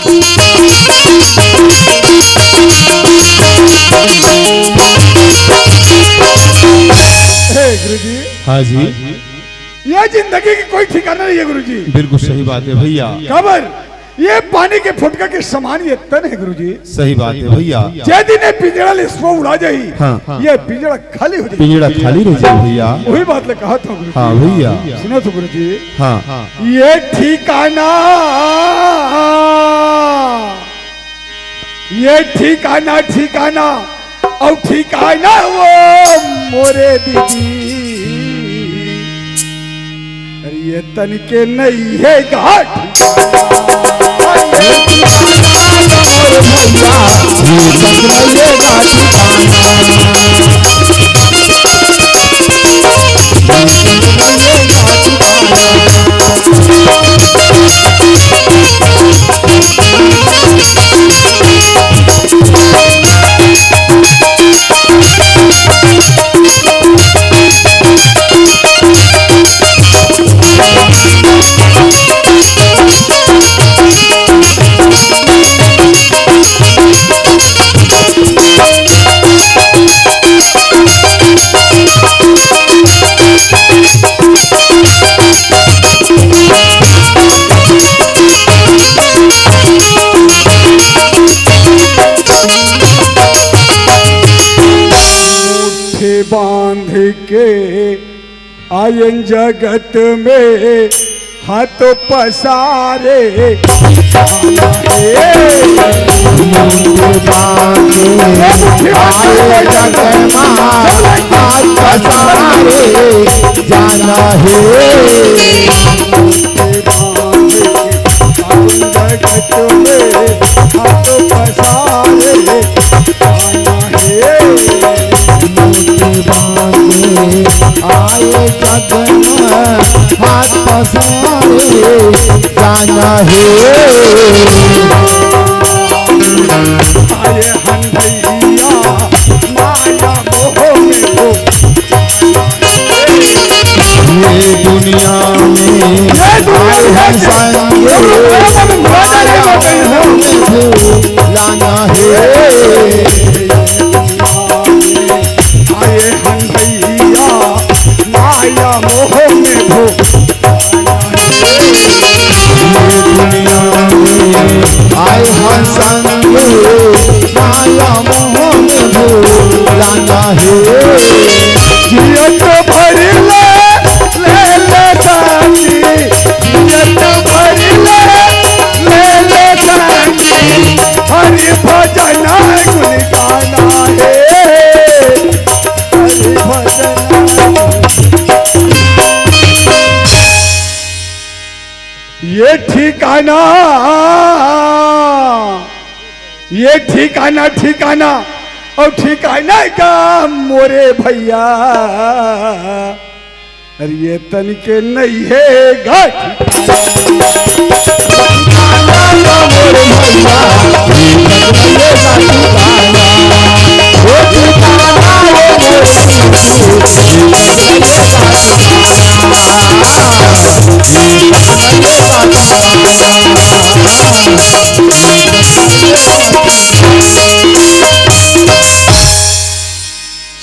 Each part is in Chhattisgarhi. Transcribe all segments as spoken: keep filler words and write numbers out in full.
हे गुरुजी, हाँ जी। ये जिंदगी के कोई ठिकाना नहीं है गुरुजी। बिल्कुल सही बात है भैया। काबर ये पानी के फुटका के समान ये तन है गुरुजी। सही बात है भैया। जे दिन ये पिंजड़ा ले सो उड़ा जाही, हाँ। ये पिंजड़ा खाली हो जाही। पिंजड़ा खाली रह जाही भैया। वही बात ले कहा था गुरुजी। हाँ भैया। सुनो तो गुरुजी। हाँ। ये ठिकाना, ये ठिकाना, ठिकाना, अउ ठिकाना वो मोरे दीदी। अरे ये तन के नहीं है गाठ। मुट्ठी बांध के आयन जगत में हाथ पसारे। जाना है। जगत में हाथ पसारे जाना है। आए जगन हाथ पसारे जाना है। आए हन भैया माया मोह में हो ये दुनिया में आए हैं संगे, माया मोह में भुलाना है। आए हैं भैया, माया मोह में भुलाना है। ये दुनिया में आए हैं संगे, माया मोह में भुलाना है। जियत भर ले, ले ले रानी, जियत भर ले, ले ले रानी, हरि भजन गुण गाना है, हरि भजन। ये ठिकाना, ये ठिकाना, ठिकाना अउ ठिकाना का मोरे भैया। अरे ये तन के नहीं है गाठ।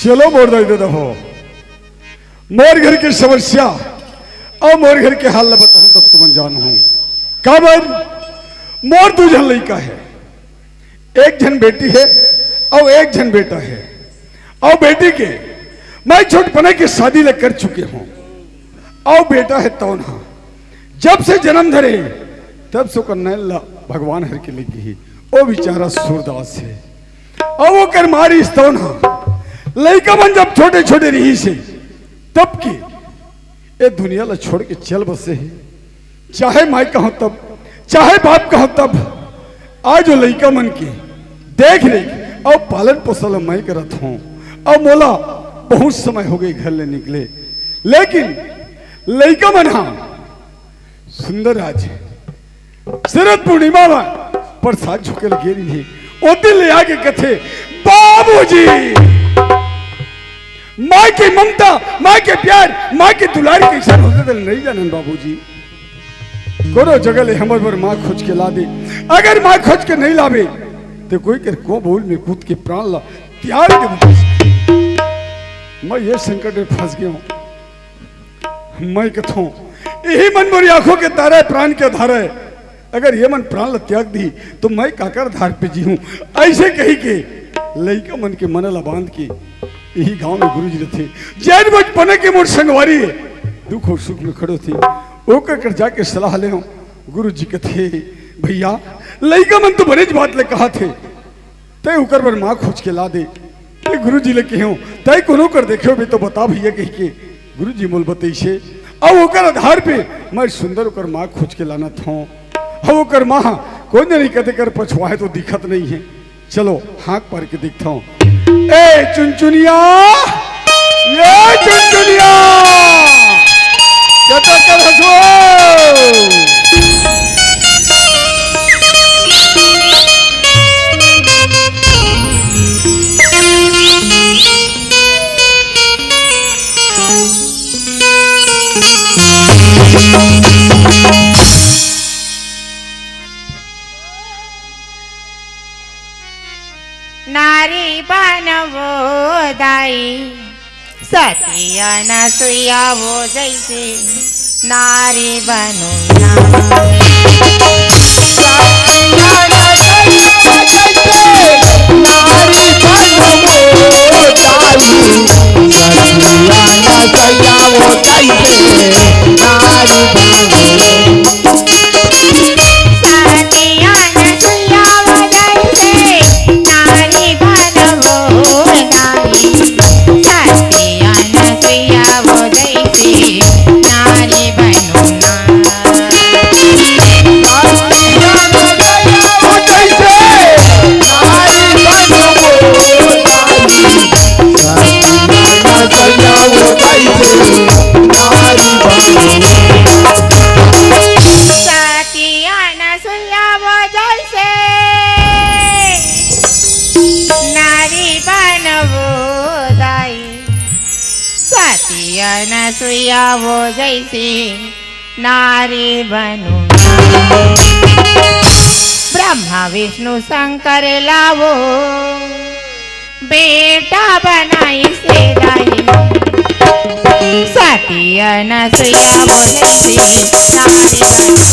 चलो मोर दाई ददा हो, मोर घर के समस्या अउ मोर घर के हाल ल बताहूं तब तुमन जानहू। काबर मोर दू झन लइका हे, एक झन बेटी हे अउ एक झन बेटा हे। अउ बेटी के मैं छोटपना के शादी ल कर चुके हूं, अउ बेटा हे तौन हा जब से जन्म धरे तब से ओकर नैन ल भगवान हर के लग गई। ओ बेचारा सूरदास हे। अउ ओकर मारी स्तौन हा, लइका मन जब छोटे छोटे रहिस हे, तब के ए दुनिया ल छोड़ के चल बसे हे। चाहे माई कहूं तब, चाहे बाप कहूं तब, आज ओ लइका मन के देख रेख अउ पालन पोषण ल मैं करत हूं। अउ मोला बहुत समय हो गई घर ले निकले, लेकिन लइका मन हा सुंदर आज शरद पूर्णिमा म प्रसाद झुके लगे रहिन हे, ओ दिन ले आके कथे, "बाबूजी, माँ के ममता, माँ के प्यार, माँ के दुलार कइसन होथे तेला नइ जानन बाबूजी।" कोनो जगह ले हमर बर माँ खोज के ला दे। अगर माँ खोज के नहीं लावे, ते कोई कर को बोल में कूद के प्राण ला त्याग दे। मैं ये संकट में फंस गया हूँ। मैं कथों, यही मन मोरी आंखों के तारा है, प्राण के आधार है। अगर ये मन प्राण ला त्याग दी, तो मैं काकर आधार पे जीहूं? ऐसे कही के लइका मन के मन ला बांध के यही गांव में गुरुजी रथे। जैन बचपन के मोर संगवारी है, दुख और सुख में खड़े थे। ओकर कर जाके सलाह ले हूं। गुरुजी कथे, "भैया, लइका मन तो बनेच बात ले कहा थे, तय ओकर बर माँ खोज के ला दे।" ते गुरुजी ले कहेंव, "तय कोनो कर देखे होबे तो बता भैया," कहिके गुरुजी मोल बतइसे। अब ओकर आधार पे मैं सुंदर ओकर माँ खोज के लानत हूँ। अब ओकर माँ कोन जनी कते कर पछुआए तो दिखत नहीं है। चलो हाँक पार के देखता हूँ। ए चुनचुनिया, ए चुनचुनिया, कते कर हसो? नारी बनवो दाई, सती अनसुईया वो जैसे नारी बनू ना। सती अनसुईया वो जैसे नारी बनवो दाई, सती अनसुईया वो जैसे नारी बनू ना। ब्रह्मा विष्णु शंकर ला वो बेटा बनाइसे दाई, सती अनसुईया वो जैसे नारी बनू।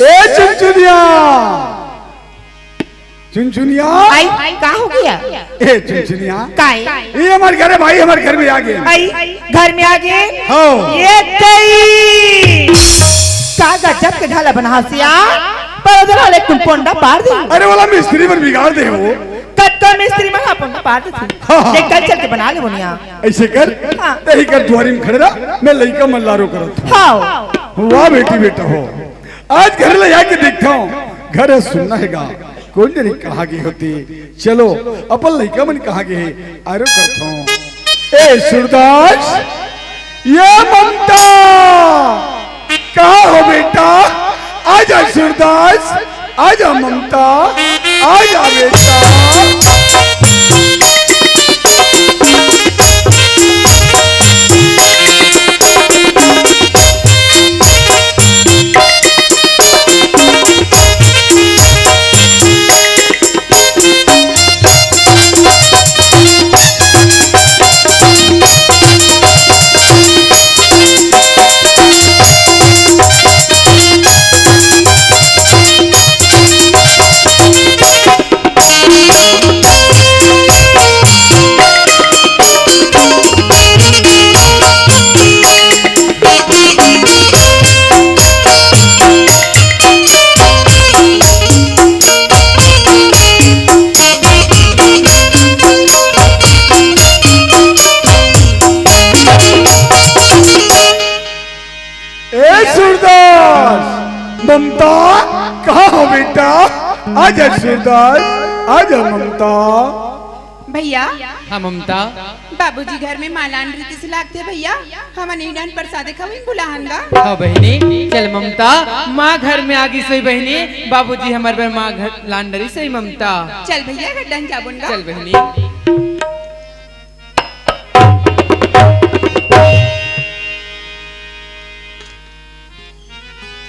ए चुनचुनिया, चुनचुनिया। आई, का हो गया? ए चुनचुनिया। काई? ये हमारे घर है भाई, हमारे घर में आ गए। आई, घर में आ गए? हाँ। ये कई का गजब के ढाला बना हसिया, पर उधर वाले कुल पोंडा पार दे। अरे वाला मिस्त्री मन बिगाड़ दे वो। कतका मिस्त्री मन हा पोंडा पार दे थे। हाँ, हाँ। देख, कल चल के बना ले बोनिया। ऐसे कर, हाँ। तही कर दुआरी में खड़े रह, मैं लइका मन लारो करत हूँ। हाँ। वाह बेटी, बेटा हो। आज घर ले जाके देखता हूँ, घर है सुन्ना है गा, कोन जनी कहाँ गे होते। चलो, अपन लइका मन कहाँ गे हे, आरो करता हूँ। ए सूरदास, ये ममता, कहाँ हो बेटा? आजा सूरदास, आजा ममता, आजा बेटा। आजा सूरदास, आजा ममता। भैया। हाँ ममता। बाबूजी घर में माँ लांडरी कइसे लागथे भैया? हमन इही डहन परसादे खवइन बुलाहन गा। हाँ बहिनी, चल ममता, माँ घर में आगिस होही बहिनी, बाबूजी हमर बर माँ घर लांडरी से ही ममता। चल भैया, घर डहन जाबोन गा। चल बहिनी।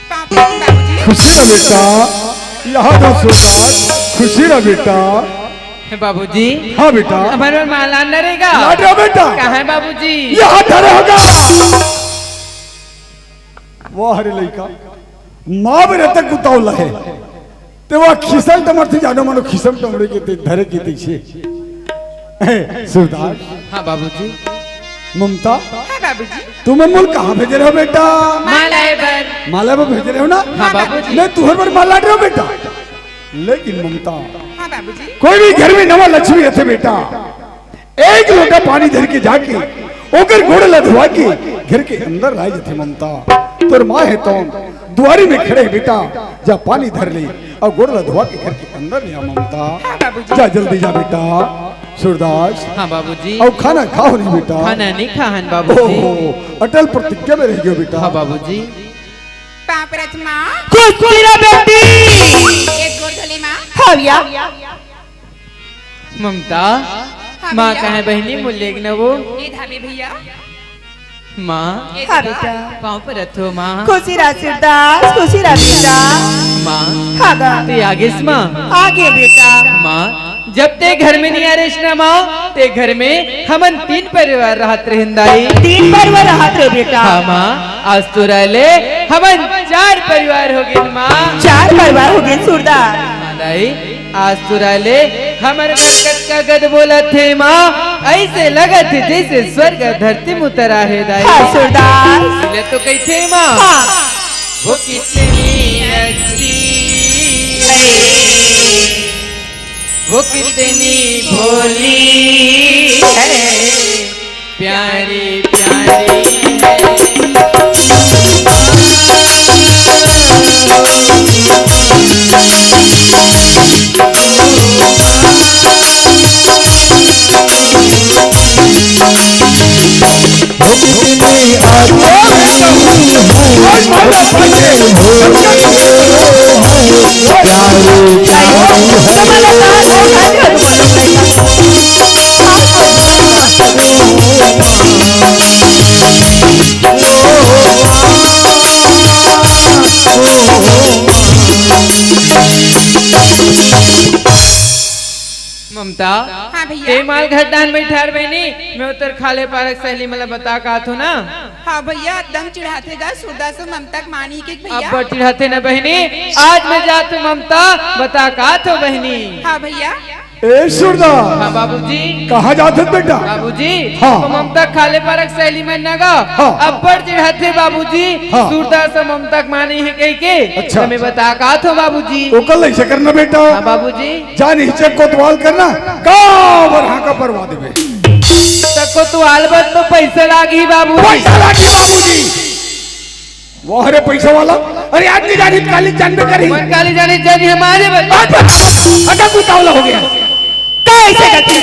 पाँव परत हँव बाबूजी। खुशी रह बेटा, यहाँ रह सुरदास, खुशी रह बेटा। हे बाबूजी। हाँ बेटा। हमर बर माँ लांडरी गा। लांडरी बेटा। कहाँ हे बाबूजी? यहाँ धरे होगा। वाह रे लइका, माँ बेरा तक उतावला हे। ते वह खिसल टमर थे, जानो मानो खिसम टमरे के ते धरे के तइसे। ए, सुरदास। हाँ बाबूजी। ममता। हाँ बाबूजी। तुमन मोला कहाँ भेजे रहेव बेटा? माँ लाए बर। माँ लाए बर भेजे रहेव ना? हाँ बाबूजी। मैं तुँहर बर माँ लांडरे हँव बेटा। लेकिन ममता। हाँ बाबूजी। कोई भी घर में नवा लक्ष्मी रहिथे बेटा, एक लोटा पानी धर के जाके ओकर गोड़ ला धोवा के घर के अंदर लाए जाथे ममता। तोर माँ हे तौन दुआरी में खड़े हे बेटा, जा पानी धर ले अउ गोड़ ला धोवा के घर के अंदर ले आ ममता। हाँ बाबूजी। जा जल्दी जा बेटा। सुरदास। हाँ बाबूजी। अउ खाना खाव नहीं बेटा। खाना नहीं खाहन बाबूजी। ओहो, अटल प्रतिज्ञा में रह गयो बेटा। हाँ बाबूजी। पाँव परत हँव माँ। खुशी रह बेटी। एक गोड़ धो ले माँ। हाँ भैया। ममता, हाँ माँ भैया। कहाँ हे बहिनी, मोला लेग न वो। ए धाबे भैया। माँ, ए हाँ धाबे। बेटा। पाँव परत हँव माँ। खुशी रह सुरदास, खुशी रह बेटा। माँ, हाँ गा। ते आगेस माँ। आगे बेटा। माँ, जब ते घर में नहीं आ रहेस ना माँ, ते घर में हमन तीन परिवार रहत रहेन दाई। तीन परिवार रहत रहे बेटा। हाँ माँ, आज तोर आए ले हमन चार परिवार हो गेन माँ। चार परिवार हो गेन सुरदास। हाँ दाई, आज तोर आए ले हमर मन कतका गद बोलत हे माँ, अइसे लगत हे जइसे स्वर्ग धरती म उतर आए हे दाई। हाँ सुरदास। ले तो कहिथे माँ। हाँ। वो कितनी अच्छी है, वो कितनी भोली है, प्यारी प्यारी है। ममता, हाँ भैया। ते माल घर डाहन बइठा रह बहिनी, मैं उतर खाल्हे पारा के सहेली मन ला बता के आत हँव ना। हाँ भैया, एकदम चिढ़ाथे गा, सुरदास अउ ममता के माँ नइ हे के भैया। अब्बड़ चिढ़ाथे ना बहिनी, आज मैं जात हँव ममता, बता के आत हँव बहिनी। हाँ भैया। ए सुरदास। हाँ बाबूजी। कहाँ जात हस बेटा? बाबूजी, हाँ। वो ममता खाल्हे पारा के सहेली मन ना गा, हाँ। अब्बड़ चिढ़ाथे बाबूजी, हाँ। सुरदास अउ ममता के माँ नइ हे कहिके, अच्छा। त मैं बता के आत हँव बाबूजी। ओकर ले अइसे करना बेटा। हाँ बाबूजी। जा निच्चट कोतवाल करना, काबर हाँका परवा देबे। त कोतवाल बर तो पइसा लागही बाबूजी। पइसा लागही बाबूजी। वाह रे पइसा वाला। अरे आज नइ जानही त काली जानबे करही। मन काली जानी जानी हमारे बता। अटक उतावला हो गे। कइसे गलती?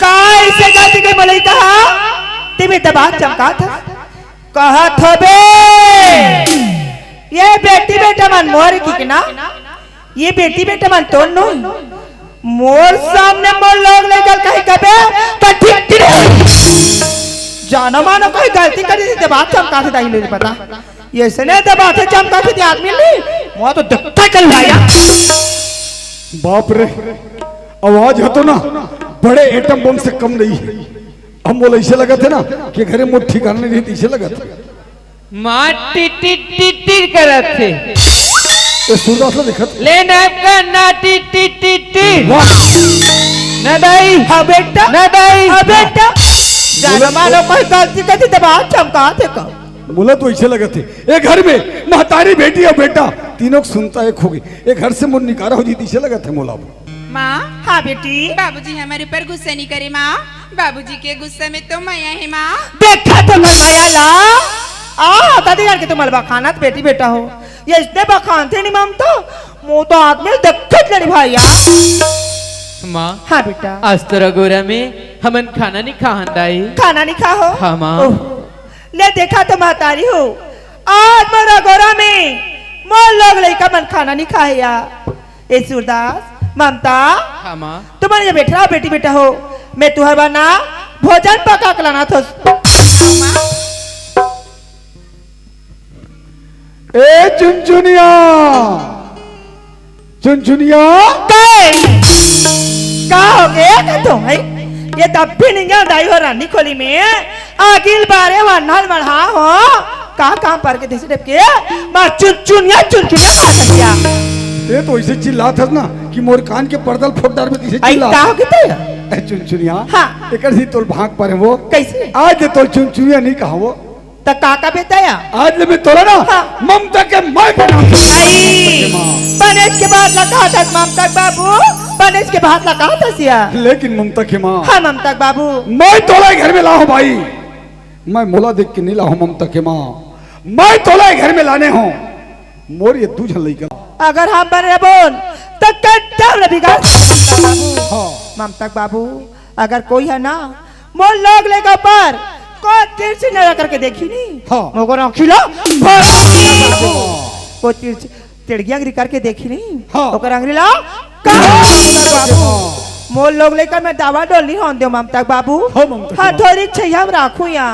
कइसे गलती के मलई कहा? तिमी त बात चमकाथस। कहत हँव बे। ये बेटी बेटा मन मोर हे कहिके ना। ये बेटी बेटा मन तोर नो। मोर सामने मोर लोग लइका ल कहीं कबे, त ठीक, ठीक। जानो मानो कोई गलती कर दिस त बात चमकाथे दाई ले पता। अइसने त बात हे चमकाथे आदमी ले। मोर तो देखथे कल भाई। बाप रे, आवाज ह तो ना, बड़े एटम बम से कम नइ हे। अब मोला अइसे लगत हे ना कि घरे मोर ठिकाना नइ रही, अइसे लगत हे। माँ टिट टिट टिट टिट करत हे। ए, सूरदास ला देखत। ले नाप का ना टिट टिट टिट टिट। वाह। ना दाई। हाँ बेटा। ना दाई। हाँ बेटा। जानो मानो कोई गलती करही त बात चमकाथे का। मोला तो अइसे लगत हे, ए घर में महतारी बेटी अउ बेटा तीनों के सुनता एक होगे। ए घर से मोर निकारा हो जाही त अइसे लगत हे मोला। माँ। हाँ बेटी। बाबूजी हमर ऊपर गुस्सा नइ करे माँ, बाबूजी के गुस्सा में तो मया हे माँ। देखा तो कर मया ला। आ, कति जान के तुम बखानत बेटी बेटा हो। ये अइसने बखानथे नहीं माम तो। मोर तो आदमी देखत ले नी भइया। माँ, हाँ बेटा। आज तोर अगोरा में हमन खाना नी खाहन दाई। खाना नी खाहो? हाँ, माँ। ओह, ले देखा तो महतारी हो, आज मोर अगोरा में मोर लोग लइका मन खाना नी खाहे या। ए सूरदास, ममता, हाँ, माँ। तुमन ये बइठ रहा बेटी बेटा हो, मैं तुहर बर ना भोजन पका के लानत हों। ए चुनचुनिया, चुनचुनिया। का हे? का होगे का तो हे? ये तब भी निंगा दाई हो रानी खोली में। अगिल बारे वन्हल मढ़ा हो। का काम पर के देसी डेप के? माँ चुनचुनिया, चुनचुनिया का कर दिया? ते तो ऐसे चिल्लात हस ना कि मोर कान के पर्दा ल फोड़ डारबे, ऐसे आई चिल्लात। का होगे ते? ए चुनचुनिया। हाँ। एकर से तोल भाग पर वो। कैसे? आज ले तोल चुनचुनिया नहीं कहा वो। त का का बेटा या? आज ले मैं तोला ना हाँ। ममता के माई के नाम से नहीं। ममता के माँ। बनेच के बात ला कहा था ममता के बाबू, बनेच के बात ला कहा था सिया। लेकिन ममता के माँ। हाँ ममता के बाबू। मैं तोला घर में लाहूं भाई, मैं मोला देख के नहीं लाहूं ममता के माँ, मैं तोला घर में लाने हों। मोर ये दू झन लइका। अगर हम बने बोल त कद्दम ले बिगाड़। हाँ। ममता के बाबू, अगर कोई हे ना मोर लोग लइका पर कोई तिरछी नजर करके देखही नी। हाँ। मोर आँखी ला भरा। कोई तिरछी, तिड़गी अंगरी करके देखही नी। हाँ। ओकर अंगरी ला कहाँ? मोर लोग लइका में दवा डोल नी होन देव ममता के बाबू। हाँ, ममता के हाँ, बाबू। थोड़ी छइया में राखू या।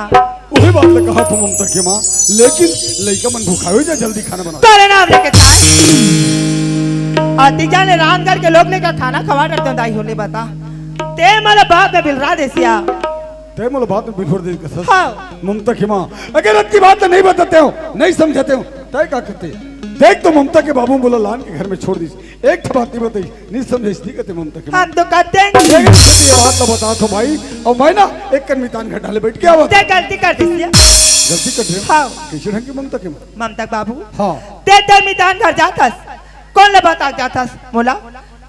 उही बात ल कहा थों ममता के माँ, लेकिन लइका मन भुखाए हो जा, जल्दी खाना बना। तोरे नाम लेके खाए। अति जाने रामगढ़ के लोग लइका खाना खवा डरते हो, दाई हो ले बता। ते मोला बात में बिलरा देसिया। ते मोला बात में बिलरा दे कसस। हाँ। ममता के माँ, अगर अतकी बात नहीं बताते हो, नहीं समझाते हो, तय का करते? देख तो ममता के बाबू मोला लान के घर में छोड़ दिस। एक ठो बात नहीं बताई, नहीं समझे इसलिए कहते ममता के हम तो कहते हैं। देख, ये बात तो बता तो भाई, और मैं ना एक कन मितान घर डाले बैठ के आवत। ते गलती कर दिस या। गलती कर रहे हो? हाँ। कैसे ढंग की ममता के माँ? ममता के बाबू। हाँ। ते तेरे मितान घर जाथस, कोन ले बता जाथस? मोला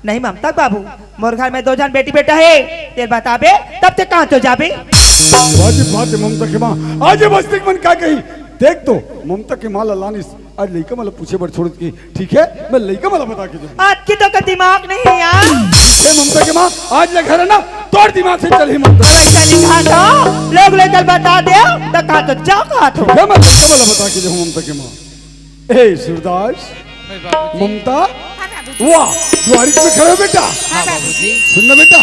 नहीं ममता के बाबू, मोर घर में दो झन बेटी बेटा हे, तेल बताबे तब ते कहाँ तो जाबे। वाजिब बात हे ममता के माँ, आज ये बस्ती के मन का कही? देख तो ममता के माँ ला लानिस, आज लइका मन ला पूछे बर छोड़ के, ठीक हे, मैं लइका मन ला बता के जाहूँ। आज की तो का दिमाग नहीं हे यार। ए ममता के माँ, आज ले घर हे ना, तोर दिमाग से चलही ममता। अगर चली कहा तो लोग लइका ल बता दे, त कहा तो जाओ कहा तो। ठीक हे, मैं लइका मन ला बता के जाहूँ ममता के माँ। ए सूरदास, अरे बाबूजी। ममता, हाँ बाबूजी। वाह, दुआरी में खड़े हो बेटा। हाँ बाबूजी। सुन ना बेटा,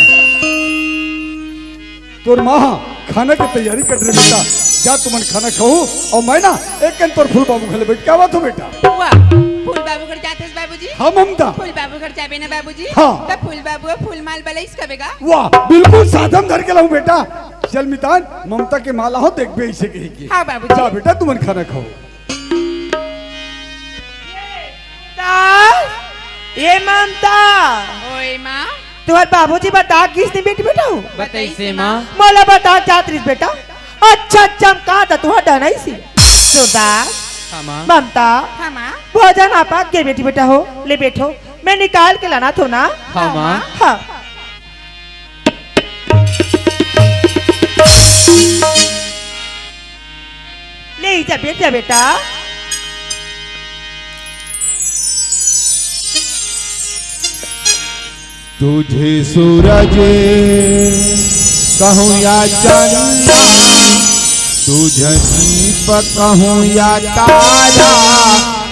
तोर माँ खाना के तैयारी कर रहे बेटा, जा तुमन खाना खाओ और मैं ना एक कन तोर फूल बाबू घर ले बैठ के आवत हों बेटा। वाह, फूल बाबू घर जाथस बाबूजी? हाँ ममता। फूल बाबू घर जाबे ना बाबूजी? हाँ। त फूल बाबू फूल माल बलइस कबे गा? वाह, बिल्कुल साधन धर के लाऊं बेटा। चल मितान, ममता के माँ ला हो देखबे इसे कही के। हाँ बाबूजी। जा बेटा तुमन खाना खाओ। दास, ए ममता। ओए माँ। तुहर बाबूजी बता किस दिन बेटी बेटा हो? बताइसे माँ। मोला बता जात रिस बेटा। अच्छा चमका त तुहर डहनाई सी। सुरदास। हाँ माँ। ममता। हाँ माँ। भोजन आपा के बेटी बेटा हो। ले बैठो। मैं निकाल के लानत हों ना। हाँ माँ। हाँ। ले जा बेटा, बेटा। तुझे सूरज कहूँ या चंदा, तुझे दीप कहूँ या तारा,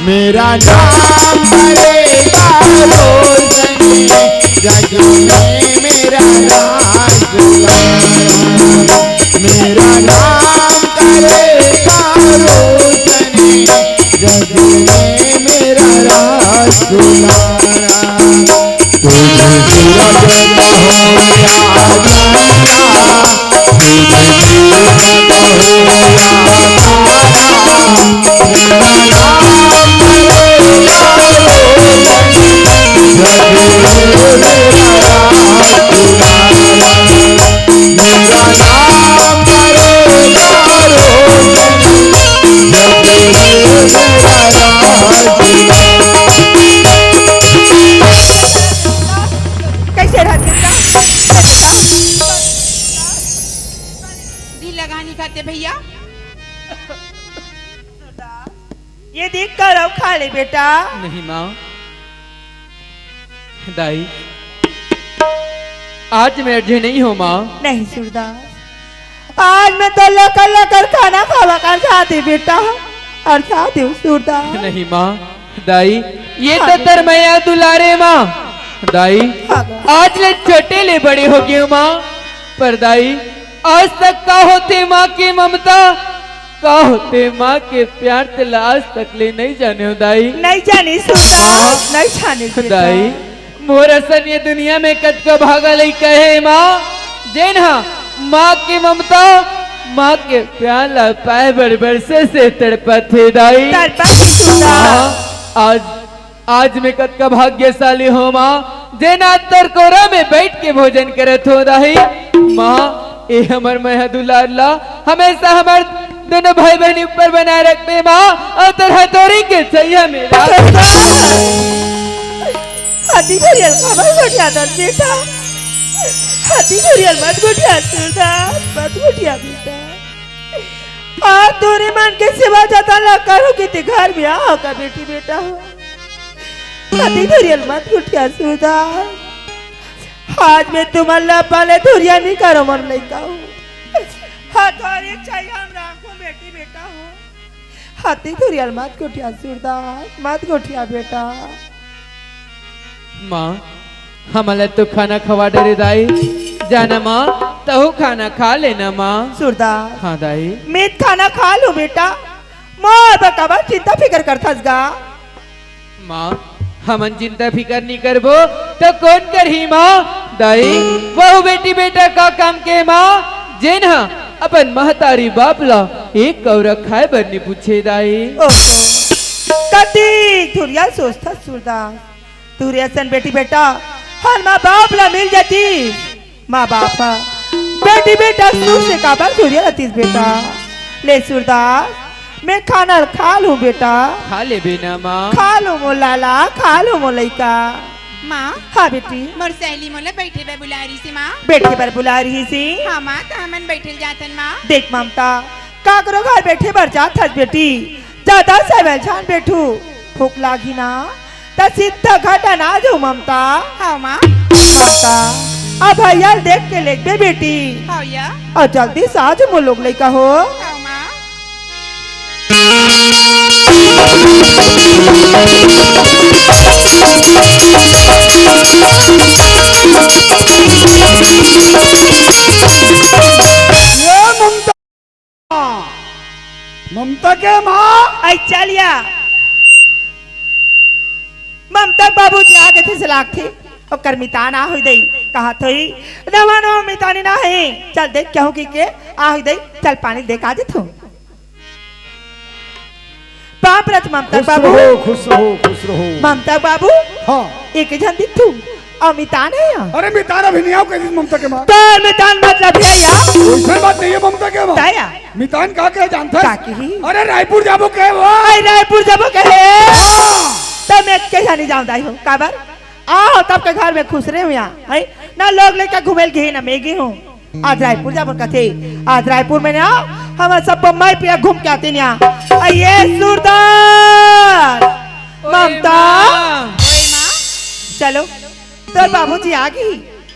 मेरा नाम करेगा रोशनी, जग में मेरा राज दुलारा। मेरा नाम करेगा रोशनी, जग में मेरा राज दुलारा। तुझे सूरज कहूँ या चंदा, कैसे रहते हैं? दिल लगा नहीं खाते भैया। ये देख कर अब खा ले बेटा। नहीं माँ। दाई, आज मैं अड़झे नहीं हो माँ। नहीं सूरदास, आज मैं तो लकर लकर खाना खावा कर जाती बेटा, और जाती हूँ सूरदास। नहीं माँ, दाई, ये हाँ तो बेटा। तर मया दुलारे माँ। दाई, हाँ बेटा। आज ले छोटे ले बड़े हो गए हो माँ, पर दाई, आज तक का होथे माँ के ममता, का होथे माँ के प्यार, तेला आज तक ले नहीं जाने हो दाई। नहीं जानी सूरदास, नहीं जानी बेटा। दाई, मोर असन ये दुनिया में कतका भागा लइका हे माँ, जेन हा माँ के ममता, माँ के प्यार ला पाए बर बरसे से तड़पत हे दाई। तड़पत हे सूरदास। माँ, आज आज मैं कतका भाग्यशाली हो माँ, जेन आज तोर कोरा में बैठ के भोजन करत हो दाई। माँ, ए हमर मया दुलार ला हमेशा हमर दोनों भाई बहनी ऊपर बनाए रखबे माँ, और तोर हथौरी के छैया में राख। हाथी घुरियल काबर गोठियाथस बेटा, हाथी घुरियल मत गोठिया सूरदास, मत गोठिया बेटा। आज तोरे मन के सेवा जतन ला करो के ते घर में आओ का बेटी बेटा हो। हाथी घुरियल मत गोठिया सूरदास। आज मैं तुमन ला पाले धुरिया नहीं करो मोर लइका हो। हथौरी छैया में राखो बेटी बेटा हो। हाथी धुरियल मत गोठिया सूरदास, मत गोठिया बेटा। माँ, हमला तो खाना खवा डरे दाई। जाना माँ, तहु खाना खा लेना माँ। सूरदास। हाँ दाई। मैं खाना खा लूँ बेटा, मोर बर काबर चिंता फिकर करथस गा। माँ, हमन चिंता फिकर नी करबो, तो कोन करही माँ? दाई, वहू बेटी बेटा का काम के माँ, जेन हा अपन महतारी बाप ला एक कौरा खाए बर नी पूछे दाई। ओहो, कति धुरिया सोचथस सूरदास। तोरे असन बेटी बेटा हर माँ बाप ला मिल जाती। माँ बाप हा बेटी बेटा सुख से काबर सूरदास रतिस बेटा। ले सूरदास, मैं खाना खा लूँ बेटा। खा लेबे ना माँ। खा लूँ मोर लाला, खा लूँ मोर लइका। माँ। हाँ बेटी। मोर सहेली मोला बैठे बर बुला रही सी माँ। बैठे बर बुला रही सी। हाँ माँ, त हमन बैठे ल जाथन माँ। देख ममता, काकरो घर बैठे बर जात हस बेटी, जादा समय झन बैठू, भूख लागी ना, त सीधा घर डना जाऊ ममता। हाँ माँ। ममता, अब भैया ल देख के लेगबे बेटी। हाँ या। और जल्दी से आ जाऊ मोर लोग लइका हो। हाँ माँ। ये ममता, ममता के माँ। आई चलिया। ममता बाबू जी आगे थे से लागथे। ओकर मितान आ होई दई। कहा थोई, नवा नवा मितानी ना है। चल देख क्या हो की के आ होई दई। चल पानी देख आ जथो। बाप रथ ममता खुश बाबू। रहो, खुश रहो, खुश रहो। ममता बाबू। हाँ। एक झन दिखथू। अउ मितान हे या? अरे मितान अभी नहीं आओ, कैसे ममता के माँ? तोर मितान मतलब हे या? वैसे बात नहीं है ममता के माँ। ताया। मितान का कहे जानता है? का कही? अरे रायपुर जाबो कहे वो। अरे रायपुर जाबो कहे। हाँ। तो मैं कैसा नहीं जाऊँ दाई हो? काबर? आ हो तब के घर में खुश रहे हो या, है? ना लोग लइका घूमे ल गे, ना मैं गे हूँ। आज रायपुर जाबो कथे, आज रायपुर में ना हम सब माई पिया घूम के आते ना। आ ये सूरदास, ओए ममता, माँ। ओए माँ। चलो, तोर बाबूजी आ गे,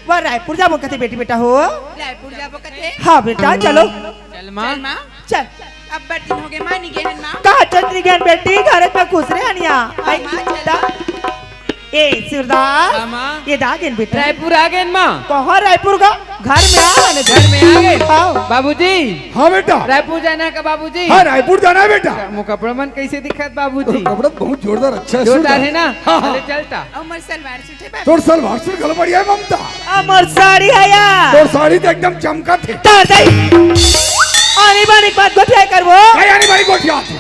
वो रायपुर जाबो कथे बेटी बेटा हो। रायपुर जाबो कथे? हाँ बेटा, चलो। चल माँ। चल माँ। चल। अब्बड़ दिन हो गे माँ, नी गे हन माँ। कहाँ चल नी गे हन बेटी, घर में खुश रहे हन या। हाँ, आई माँ, चल। ता-, ए, सूरदास, हाँ, माँ। ये दा गेन बेटा। रायपुर आ गेन माँ। कहाँ रायपुर का? घर में आ, ने घर में आ गेन। हाँ। बाबूजी। हाँ बेटा। रायपुर जाना है का बाबूजी? हाँ, रायपुर जाना है बेटा। मो कपड़ा मन कैसे दिखत बाबूजी? कपड़ा बहुत जोरदार, अच्छा है, जोरदार सूरदास। है ना? हाँ, हाँ। अरे चलता। अउ मोर सलवार सूट हे बाबू। तोर सलवार सूट घलो बढ़िया है ममता। अउ मोर साड़ी हे या। तोर साड़ी तो एकदम चमकत हे। तार दई। आनी बानी के बात गोठिया करबो। काय आनी बानी गोठिया थे?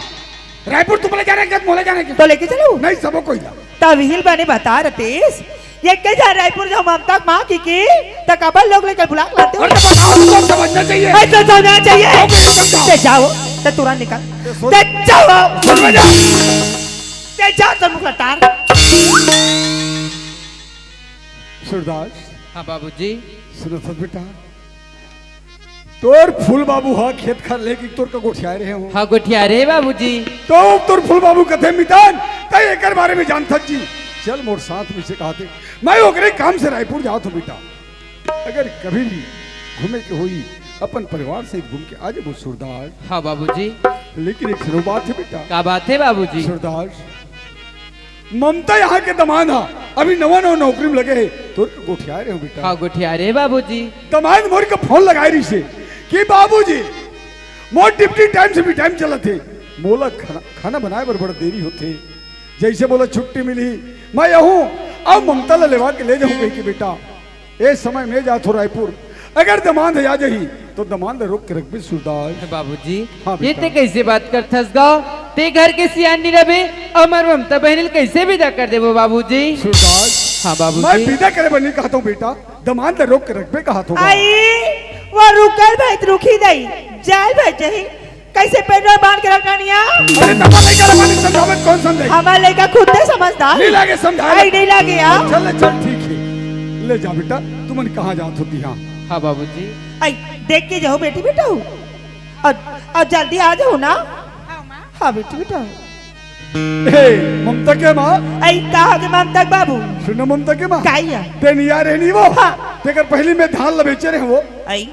रायपुर तुमला जाना हे, मोला जाना हे? तो लेके चलो। नहीं, सबो कोई ला। तब हिल बने बता रतेस, ये के जा रायपुर जाओ ममता माँ की की, त काबर लोग लेकर बुला के लाते हो? अरे तो बताओ, तुमको समझना चाहिए। अरे तो समझना चाहिए। आओ, मुझे समझाओ। ते जाओ, ते तुरंत निकल। ते सुन। ते जाओ। सुन ले जा। ते जा, तोर मुख ला तार। सूरदास। हाँ बाबूजी। सुनत हस बेटा, तोर फूल बाबू हा खेत खार लेके तोर का गोठियाए रहे हो। हाँ, गोठियाए रहे बाबूजी। तो तोर फूल बाबू कथे मितान, तैं एकर बारे में जानथस जी। चल मोर साथ में से कहाते। मैं ओकरे काम से रायपुर जात हूँ बेटा। अगर कभी भी घूमे के होई, अपन परिवार से घूम के आ जाबो सूरदास। हाँ बाबूजी। लेकिन एक ठो बात है बेटा। का बात है बाबूजी? सूरदास, ममता यहाँ के दमांद हा, अभी नवा नवा नौकरी में लगे है, तोर के गोठिया रहे हो बेटा। हाँ, गोठिया रहे बाबूजी। दमांद मोर के फोन लगाए रहिसे कि बाबूजी, मोर ड्यूटी टाइम से भी टाइम चलत हे, मोला खाना, खाना बनाए बर बड़ा देरी होथे। जैसे मोला छुट्टी मिली, मैं यहूँ अउ ममता ला लेवा के ले जाहूँ कहिके बेटा। ए समय में जात हो रायपुर, अगर दमांद आ जाही तो दमांद ला रोक के रखबे सूरदास। बाबूजी, हाँ ये बेटा। ते कैसे बात करथस गा? ते घर के सियान नी रबे, अउ हमर ममता बहिनी ल कैसे विदा कर देबो बाबूजी? सूरदास, हाँ बाबूजी। मैं विदा करे बर नहीं कहता हूँ बेटा, दमांद ला रोक के रखबे कहत हो गा। आई, वो रुकल भाई, रुकी दई, जाल भाई जही, कैसे पेट में बांध के रखना नहीं आ? अरे तब लइका ला बानी समझावे, कौन समझे? हमार लइका खुद दे समझदार। नहीं लागे समझाए। आई, नहीं लागे आ। चल, चल, ठीक है, ले जा बेटा, तुमन कहाँ जात होती? हाँ। हाँ बाबूजी। आई, देख के जाओ बेटी, बेटा हो। और, और जल्दी आ जाओ ना। हाँ बेटी, बेटा हो। ए, ममता के माँ। आई, का हो गे ममता के बाबू? सुनो ममता के माँ। का या? ते निया रहनी वो। हाँ। तेकर पहली में धान ला बेचे रहे वो। आई,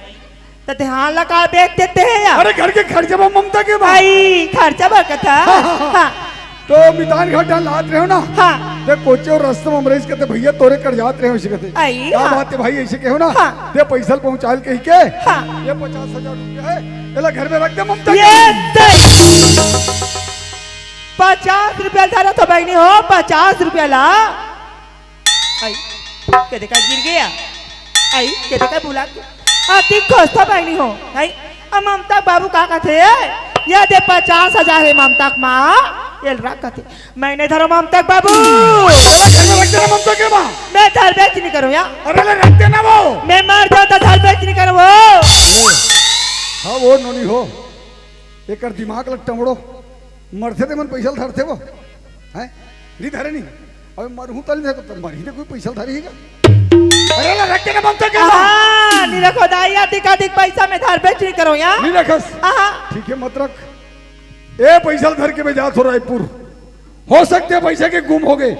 त ध्यान लगा बेच देते हैं यार। अरे घर के खर्चा में ममता के बा। आई, खर्चा बरकत है। हाँ, हाँ, हाँ। हाँ। तो मितान घाट लात रहे हो ना? हाँ। ते कोचे और रस्ते में अमरीश कहते, "भैया तोरे कर जात रहे हो," इसे कहते। आई, क्या हाँ। बात है भाई, ऐसे कहो ना। हाँ। ते पैसा पहुँचा के ही के? हाँ। ये पचास हजार रुपया है, एला घर में रख दे ममता ये के। दे। पचास रुपया धरा तो बहनी हो, पचास रुपया ला। आई, के देखा गिर गया। आई, के देखा बुला के। अति खोस्ता बहनी हो। आई, अब ममता बाबू का कहते? ये दे पचास हजार है ममता के माँ। ये रख कहते। मैं नहीं धरो ममता बाबू। तेरा घर में रख देना ममता के माँ। मैं धर बेच नहीं करूँ यार। अरे ले रख देना वो। मैं मर जाऊँ तो धर बेच नहीं करूँ वो। हाँ वो नोनी हो। एकर दिमाग ल टमड़ो, मरथे ते मन पैसा ल धरथे वो, हैं? नहीं धरे नहीं। अबे मरहूं तल में तो मरही ते कोई पैसा ल धरही का? अरे ला रख के ना ममता के माँ। हाँ, नहीं रखो दाई, अधिक अधिक पैसा में धर बेच नहीं करो यहाँ। नहीं रखस। हाँ। ठीक है, मत रख। ए पैसा ल धर के मैं जात हो रायपुर। हो सकते पैसा के गुम हो गए,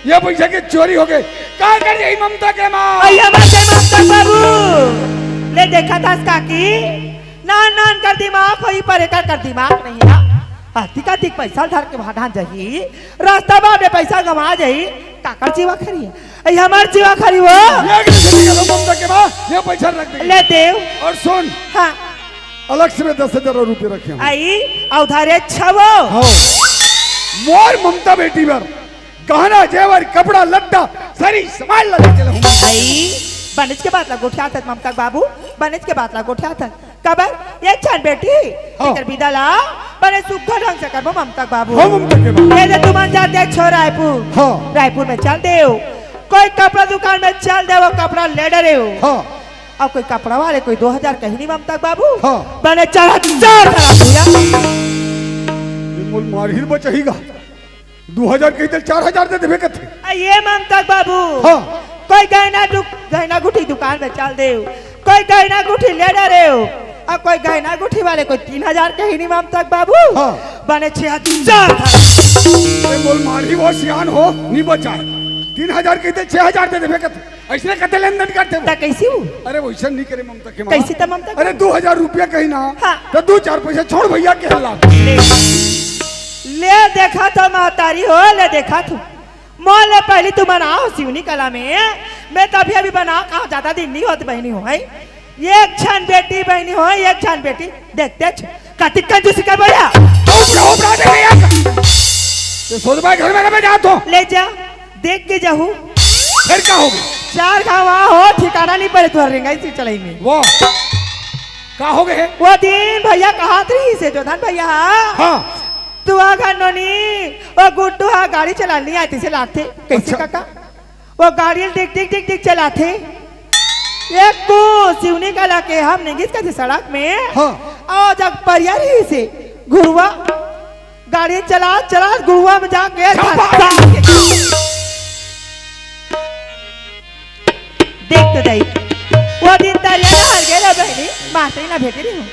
या पैसा के चोरी हो गए। का कर यही ममता के माँ? अई हमर के ममता बाबू। ले देखा था काकी, नान नान कर दिमाग होई, पर एकर कर दिमाग नहीं ना। अधिक अधिक पैसा धर के भाड़ा जाही, रास्ता बाटे पैसा गंवा जाही, काकर जीवा खरी है? अई हमर जीवा खरी हो। ये कैसे निकलो ममता के माँ? ये पैसा रख दे। ले देव। और सुन। हाँ। अलग से मैं दस हजार रुपये रखे हूँ। अई, अउ धरे छवो। हाँ। मोर ममता बेटी बर गहना, जेवर, कपड़ा, लत्ता, सारी सामान ला लेके रहूँ। अई, बनेच के बात ला गोठियात हस ममता के बाबू, बनेच के बात ला गोठियात हस। काबर? एक छन बेटी, हाँ। तेकर बिदा ला बने सुग्घर ढंग से करबो ममता के बाबू। हाँ, ममता के बाबू। ये जे तुमन जाते छो रायपुर, हाँ। रायपुर में चल देव, कोई कपड़ा दुकान में चल देव, कपड़ा ले डरेव। हाँ। अउ कोई कपड़ा वाले कोई दो हजार कही नहीं ममता के बाबू। हाँ। बने चार हजार धरा भैया। ये मोल मारही बचही गा। दो हजार कही त चार हजार दे देबे कथे। अई ये ममता के बाबू। हाँ। कोई गहना दु-, गहना गुठी दुकान में चल देव। कोई गहना गुठी ले डरेव। अउ कोई गहना गुठी वाले कोई तीन हजार कही नहीं ममता के बाबू। हाँ। बने छह हजार धरा। ये मोल मारही वो सियान हो, नहीं बचा। तीन हजार कही त छह हजार दे देबे कथे। ऐसने कते लेन देन करते वो। त कैसी हूँ? अरे वैसे नहीं करे ममता के माँ। कैसी त ममता? अरे दो हजार रुपया कही ना। हाँ। त दो चार पैसा छोड़ भैया के हल्ला। ले, ले देखा तो महतारी हो, ले देखा तू। मोले पहली तुमन आओ सिवनी कला में, मैं तभी अभी बना कहा ज्यादा दिन नहीं होत बहनी हो, है? एक छन बेटी बहनी हो, एक छन बेटी देखते छ, कति कंजूसी कर भैया। चुप रहो ब्रादर भैया। ये सोच भाई घर में ना मैं जात हो। ले जा। देख के जाहू। फिर का हो गया? चार घाव आ हो, ठिकाना नहीं पड़े तुहर रेंगाई से चलाई में। वो का हो गए? वो दिन भैया कहत रहिसे जोधन भैया। हाँ। तू आ घर नोनी, वो गुड्डू हा गाड़ी चला नहीं आती से लागते। कैसे अच्छा। काका? वो गाड़ी ल डिग डिग डिग डिग चलाथे। एक को सिवनी कला के हम निगिस कथे सड़क में। हाँ। अउ जग परिया रहिसे घुरवा गाड़ी चला, चला गुरुआ में जाके शाबाश। धक्का। देख तो दई, वो दिन तरिया ना हर गेल बहनी, मास्टरी ना भेटे रही हूँ।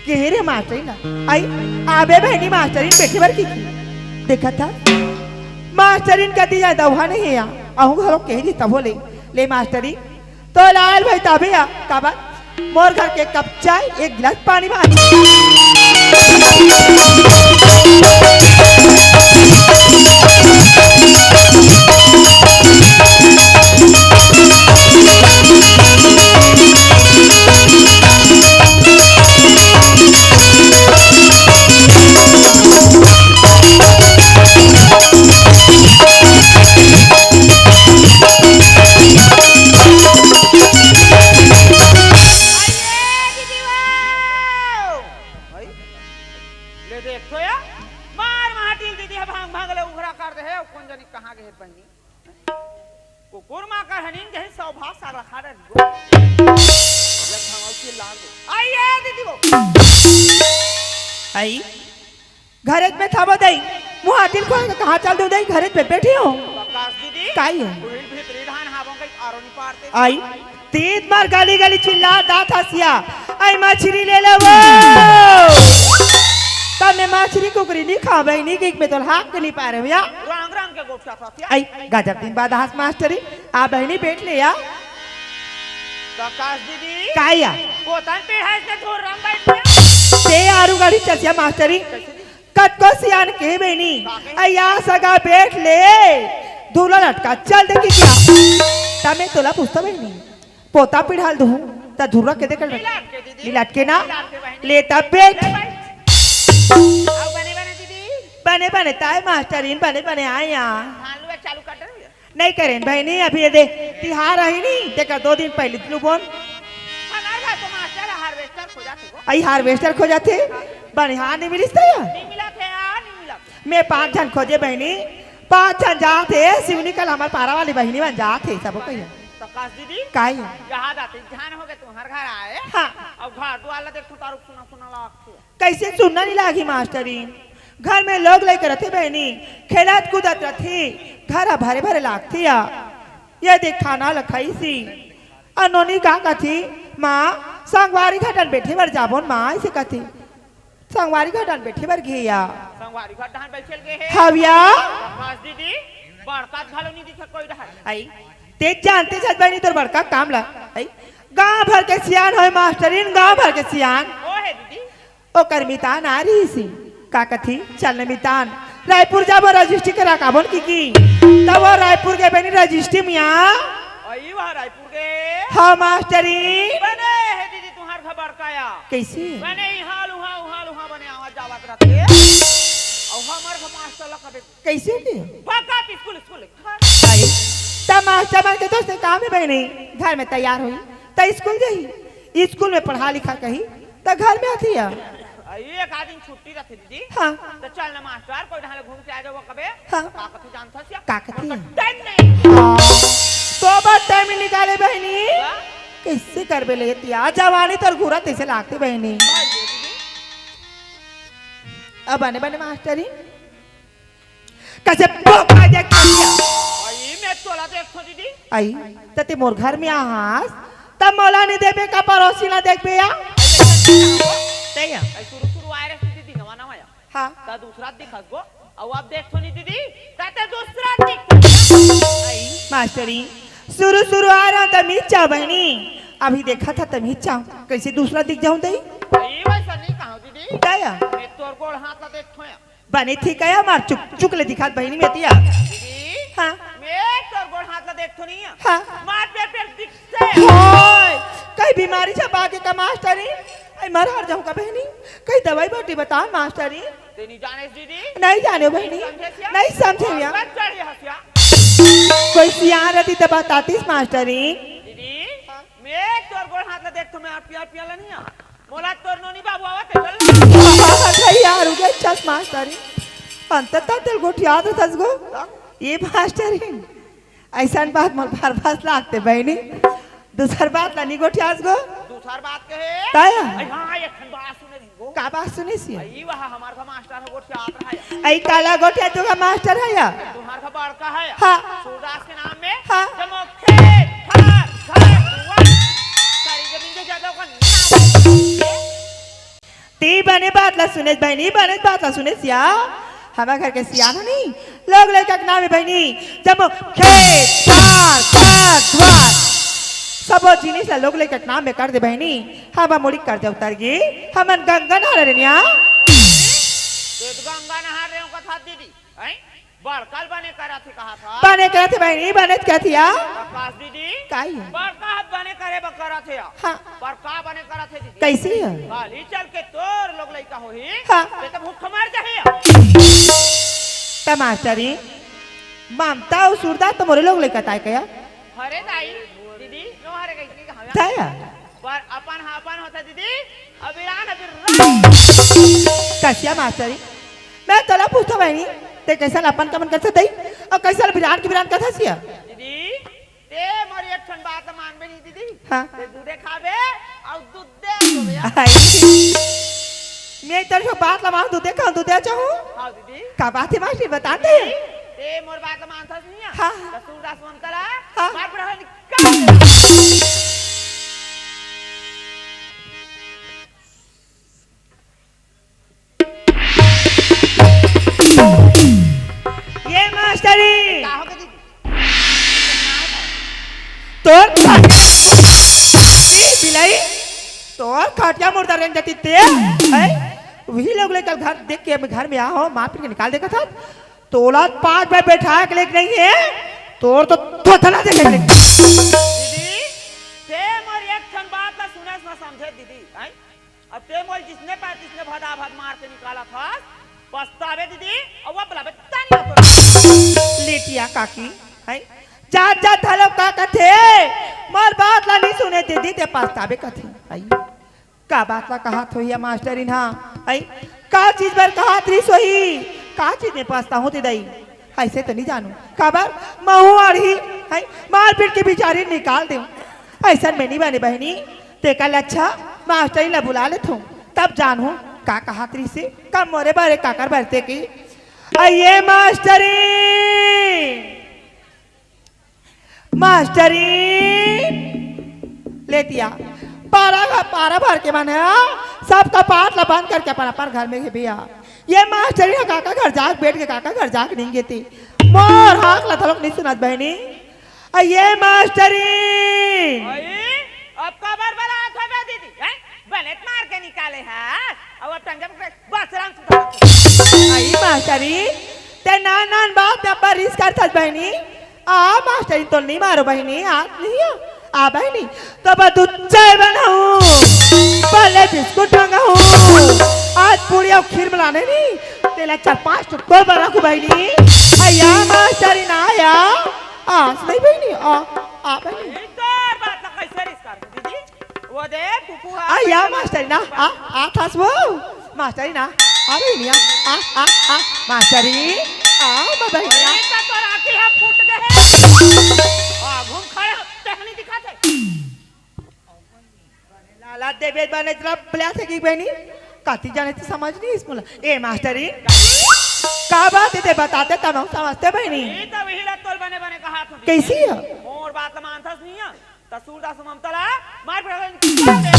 कहे रे मास्टरी ना, आई, आबे बहनी मास्टरी बेटे बर की की। देखा था? मास्टरी का दिया दवा नहीं है यहाँ। अहूँ घलो कहि दी तभो ले, ले मास्टरी, तो लाल भाई ताबे आ, काबर? मोर घर के कप चाय, एक गिलास पानी भात। ले देख तो या, मार माटिल दीदी ह भांग भांग ले उघरा कर दे हे, कोन जनी कहाँ गे हे बहिनी? कुकुर माकर हनिन जही सौ भाग साग रखा रही। ले खाओ चिल्ला दो। आइए दीदी वो। आई। घरेच में थाबो दई, मुँह आतिल खोल के कहाँ चल दू दई, घरेच में बैठी हो। प्रकाश दीदी, काई है? उहिल भीतरी धान हावों के आरो नहीं पारते। आई, तीन बार गाली गाली चिल्ला दात हसिया, आई मछरी ले ले वो। तब मैं मछरी कुकरी नहीं खा बहिनी, कि मैं तो हाक के नहीं पा रहे भैया। रंग रंग के गोठिया था क्या? आई, गजब दिन बाद हंस मास्टरी, आ बहिनी बैठ ले या। प्रकाश दीदी। काई या? पोतन पीढ़ा इसने धूर रंग बैठ गया। ते आरू गाड़ी चसिया मास्टरी। कतको सियान के बहिनी, अया सगा बैठ ले, दूल्हा लटका चल देखी क्या? तमे तोला पूछता बहिनी, पोता पिढ़ाल दूँ, त धुर्रा के देकर मिलाट के दीदी। मिलाट के ना? मिलाट के बहिनी। ले तब बैठ। ले बैठ। आओ बने बने दीदी। बने बने ताय मास्टरीन, बने बने आया। धान लुआ चालू कर दे। नहीं करेन बहिनी, अभी ये दे तिहार आही नी, देखा दो दिन पहले लुबोन। हमार घर तो मास्टर हार्वेस्टर खोजा थे वो। आई हार्वेस्टर खोजा थे, बनिहार नहीं मिलिस था या? नहीं मिला थे यार, नहीं मिला। मैं पांच झन खोजे बहिनी, पांच झन जात हे, सिवनी कल हमार पारा वाली बहिनी मन जात हे, सबो कहिया। प्रकाश दीदी, काई? यहाँ जाते ध्यान हो गए तुम्हारे घर आए। हाँ। अब घर द्वार ला देख तो तारुक सुना सुना लागथे। कैसे सुनना नहीं लागी मास्टरीन? घर में लोग लइका रथे बहिनी, खेलत कूदत रथे, घर ह भरे भरे लागथे या। ये देख खाना ल खाइसी। अ नोनी का कथे, "माँ, संगवारी घटन बैठे बर जाबोन माँ," ऐसे कथे। संगवारी घटन बैठे बर गे या। संगवारी घटन बैठे गे हे। हविया। प्रकाश दीदी, बड़का घलो नहीं दिखे कोई डहर। आई, ते जानते छस बहिनी तोर बड़का काम ला। आई, गांव भर के सियान होय मास्टरीन, गांव भर के सियान। ओ हे दीदी। ओकर मितान आ रहिस हे। का कथे, "चल न मितान, रायपुर जाबो, रजिस्ट्री करा के आबोन" किके। तब वो रायपुर गे बहिनी रजिस्ट्री मिया। अई वहाँ रायपुर गे। हाँ मास्टरी। बने हे दीदी तुम्हार घर बड़का या। कैसे? बने इहाँ लुहा, उहाँ लुहा बने आवत जावत रथे। अउ हमर घर मास्टर ला कबे कैसे के? भगा के स्कूल, स्कूल। भाई, त मास्टर मन के तो से काम हे बहिनी, घर में तैयार होई, त स्कूल जाही, स्कूल में पढ़ा लिखा कही, त घर में आती है। आ, एक आदमी छुट्टी रथे दीदी। हाँ। त चल ना मास्टर, कोई ढाले घूम के आ जाओ कबे। हाँ। का कथी जानत हस या? का कथी? टाइम नहीं। हाँ। तो बस टाइम ही निकाले बहिनी। हाँ? कैसे करबे ले तिया जवानी तोर घूरा तैसे लागते बहिनी। भाई ये दीदी। अब बने बने मास्टरी। कैसे पोका देख के दिया? आई, मैं तोला देखथों दीदी। आई, त ते मोर घर में आहस, त मोला नहीं देबे का पड़ोसी ला देखबे या? तैया। आई, शुरू, शुरू आए रहे दीदी, नवा, नवा या। हाँ। त दूसरा दिखस गो, अउ अब देखथों नहीं दीदी, त ते दूसरा दिख। आई, मास्टरी, शुरू, शुरू आ रहा त मीचा बहिनी, अभी देखा था त मीचा, कैसे दूसरा दिख जाऊं तई? आई, वैसा नहीं कहा दीदी। तैया। मैं तोर गोड़ हाथ ला देखथों या। बने ठीक है, हमार चुक, चुक ले दिखात बहिनी में तिया। दीदी, हाँ। मैं तोर गोड़ हाथ ला देखथों नहीं है। हाँ। मार पेर पेर दिखते। होय, कई बीमारी छपा के का मास्टरी? आई मर हर जाऊं का बहिनी? कई दवाई बूटी बता मास्टरी? ते नहीं जाने दीदी? नहीं जाने बहिनी। नहीं समझे सिया? नहीं समझे मिया। मत चढ़ी हसिया। कोई सियान रहती त बतातीस मास्टरी। दीदी, मैं तोर गोड़ हाथ ला देखथों मैं, आप पिया पिया ला नहीं आ। मोला तोर नोनी बाबू आवत हे, चल। अरे यार, उगे चल मास्टरी। अंत तक तेल गोठियात रहस गो। ये मास्टरी। ऐसन बात मोर भर भस लागते बहिनी। दूसर बात ला नी गोठियास गो। दूसर बात कहे। काय? अरे हाँ, एक ठन बात सुने रही गो। का बात सुने सी? अई वहाँ हमार घर मास्टर ह गोठियात रहा है। अई काला गोठिया तू का मास्टर है या? तुम्हार घर बड़का है या? हाँ। सूरदास के नाम में? हाँ। जब ओखे, घर, घर, दुआर, सारी जमीन जो जायदाद ओकर नाम है। ते बने बात ला सुनेस बहिनी, बने बात ला सुनेस या। हमार घर के सियान हो नी, लोग लइका के नाम हे बहिनी, जम्मो खेत, खार, घर, द्वार, सबो जिनिस ला लोग लइका के नाम में कर दे बहिनी। हमर मुड़ी के कर्जा उतर गे, हमन गंगा नहार रेन या। ते तो गंगा नहार रेन कथा दीदी, हैं? बड़का ल बने करत हे कहा था। बने करत हे बहिनी, बने करत हे या। प्रकाश दीदी, काई हे? बड़का हाथ बने करे बर करत हे या। हाँ। बड़का बने करत हे दीदी। कइसे हे? काली चल के तोर लोग लइका होही, हाँ। ते तो भूख मर जाही या। त मास्टरी, ममता अउ सूरदास तो मोरे लोग लइका ताय कया। अरे दाई, दीदी, नो हरे कइसे कहा? ताय या। पर अपन हा अपन होता दीदी, अबिरान अबिरान। कसिया मास्टरी, मैं तोला पूछथों बहिनी, ते कइसन अपन के मन कथे तई, अउ कइसन अबिरान के अबिरान कथस या? दीदी, ते मोर एक ठन बात मानबे नहीं दीदी। हाँ। ते दूधे खाबे, अउ दूधे सोबे। आई। मैं तोर जो बात ला मान दूधे खाऊं, दूधे चाहूं। हाँ दीदी। का बात हे मास्टरी, बता दे। ते मोर बात ला मानथस नहीं या? हाँ। त सूरदास ममता ला, हाँ। मार पड़ा निकाल दे। ये मास्टरी। का हो गे दीदी? तोर खटिया, ए बिलाई, तोर खटिया मुर्दा रेंग जाती ते, हैं? वही लोग लइका घर देख के मैं घर में आ हो, मार पीट के निकाल देगा था। तोला पांच बार बैठा के लेके नहीं है, तोर तो थोथना देखे के लेके। दीदी, ते मोर एक ठन बात ला सुनस न समझे दीदी, हैं? अब ते मोल जिसने पाए तिसने भदा भद मार के निकालत हस, पछताबे दीदी, अउ अब लबे तानी हो तोला। लेटिया काकी, हैं? जात जात घलो का कथे, मोर बात ला नहीं सुने दीदी, ते पछताबे कथे। आई, का बात ला कहत होही या मास्टरिन हा? आई, का चीज बर कहत रहिस होही? का चीज में पछताहूं ते दई? अइसे तो नहीं जानूं। काबर? महूं आड़ही, हैं? मार पीट के बिचारी निकाल देंव। अइसन में नहीं बने बहिनी, तेकर ले अच्छा मास्टरी ला बुला लेथों, तब जानहूं का कहत रहिसे, कब मोरे बारे काकर बरते की। अये मास्टरी, मास्टरी, लेतिया, पारा, पारा भर के मन हे, सब कपाट ला बंद करके अपन, अपन घर में हे भैया। ये मास्टरी ह काकर घर जाके बैठ गे, काकर घर जाके नहीं गे ते। मोर हाक ला घलोक नहीं सुनत बहिनी। अये मास्टरी। अई, अब काबर बलात हवे दीदी, हैं? बने त मार के निकाले हा। अब टंगे पकड़े, बस राम सुधार। अई मास्टरी, ते नान नान बात में अब्बड़ रिस करथस बहिनी। आ मास्टरी, तोला नहीं मारों बहिनी, आज नहीं आ। आ बहिनी, तो बस दूध चाय बनाहूं, पहले बिस्कुट मंगाहूं, आज पूड़ी अउ खीर बनाने नहीं, तेला चार पांच ठो तोर बर रखहूं बहिनी। अया मास्टरी ना आया, आज नहीं बहिनी, आ, आ बहिनी। ए, तोर बात ला कइसे रिस कर दीदी? वो दे, कुकू हा, अया मास्टरी ना, आ, आ थास वो, मास्टरी ना, आ बहिनी, आ, आ, आ, आ, मास्टरी, आ, बहिनी, आ। अरे, त तोर आँखी हा फूट गे हे। आ, घूम खड़े हो, टहनी दिखाथे। लाला देवे बने जरा बलिया से की बहिनी, काती जाने से समझ नहीं इसको ला। ए मास्टरी, का बात हे ते बताते तब हम समझते बहिनी। ए, त वही ला तोल बने बने कहा था। कइसे हे? मोर बात ला मानथस नहीं हे। त सूरदास ममता ला मार पीट के निकाल दे।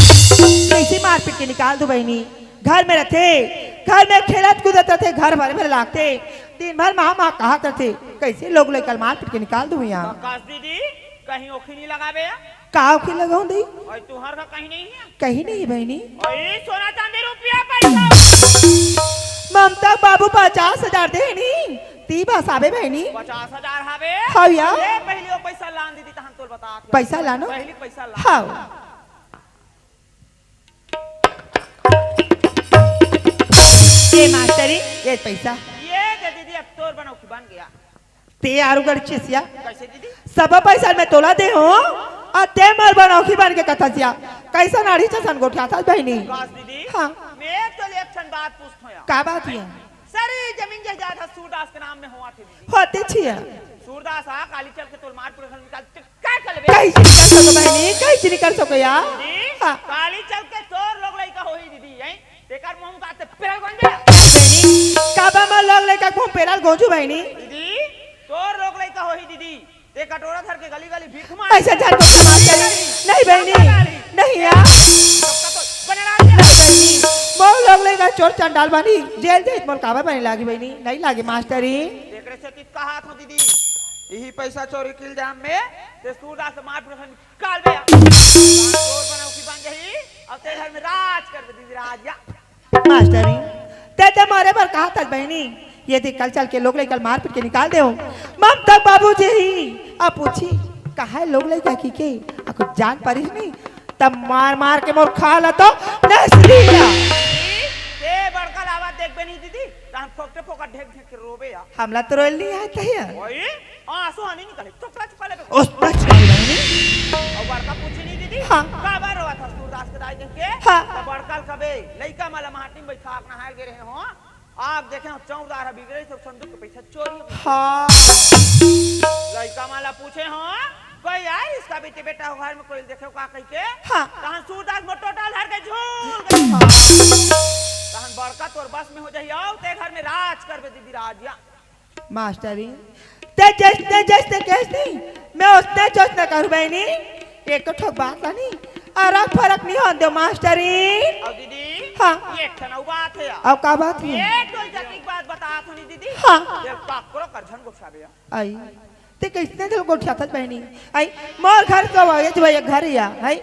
कइसे मार पीट के निकाल दूं बहिनी? घर में रथे, घर में खेलत कूदत रथे, घर भर में लागथे, दिन भर माँ माँ कहत रथे, कइसे लोग लइका ल मार पीट के निकाल दूं यहाँ? प्रकाश दीदी, कहीं ओखी नहीं लगाबे या? का ओखी लगाऊं दई? अउ तुहर का कहीं नहीं हे? कहीं नहीं बहिनी। अरे सोना चांदी रुपया पैसा। ममता बाबू पचास हजार दे नहीं, ती बस आबे बहिनी। पचास हजार हावे? हव या। ले पहली वो पैसा लान दीदी, तहन तोल बता। पैसा लानो? पहली पैसा लान। हव। ए मास्टरी, ये पैसा। ये दे दीदी, अब तोर बनौखी बन गया। ते आरू गड़चिसिया। कइसे दीदी? सब पैसा मैं तोला दे हूं, अउ ते मोर बनौखी बन के कथसिया। कइसन आड़ी चसन गोठियाथस बहिनी? प्रकाश दीदी, हाँ। मैं तोले एक ठन बात पूछथों या। का बात हे? सारी जमीन जायदाद ह सूरदास के नाम में होवत हे दीदी। होते छिया। सूरदास हा काली चल के तोर मार पूरा घर निकाल के का कर लेबे? कहीं से नहीं कर सको बहिनी, कहीं से नहीं कर सको या। दीदी, हाँ। काली चल के तोर लोग लइका होही दीदी, हैं? तेकर मुंह का ते पेरल गोंजे। बहिनी, काबर मोर लोग लइका के मुंह पेरल गोंजू बहिनी? दीदी, तोर लोग लइका होही दीदी, ते कटोरा धर के गली गली भीख मार। अइसे झन बोल मत करी। नहीं बहिनी, नहीं या। सबका तो बने रहा। नहीं बहिनी, मोर लोग लइका चोर चंडाल बनी, जेल जाई त मोला काबर बने लागी बहिनी? नहीं लागे मास्टरी। एकरे सेती कहाथंव दीदी, इही पैसा चोरी के इल्जाम में ते सूरदास मार पीट के निकाल बे। चोर बनाऊ की बन जाही, अब ते घर में राज करबे दीदी, राज या। मास्टरी, ते ते मारे बर कहाथस बहिनी, ये देख कल चल के लोग लइका ल मार पीट के निकाल देहूं। ममता बाबूजी ही, अब पूछी, कहां हे लोग लइका कहिके, अब कुछ जान पारिस नहीं, तब मार मार के मोर खाल तो नसली ला। ए, बड़का ल आवाज देखबे नहीं दीदी, तहन फोकटे फोकट ढेक ढेक के रोबे या। हमला तो रोल नहीं आता है। ओए, आंसू आनी निकले, चुप रह, चुप रह। ओस, बच गई बहिनी। अउ बड़का पूछी नहीं दीदी, हाँ। काबर रोवत हस सूरदास के दाई देख के? हाँ। त बड़का ल कबे, लइका मन ला माटी में बैठा के नहाए गे रहे हो, आग देखे हो, चौरदार ह बिगड़े, सब संदूक के पैसा चोरी हो गे। हाँ। लइका मन ला पूछे हो, कोई आइस का बेटी बेटा हो घर में, कोई देखे हो का कहिके? हाँ। तहन सूरदास मोर टोटल हर के झूल गए। हाँ। तहन बड़का तोर बस में हो जाही, अउ ते घर में राज करबे दीदी, राज या। मास्टरी, ते जइसने जइसने कहिस नहीं, मैं ओसने जइसने करूं बहिनी। एक तो ठोक बात ला नहीं, अरक फरक नहीं होन देव मास्टरी। अउ दीदी, हाँ। एक ठन अउ बात हे। अउ का बात हे? एक डोल जतिक बात बतात हंव नहीं दीदी। हाँ। ये काकरो कर झन गोठियाबे या। आई, ते कइसने झन गोठियाथस बहिनी? आई, मोर घर तो आगे जो एक घर या, आई,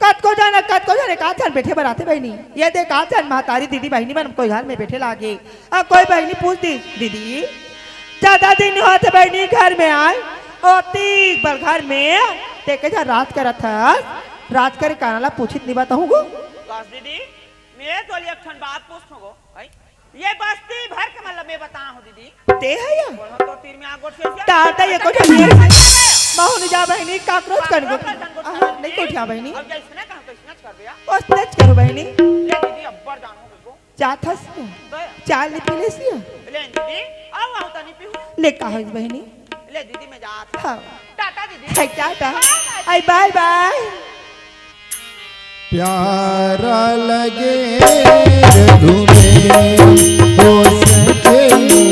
कतको झन, कतको झन एकाध झन बैठे बर आथे बहिनी। ये देख, एकाध झन महतारी दीदी बहिनी मन कोई घर में बैठे लागे। अब कोई बहिनी पूछ दिस, "दीदी, ज्यादा दिन नहीं होत हे बहिनी घर में आए, ओतिक बड़ घर में ते के झन राज करत हस, राज करे काना ला पूछित नहीं बताहूं गो।" बस दीदी, मैं तो एक ठन बात पूछथंव गो, आई? ये बस्ती भर के मन ला मैं बताहूं दीदी। ते ह या? बोलो तो तीर में आग गोठिया। दादा, ये गोठिया नहीं। महू नहीं जा बहिनी, काकरोच कन गोठिया। नहीं गोठिया बहिनी। अब जैसने कहा तैसने कर दिया। ओसने करो बहिनी। ले दीदी, अब्बड़ जान हो गई को। जात हस? दया। चाय नहीं पी लेस या? ले दीदी, आओ, आओ, तनी पीहू। ले का होइस बहिनी? ले दीदी, मैं जात हंव। हाँ। टाटा दीदी। हे, टाटा। बाय, बाय। आई, बाय, बाय। प्यारा लगे रघुबीर, ओ सजनी,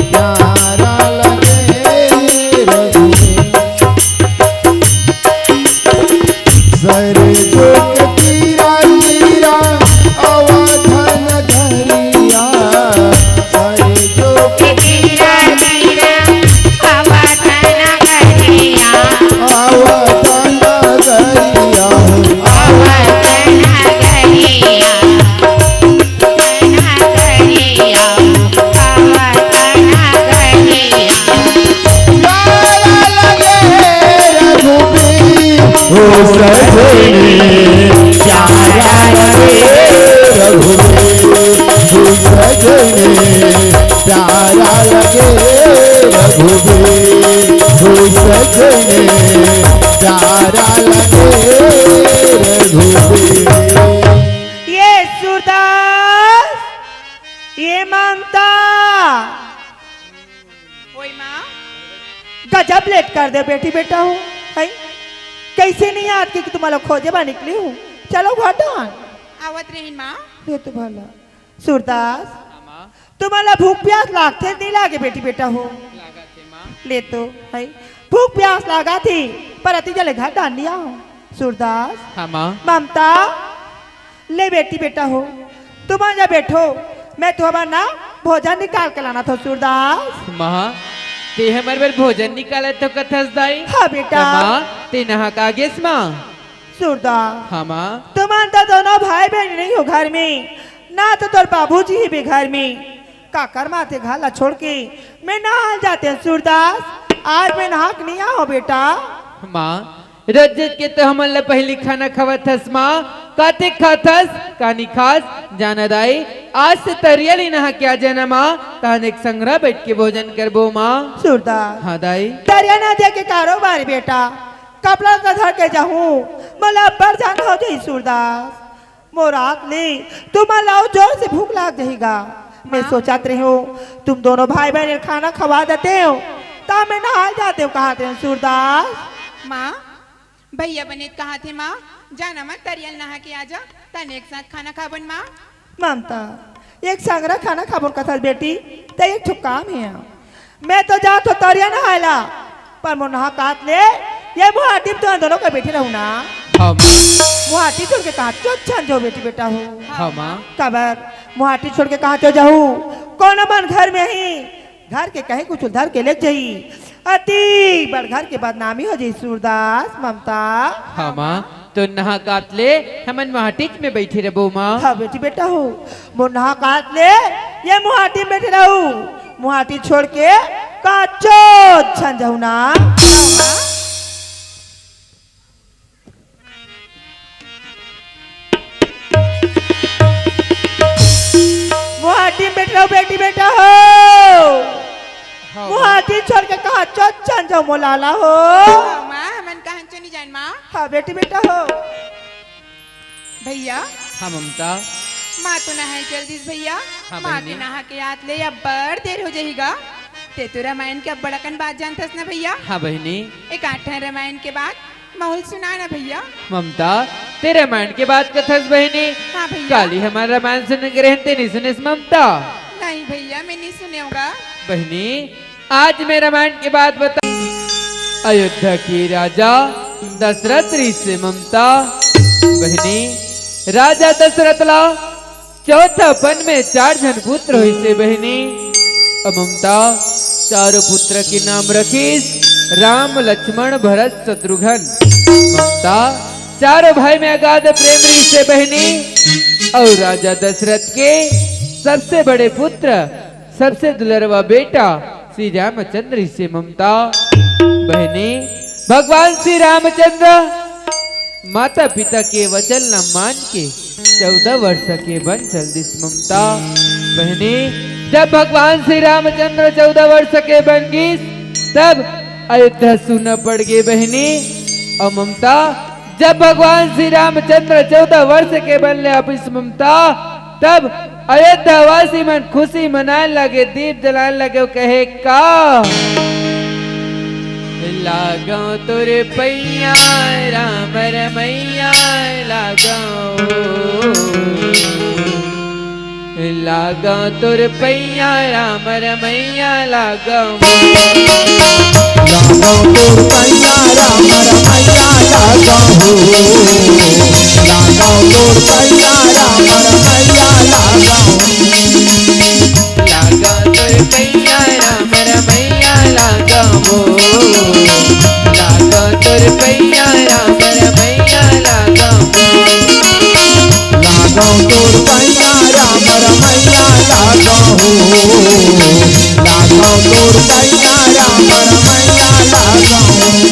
प्यारा लगे रघुबीर। सरजो के तीरा तीरा अवध नगरिया, सरजो के तीरा तीरा अवध नगरिया, अवध नगरिया, अवध नगरिया, नगरिया, अवध नगरिया। प्यारा लगे रघुबीर, ओ सजनी, प्यारा लगे रघुबीर, ओ सजनी, प्यारा लगे रघुबीर, ओ सजनी, प्यारा लगे रघुबीर। ये सूरदास, ये ममता। ओए माँ। गजब लेट कर दे बेटी बेटा हो, हैं? कैसे नहीं याद की कि तुम्हारा खोजे बा निकली हूँ। चलो घर डान। आवत रहिन माँ। ये तो भला। सूरदास, हाँ माँ। तुम्हारा भूख प्यास लागथे नहीं लागे बेटी बेटा हो? लागत हे माँ। ले तो, हैं? भूख प्यास लागा थी, पर अति जले घर डान लिया हो। सूरदास। हाँ माँ। ममता, ले बेटी बेटा हो, तुमन जा बैठो, मैं तुम्हारा ना भोजन निकाल के लानत हंव सूरदास। माँ, ते हमर बर भोजन निकालत हस कथस दाई? हाँ बेटा। त माँ, ते नहा के आगेस माँ? सूरदास। हाँ माँ। तुमन तो दोनों भाई बहन नहीं हो घर में, ना तो तोर बाबूजी ही भी घर में। काकर माते घर ला छोड़ के मैं नहा ल जातेंव सूरदास, आज मैं नहा के नहीं आएंव बेटा। माँ, रोज रोज के तो हमन ला पहिली खाना खवाथस माँ, का ते खाथस, का नी खास, जाना दाई, आज से तरिया ले नहा के आ जाना माँ, तहन एक संघरा बैठ के भोजन करबो माँ। सूरदास। हाँ दाई। तरिया नहा के कारोबार बेटा, कपड़ा तो धर के जाहूँ, मोला अब्बड़ जान हो जाही सूरदास। मोर हाथ ले तुमन ला अउ जोर से भूख लाग जाही गा। मैं माँ। सोचत रहेंव, तुम दोनों भाई बहन खाना खवा देतेव, त मैं नहा ल जातेंव, कहत रहेंव सूरदास। माँ, भैया बने त कहत हे माँ, जा ना माँ, तरिया ल नहा के आ जा, तहन एक साथ खाना खाबन माँ। ममता, एक संघरा खाना खाबन कथस बेटी, त एक ठो काम हे। मैं तो जात हंव तरिया नहाय ला, पर मोर नहात ले ये मोर आदमी तुमन दोनों के बैठे रहू ना। हाँ माँ। मुहाटी छोड़ के कहाँ चो झन जाहू बेटी बेटा हो? हाँ माँ। काबर मुहाटी छोड़ के कहाँ चो जाहू? कोनो मन घर में ही घर के कहीं कुछ उधर के लेग जाही, अति बड़ घर के बदनामी हो जाही सूरदास ममता। हाँ माँ, तो नहा कात ले हमन मुहाटीच में बइठे रबो माँ। हाँ बेटी बेटा हो, मोर नहा कात ले ये मुहाटी में बइठे रहू, मुहाटी छोड़ के कहाँ चो झन जाहू ना। मुहाटी में बइठे रहू बेटी बेटा हो। हाँ माँ। मुहाटी छोड़ के कहाँ चो झन जाहू मोर लाला हो? हाँ माँ, हमन कहाँ चो नहीं जान माँ। हाँ बेटी बेटा हो। भैया। हाँ ममता। माँ तो नहाए चल दिस भैया। हाँ माँ के बहिनी। नहा के आत ले अब्बड़ देर हो जाही गा। ते तो रामायण के अब्बड़ अकन बात जानथस ना भैया। हाँ बहिनी। एक आठ ठन रामायण के बात महूँ ल सुना ना भैया। ममता, ते रामायण के बात कथस बहिनी। हाँ भैया। काली हमर रामायण सुने गे रहेन, ते नहीं सुनेस ममता? नहीं भैया, मैं नहीं सुनेंव गा। बहिनी, आज मैं रामायण के बात बता। अयोध्या के राजा दशरथ रिहिसे ममता। बहिनी, राजा दशरथ ला चौथा पन में चार झन पुत्र होइसे बहिनी। अउ ममता, चारों पुत्र के नाम रखिस राम, लक्ष्मण, भरत, शत्रुघ्न। ममता, चारों भाई में अगाध प्रेम रिहिसे बहिनी। अउ राजा दशरथ के सबसे बड़े पुत्र, सबसे दुलरवा बेटा श्री रामचंद्र रिहिसे ममता। बहिनी, भगवान श्री रामचंद्र माता पिता के वचन ला मान के चौदह वर्ष के बन चल दिस ममता। बहिनी, जब भगवान श्री रामचंद्र चौदह वर्ष के बन गिस, तब अयोध्या सूना पड़ गे बहिनी। अउ ममता, जब भगवान श्री रामचंद्र चौदह वर्ष के बन ले आपिस ममता, तब अयोध्या वासी मन खुशी मनाए लगे, दीप जलाए लगे, अउ कहे का? लागंव तोर पैया राम रमैया, लागंव, लागंव तोर पैया राम रमैया, लागंव। लागंव तोर पैया राम रमैया, लागंव हो। लागंव तोर पैया राम रमैया, लागंव। लागंव तोर पैया राम रमैया, लागंव हो। लागंव तोर पैया राम रमैया, लागंव हो। लागंव तोर पैया राम रमैया, लागंव हो। लागंव तोर पैया राम रमैया, लागंव हो।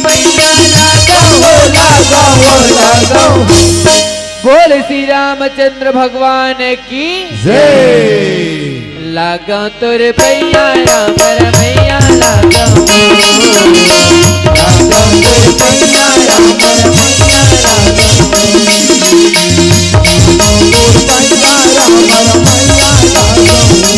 पैया लागंव हो, लागंव हो, लागंव हो। बोल श्री रामचंद्र भगवान की जय। लागंव तोर पैया राम रमैया, लागंव हो। लागंव तोर पैया राम रमैया, लागंव हो। लागंव तोर पैया राम रमैया, लागंव हो।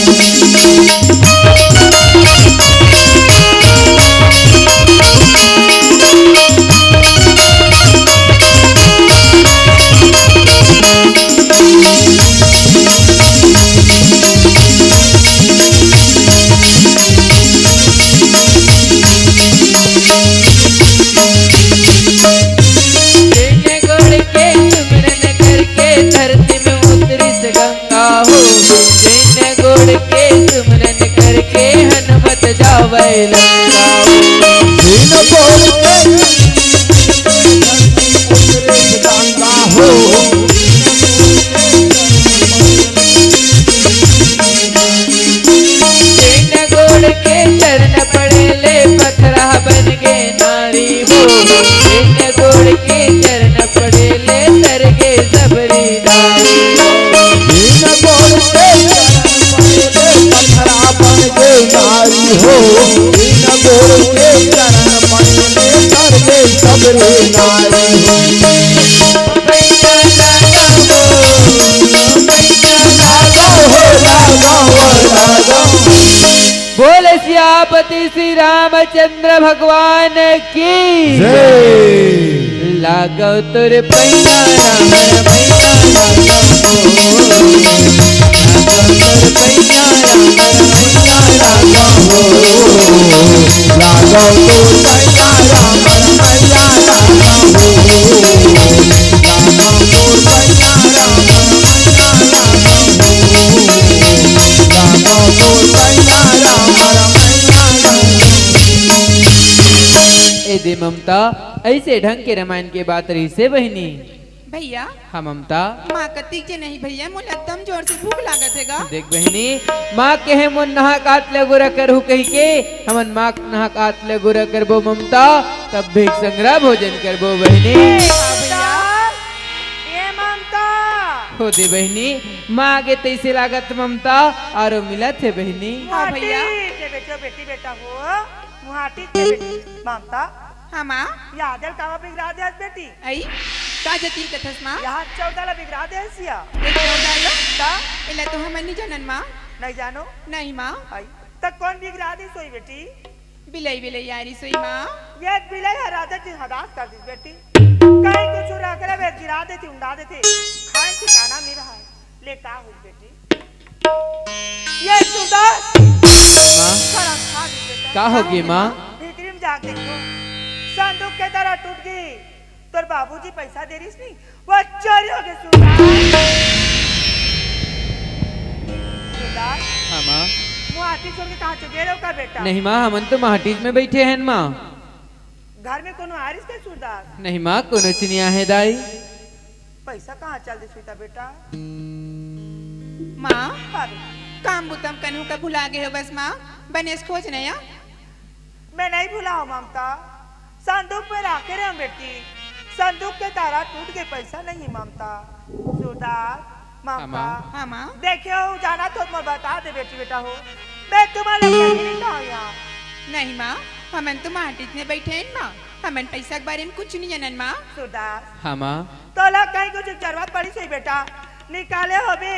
तीन गोड़ के सुमरन करके धरती में उतरिस गंगा हो। तीन गोड़ के सुमरन करके हनुमत जावै लंका हो। तीन गोड़ के गंगा हो। तीन गोड़ के चरण पड़े ले पथरा बन गे नारी हो। तीन गोड़ के चरण पड़े ले तर गे सबरी नारी हो। तीन गोड़ के चरण पड़े ले पथरा बन गे नारी हो। तीन गोड़ के चरण पड़े ले तर गे सबरी नारी हो। बोल सियापति श्री रामचंद्र भगवान की जय। लागंव तोर पैया राम रमैया, लागंव हो। लागंव तोर पैया राम रमैया, लागंव हो। लागंव तोर पैया राम त अइसे ढंग के रमायन के बात रहिसे बहिनी। भैया। हाँ ममता। माँ कतिक जे नहीं भैया, मोला एकदम जोर से भूख लागत हे गा। देख बहिनी, माँ कहे मोन नहाक आत ले गोरा करहू कहिके, हमन माँ नहाक आत ले गोरा करबो ममता, तब भी संगरा भोजन करबो बहिनी। ए भैया। ए ममता। हो दे बहिनी, माँ आगे तइसे लागत ममता, आरो मिलत हे बहिनी। हाँ भैया। मुहाटी के बेटो बेटी बेटा हो, मुहाटी के बेटी ममता। हाँ माँ। यादल कावा बिगड़ा दे हस बेटी। अई, का जतिन कथस माँ? यहाँ चौदह ला बिगड़ा दे हस या। ए चौदह ला? का? एला तो हमन नहीं जानन माँ। नहीं जानो? नहीं माँ। अई, त कौन बिगड़ा दे सोई बेटी? बिलई, बिलई आरी सोई माँ। ये बिलई हर राजा जी हदास कर दिस बेटी। कहीं कुछ रख ले बे, गिरा देती, उंडा देती। खाए ठिकाना नहीं रहा है। ले का हो बेटी? ये सुंदर। माँ। खराब खा दी बेटा। का हो गे माँ? भीतरी में जाके देखो। संदूक के दरा टूट गई। तोर बाबूजी पैसा दे रहिस नहीं, वो चोरी हो गए सुंदर। सुंदर। हाँ माँ। मुहाटी छोड़ के कहाँ चले गए रहो का बेटा? नहीं माँ, हमन तो मुहाटी में बैठे हैं माँ। घर में कोनो आरिस के सुंदर? नहीं माँ, कोनो चिनिया है दाई। पैसा कहाँ चल दे सुईता बेटा? माँ, हाँ बेटा। काम बुतम कन्हू का भुला गए हो बस माँ, बनेस खोज नया। मैं नहीं भुला हूँ ममता, संदूक में राखे रहे बेटी, संदूक के तारा टूट गए, पैसा नहीं ममता। सुरदास, ममता, हाँ माँ। हाँ माँ। देखे हो जाना तो मैं बता दे बेटी बेटा हो, मैं तुम्हारे कहीं नहीं कहा यहाँ। नहीं माँ, हमन तो माटी में बैठे हैं माँ, हमन पैसा के बारे में कुछ नहीं जानन माँ। सुरदास, हाँ माँ। तोला कहीं कुछ जरूरत पड़ी सही बेटा, निकाले होबे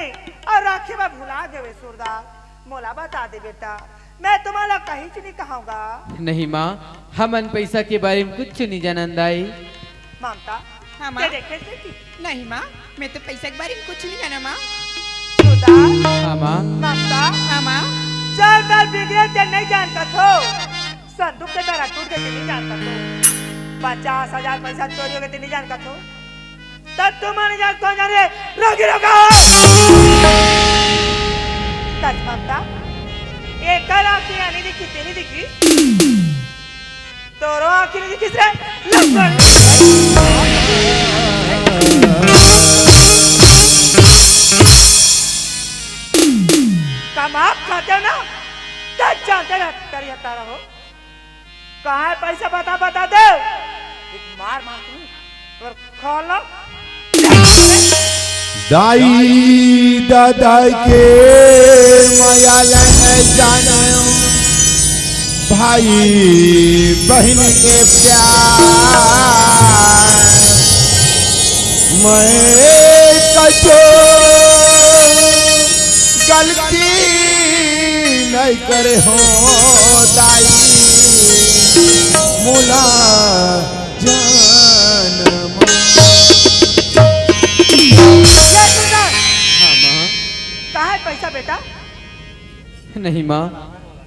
और राखे में भुला गए सुरदास, मोला बता दे बेटा, मैं तुम्हारा कहीं से नहीं कहूँगा। नहीं माँ, हमन पैसा के बारे में कुछ नहीं जानन दाई। ममता, हाँ माँ। ते देखे से कि? नहीं माँ, मैं तो पैसा के बारे में कुछ नहीं जाना माँ। सुरदास, हाँ माँ। ममता, हाँ माँ। चल चल बिगड़े ते नहीं जानता थो, संदूक के तारा टूट गए ते नहीं जानता थो, पचास हजार पैसा चोरी हो गए ते नहीं जानता थो, तब तुम नहीं जान कौन जान रे, रोगी रोगा। सच ममता, एक आँखी आने दिखी, तेरी दिखी। तोरो आँखी नहीं दिखिस रे, लफड़। कमा खाते ना, तब जानते ना, करिया तारा हो। कहाँ है पैसा, बता, बता दे। एक मार मार तू, और खोल लो। दाई दादा के मया ल न जाने, भाई बहन के प्यार। मैं कजो गलती नहीं करे हो दाई, मोला जान। हाँ, माँ। कहाँ है पैसा बेटा? नहीं माँ,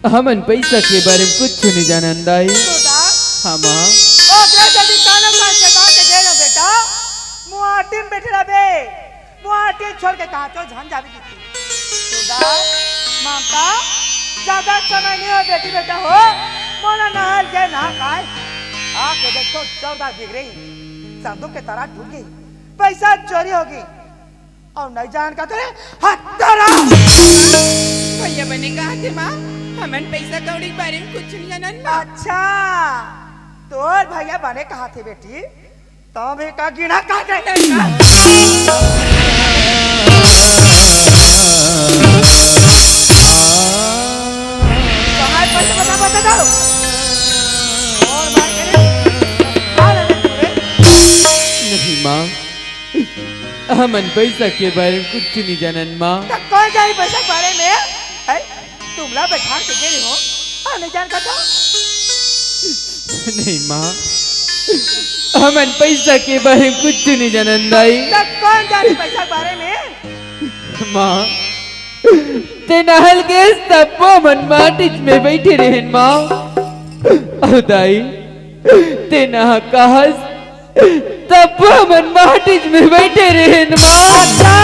हमन पैसा के बारे में कुछ नहीं जानन दाई। सुरदास? हाँ माँ। ओ, जल्दी कानून का जगह के दे दो बेटा। मुआटी में बैठे रहे बे। मुआटी छोड़ के कहाँ तो झन जावे दीदी। सुरदास, ममता, ज्यादा समय नहीं हो बेटी बेटा हो। मोला नहाय के नहा खाए। आके देखो चौदह बिगड़ी। संदूक के तारा टूट गई। पैसा चोरी हो गई। अउ नहीं जान का तेरे हत्तरा। भैया बने कहा थे माँ, हमन पैसा कौड़ी के बारे में कुछ नहीं जानन माँ। अच्छा, तोर भैया बने कहा थे बेटी, तो भी का गिना का दे। नहीं माँ। कहाँ है पैसा बता, बता दो। और मार के रे। आ रहे तू रे। नहीं माँ, हमन पैसा के बारे में कुछ नहीं जानन माँ। त कौन जानी पैसा के बारे में? हैं? तुमला बैठा के दे रहे हो? हाँ, नहीं जान का तो? नहीं माँ, हमन पैसा के बारे में कुछ नहीं जानन दाई। त कौन जानी पैसा के बारे में? माँ, ते नहल के सब्बो मन माटिच में बैठे रहेन माँ। अउ दाई, ते नहा कहस तब हमन माटिच में बैठे रहेन माँ। अच्छा,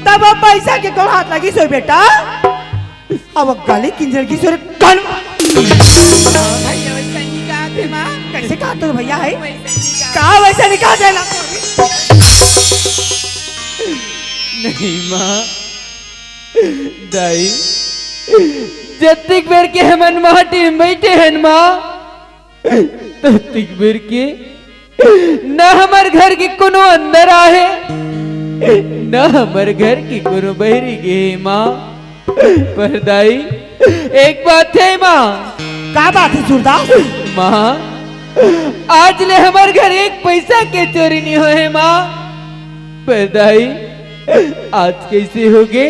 तब अब पैसा के कौन हाथ लगी सोई बेटा? अब गली किंजल की सोरे कल। भैया, वैसा नहीं कहा माँ, कैसे कहा तू भैया है? वैसे नहीं कहा। कहा वैसे नहीं कहा देना? नहीं माँ, दाई, जतिक बेर के हमन माटी में बैठे हन माँ, ततिक बेर के ना हमर घर के कोनो अंदर आहे, ना हमर घर के कोनो बहिरी गे हे माँ। पर दाई, एक बात हे माँ। का बात हे सूरदास? माँ, आज ले हमर घर एक पैसा के चोरी नहीं होए हे माँ। पर दाई, आज कैसे होगे?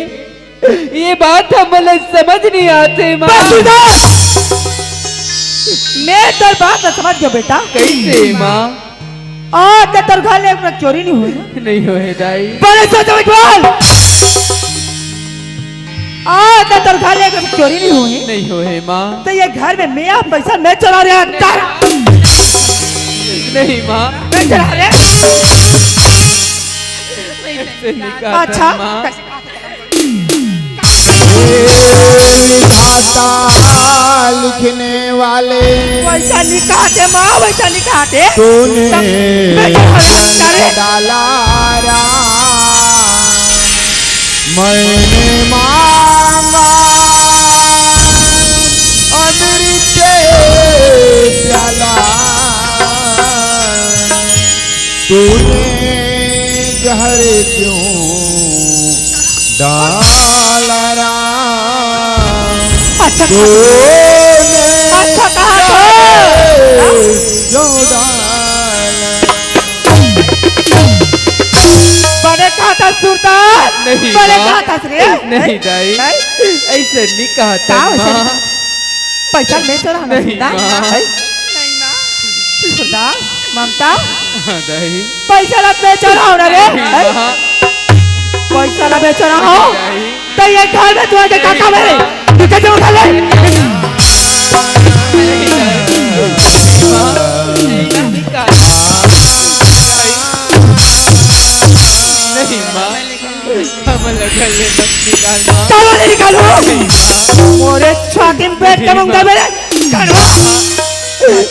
ये बात हमला समझ नहीं आते माँ। बस सूरदास! मैं तोर बात ला समझ गया बेटा। कैसे माँ? आज तक तोर घर ले एक चोरी नहीं होए। नहीं होए दाई। बड़े सोच समझ बोल। आज तक तोर घर ले एक चोरी नहीं होए। नहीं होए माँ। तो ये घर में मैं पैसा मैं चुरा रहा था। नहीं माँ। मैं चुरा रहा। ऐसे नहीं कहा था, अच्छा। माँ। ए विधाता लिखने वाले, वैसा नहीं कहते माँ, वैसा नहीं कहते। तूने तब मैं क्या करूँ? अरे! डाला राम, मैंने मांगा अमृत प्याला, तूने जहर क्यों डाला राम। अच्छा, तूने अच्छा कहा था। जहर क्यों डाला? बड़े कहा था सूरदास? नहीं बड़े माँ। कहा था रे? नहीं दाई, नहीं? ऐसे नहीं कहा था का वैसे माँ। नहीं? पैसा ले चला ना नहीं सूरदास? माँ। हैं? नहीं माँ। सूरदास, ममता, हाँ दाई। पैसा ला बेचो ना हो ना रे। नहीं हैं? माँ। पैसा ला बेचो ना हो। नहीं दाई। तो ये घर में तुम्हारे के काका मेरे। तू कैसे उठा ले? नहीं माँ, हमला घर ले मत निकाल माँ। चलो नहीं निकालो। मोरे छाती में पेट का मुंगा मेरे। कड़वा।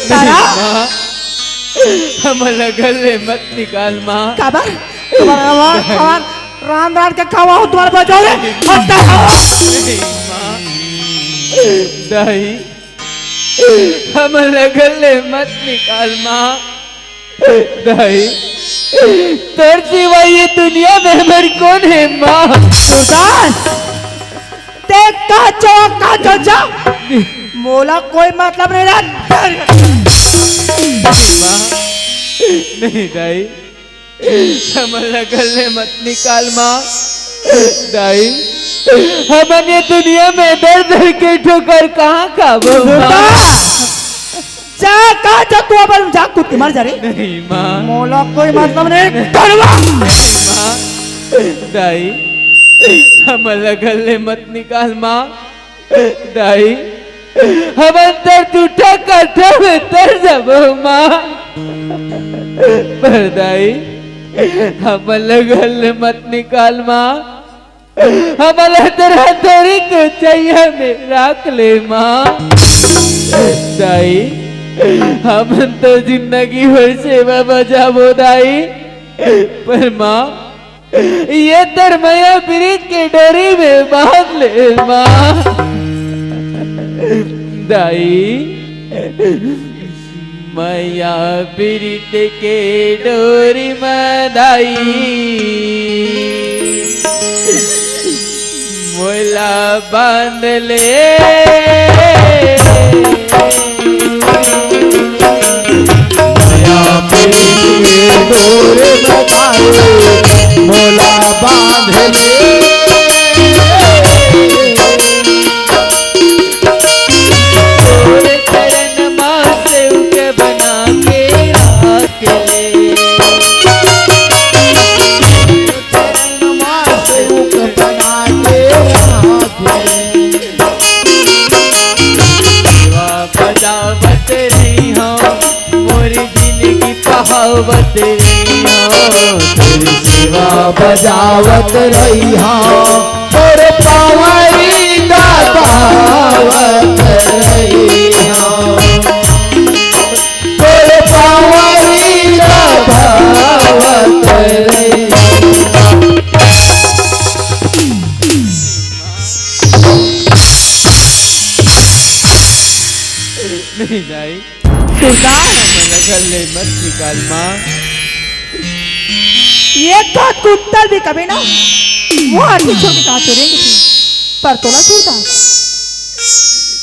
तारा। माँ, हमला घर ले मत निकाल माँ। काबर? तुम्हारा हमार रांध रांध के खावा हो, तुम्हारे पास जाओ रे। हट जाओ। नहीं माँ। दाई, हमला घर ले मत निकाल माँ। दाई, तोर सिवा ये दुनिया में हमर कोन हे माँ? सूरदास, ते का चो, का चो जा? मोला कोई मतलब नहीं रहा। नहीं माँ, नहीं दाई, हमला घर ले मत निकाल माँ। दाई, हमन ये दुनिया में दर दर के ठोकर कहाँ खाबो माँ? जा, कहाँ जा तू, अपन जा, कूद के मर जा रे। नहीं माँ। मोला कोई मतलब नहीं, कड़वा। नहीं माँ। दाई, हमला घर ले मत निकाल माँ। दाई, हमन तर जूठा काठा में तर जाबो माँ। पर दाई, हमला घर ले मत निकाल माँ। हमला तर हथौड़ी के ऊंचाइया में राख ले माँ। दाई, हमन तो जिंदगी भर सेवा बजाबो दाई। पर माँ, ये तर मया प्रीत के डोरी में बांध ले माँ। दाई, मया प्रीत के डोरी में दाई, मोला बांध ले। मया प्रीत के डोर में दाई, मोला बांध ले। तोरे चरण मा सेवक बना के राख ले। चरण मा सेवक बना के राख ले। सेवा बजावत रही हूँ, मोर जिंदगी पहावत रही हूँ। तोरी सेवा बजावत रही हूँ, तोर पावरी दबावत रही हूँ। कलमा। ये तो कुत्ता भी कभी ना, वो आदमी छोड़ के कहाँ चोरेंगे थे? पर तोला सूरदास,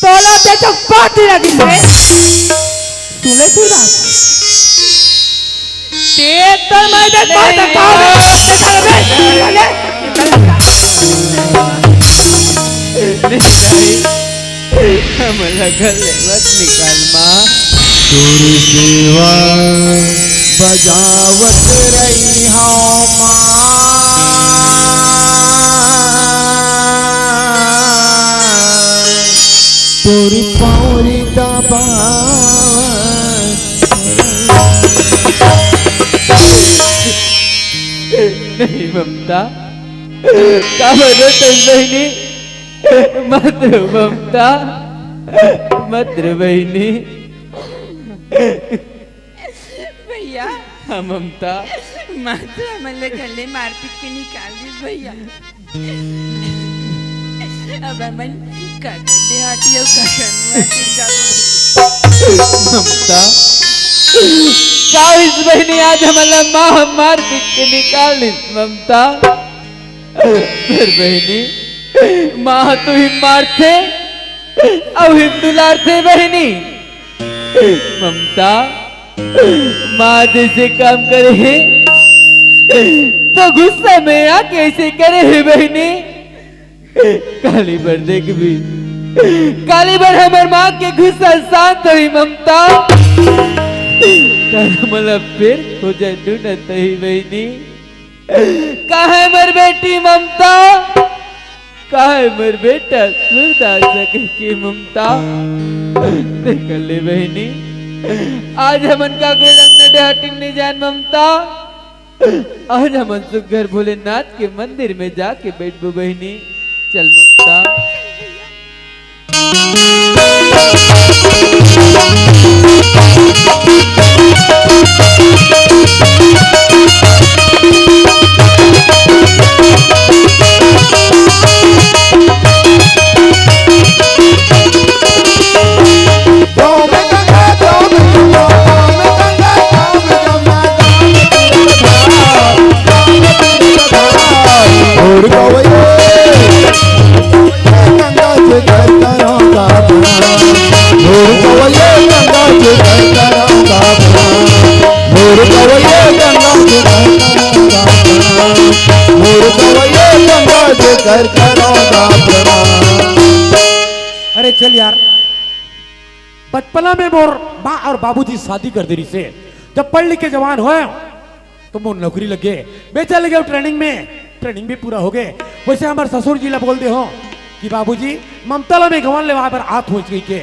तोला ते तो बात ही ना दिल में। सुन ले सूरदास, ते तो मैं दे बात नहीं। का नहीं, नहीं। हमला घर ले मत निकाल, माँ। तोर सेवा बजावत रही हूँ, माँ। तोर पौरी दबावत। नहीं ममता, का बोलो तुम बहनी? मत रो ममता, मत रो बहनी। भैया। हाँ ममता। माँ तो हमन ला घर ले मारपीट के निकाल दिस भैया। अब हमन काकर देहाती अउ काकर मुहाती जाबो? ममता, का होइस बहिनी, आज हमन ला माँ ह मारपीट के निकाल दिस ममता। फेर बहिनी, माँ ह तुही मारथे अउ हिम दुलारथे बहिनी। ममता, माँ जैसे काम करे हे, तो गुस्सा में आके ऐसे करे हे बहिनी। काली बर देखबी, काली बर हमर माँ के गुस्सा शांत होही ममता। तारा मोला फेर हो जाए डूनत ही बहिनी। काहे मोर बेटी ममता, काहे मोर बेटा सूरदास कहिके ममता। देख ले बहिनी, आज हमन काकरो लंग न डेहाटिन नहीं जान ममता। आज हमन सुग्घर भोलेनाथ के मंदिर में जाके बैठबो बहिनी। चल ममता। और गवैया गंगा जी कर करो का प्रणाम। और गवैया गंगा जी कर करो का प्रणाम। और गवैया गंगा जी कर करो का प्रणाम। और गवैया गंगा जी कर करो का प्रणाम। अरे चल यार, बचपना में मोर माँ और बाबूजी शादी कर दे रहिसे। जब पढ़ लिख के जवान होय, तो मोर नौकरी लग गे। मैं चले गए ट्रेनिंग में, ट्रेनिंग भी पूरा हो गे। वैसे हमर ससुर जी ला बोल दे हो कि बाबूजी, ममता ला मैं गवन लेवा बर आत होच कहिके।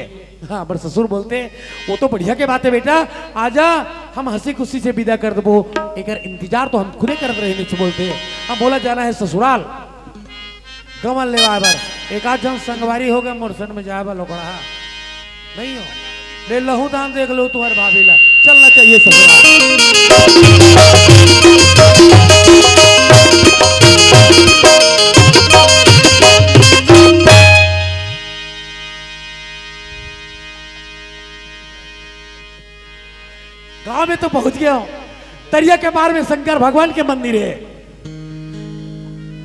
हाँ, हमर ससुर बोलते, "वो तो बढ़िया के बात है बेटा, आजा, हम हंसी खुशी से विदा कर देबो, एकर इंतजार तो हम खुदे करत रहे," नहीं बोलते, "हम बोला जाना है ससुराल।" गवन लेवाय बर एक आध झन संगवारी हो गए, मोर संग में जाय बर लोकड़ा नहीं हो। ले लहू दान देख लो तुम्हारे भाभी ला, चलना चाहिए ससुराल। गांव में तो पहुंच गया हूं, तरिया के पार में शंकर भगवान के मंदिर है।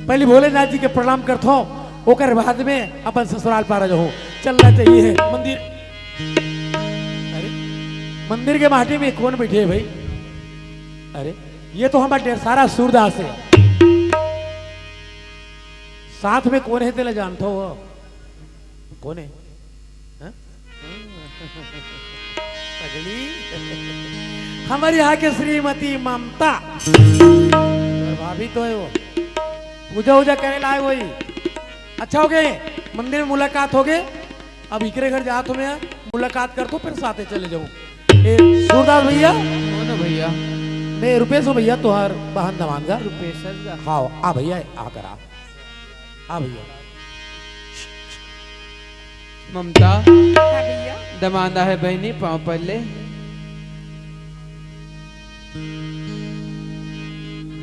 पहले भोलेनाथ जी के प्रणाम करथो, ओकर बाद में अपन ससुराल पारा जाहूं। चलना चाहिए है मंदिर। अरे, मंदिर के माटी में कौन बैठे है भाई? अरे, ये तो हमारा ढेर सारा सूरदास है। साथ में कौन है, तेला जानथो वो? कौन है? हाँ? पगली, हमारे यहाँ के श्रीमती ममता। और भाभी तो है वो। पूजा वूजा करे लाए वही। अच्छा हो गए, मंदिर में मुलाकात हो गए। अब इकरे घर जात हो मैं, मुलाकात कर दो, फिर साथे चले जाऊँ। ए, सूरदास भैया। कौन है भैया? मैं रुपेश हूँ भैया, तुहार बहन दमांद का। रुपेश का? हाँ, आ भैया, आ करा। हाँ भैया। ममता। हाँ भैया। दमांद आहे बहिनी, पाँव पर ले।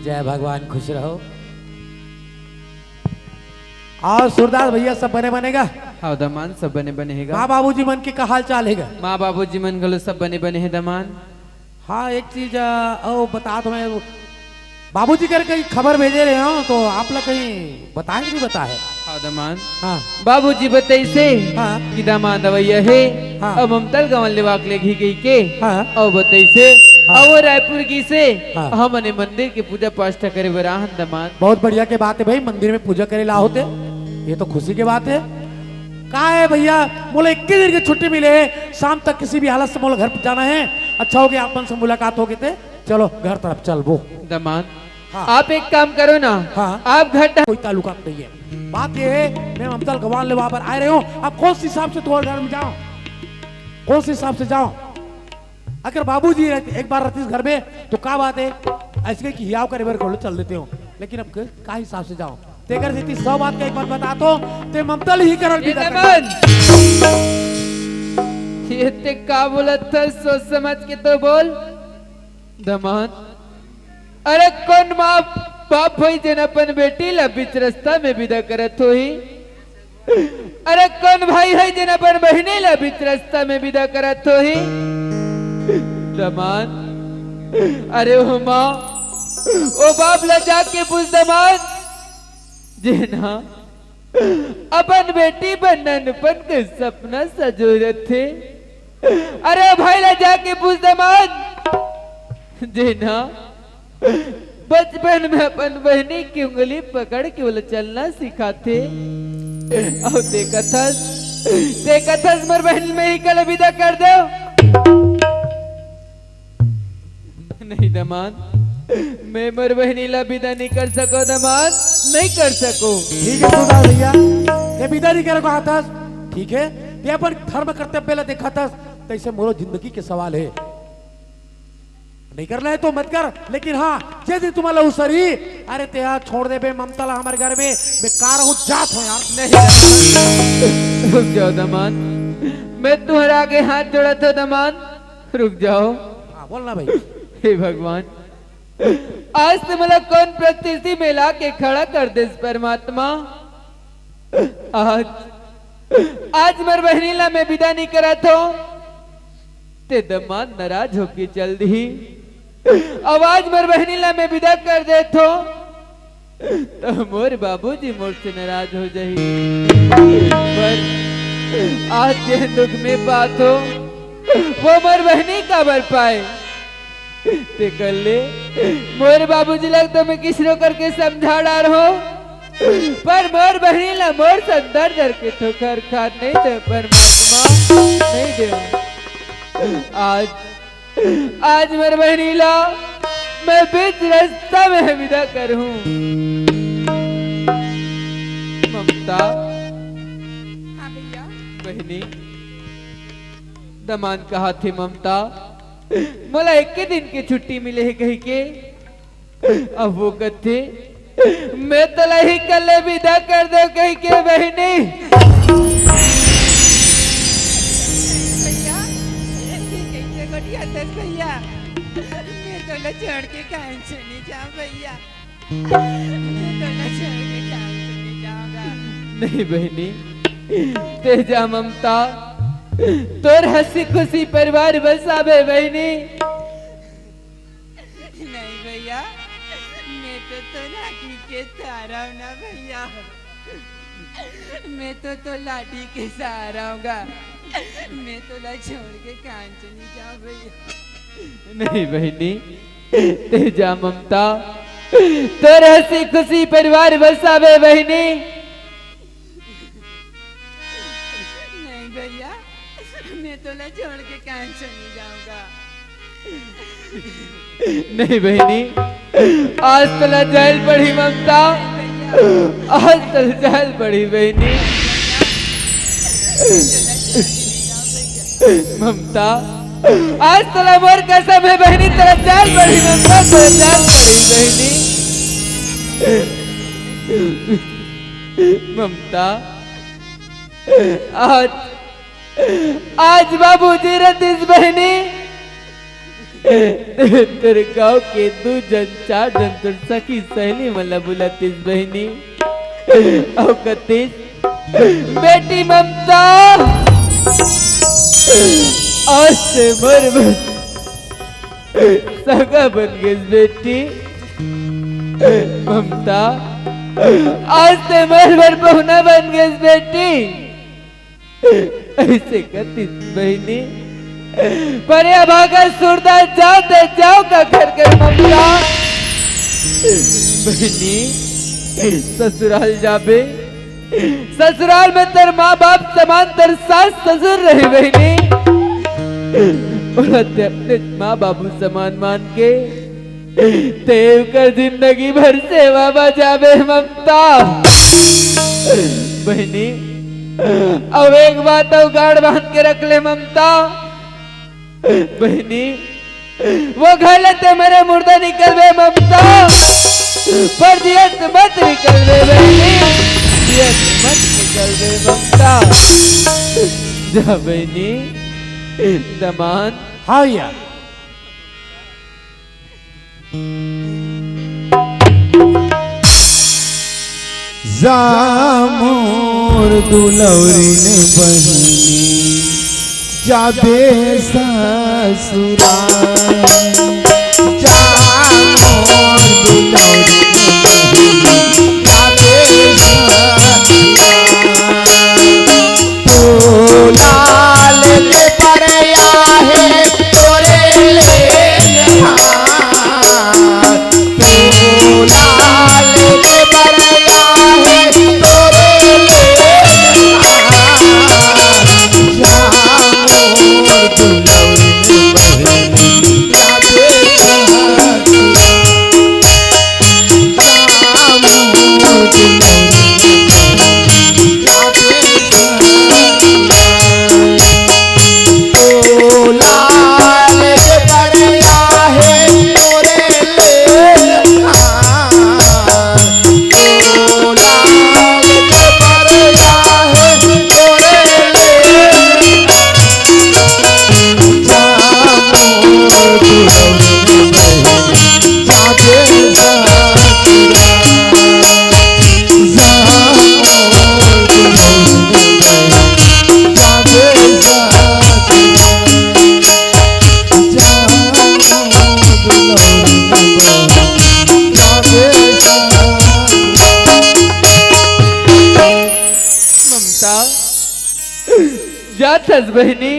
जय भगवान, खुश रहो। और सूरदास भैया, सब बने बने गा? हाँ दमांद, सब बने बने हे गा। माँ बाबूजी मन के का हाल चाल हे गा? माँ बाबूजी मन घलो सब बने बने हे दमांद। हाँ, एक चीज, अ, अउ बता दो, मैं बाबूजी कर कहीं खबर भेजे रहे हो, तो आप लोग कहीं बताए कि नहीं बताए? हाँ, दमांद। हाँ। बाबूजी बताइसे हाँ। कि दमांद अवइया हे, हाँ। अब ममता ल गवन लेवाक ले घी गई के, हाँ। अउ बताइसे, हाँ। अउ रायपुर गिसे, हाँ। हमने मंदिर के पूजा पाठ करे बर आहन दमांद। बहुत बढ़िया के बात है भाई, मंदिर में पूजा करे ला होते, ये तो खुशी के बात है। का है भैया, मोला इक्कीस दिन की छुट्टी मिले है, शाम तक किसी भी हालत से मोला घर जाना है। अच्छा हो गया, आप मन से मुलाकात हो गई थे, चलो घर तरफ चलबो। दमांद, हाँ। आप एक काम करो ना, हाँ। आप घर टा- कोई ताल्लुकात नहीं है। बात ये है, मैं ममता ल गवान लेवा पर आए रहे हूँ, आप कौन से हिसाब से तोर घर में जाओ, कौन से हिसाब से जाओ? अगर बाबूजी रहते, एक बार रहते इस घर में, तो का बात है, ऐसे कि हियाव करे बर घलो चल देते हो, लेकिन अब क-, का हिसाब से जाओ? तेकर सेती सौ बात का एक बात बता तो, ते ममता ल ही करल ये विदा कर। दमांद, ये ते का बोलत हस, सोच समझ के तो बोल। दमांद, अरे कौन माँ बाप होही जेन अपन बेटी ला बीच रास्ता में विदा करत होही? अरे कौन भाई है जेन अपन बहिनी ला बीच रास्ता में विदा करत होही? दमांद, अरे ओ माँ, ओ बाप ला जाके पूछ दमांद, जेन ह अपन बेटी बर ननपन के सपना सजोय रथे। अरे भाई ला जाके पूछ दमांद, जेन ह बचपन में अपन बहिनी की उंगली पकड़ के ओला चलना सिखाथे। अउ ते कथस, ते कथस मोर बहिनी में ही कल विदा कर दो। नहीं दमांद, मैं मोर बहिनी ला विदा नहीं कर सको दमांद, नहीं कर सको। ठीक है सुधार भैया, ये विदा नहीं करे को आथस, ठीक है, ये अपन धर्म कर्तव्य ला देखाथस, तैसे मोरो जिंदगी के सवाल है, नहीं करना है तो मत कर, लेकिन हाँ, जे दिन तुम्हारा उसरी, अरे ते यार छोड़ दे बे ममता ला हमारे घर में, मैं का रहूं, जात हो यार। नहीं, रुक जाओ दमांद, मैं तुम्हारे आगे हाथ जोड़त हो दमांद, रुक जाओ। हाँ, बोलना भाई। हे भगवान, आज ते मोला कौन परिस्थिति में ला के खड़ा कर देस परमात्मा? आज, आज मोर बहिनी ला मैं विदा नहीं करत हो, ते दमांद नाराज होके चल दिही। अब आज मोर बहिनी ला मैं विदा कर देत हो, त मोर बाबूजी मोर से नाराज हो जाही। पर आज जेन दुख में पात हो, वो मोर बहिनी काबर पाए? ते कर ले, मोर बाबूजी ला तो मैं किसरो करके समझा डार हो, पर मोर बहिनी ला मोर संदर डर के ठोकर खान नहीं दे परमात्मा, नहीं दे। आज आज मोर बहिनी ला मैं बीच रास्ता में विदा करहूं। ममता। हाँ भैया। बहिनी, दमांद कहाथे ममता, मोला एक के दिन के छुट्टी मिले हे कहिके, अब वो कथे, मैं तोला ही कल्ले विदा कर दो कहिके बहिनी। भैया, ये कैसे गोठियाथस भैया? मैं तोला छोड़ के कहां चली जाऊं भैया? मैं तोला छोड़ के कहां चली जाऊंगा? नहीं बहिनी, ते जा ममता, तोर हंसी खुशी परिवार बसाबे बहिनी। नहीं भैया, मैं तो तोला लाठी के सहारा हूं ना भैया, मैं तो तोला लाठी के सहारा हूंगा। मैं तोला छोड़ के कहां चली जाऊं भैया? नहीं बहिनी, ते जा ममता, तोर हंसी खुशी परिवार बसाबे बहिनी। नहीं भैया, मैं तोला छोड़ के कहां चली जाऊंगा? नहीं बहिनी, आज तोला जायल पड़ही ममता, आज तोला जायल पड़ही बहिनी। ममता, आज तोला मोर कसम हे बहिनी, तोला जायल पड़ही ममता, तोला जायल पड़ही बहिनी। ममता, आज, आज बाबूजी रतिस बहिनी, तोर गांव के दू झन, चार झन तोर सखी सहेली मन ला बुलातिस बहिनी। अउ कतिस, बेटी ममता, आज से मोर बस सगा बन गेस बेटी। ममता, आज ते मोर बर पहुना बन गेस बेटी। अइसे कतिस बहिनी, पर ये भागा सूरदास जात जाव का घर कर ममता। बहिनी, ससुराल जाबे, ससुराल में तोर माँ बाप समान तोर सास ससुर रही बहिनी। ओला ते अपने माँ बाबू समान मान के ते ओकर जिंदगी भर सेवा बजाबे ममता। बहिनी, अब एक बात अउ गाड़ बांध के रख ले ममता। बहिनी, वो घर ले ते मेरे मुर्दा निकलबे ममता, पर जियत मत निकलबे बहिनी, जियत मत निकलबे ममता। जा बहिनी, दमांद। हाँ भैया। जा मोर दुलौरिन बहिनी, जाबे ससुराल। जा मोर दुलौरिन बहिनी, जाबे ससुराल। तोला लेके परया हे तोरे लेनहार। तोला लेके परया हे तोरे लेनहार। जा मोर दुलौरी बहिनी, जाबे ससुराल। ममता, जाथस बहिनी,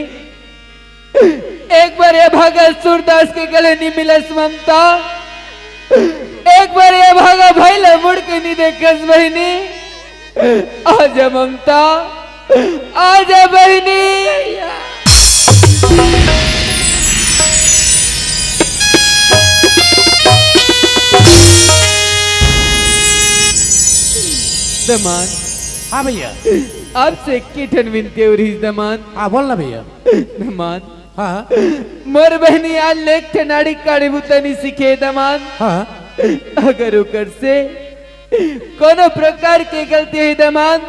एक बार ये भागा सूरदास के गले नी मिलस ममता, एक बार ये भागा भाई ला मुड़ के नी देखस बहिनी। आजा ममता, आजा बहिनी। दमांद। हाँ भैया। आपसे एक ठन विनती हो रही दमांद। हाँ, बोल ना भैया। दमांद। हाँ। मोर बहिनी आज ले एक ठन आड़ी काड़ी बुता नी सीखे दमांद। हाँ। अगर ओकर से कोनो प्रकार के गलती होही दमांद,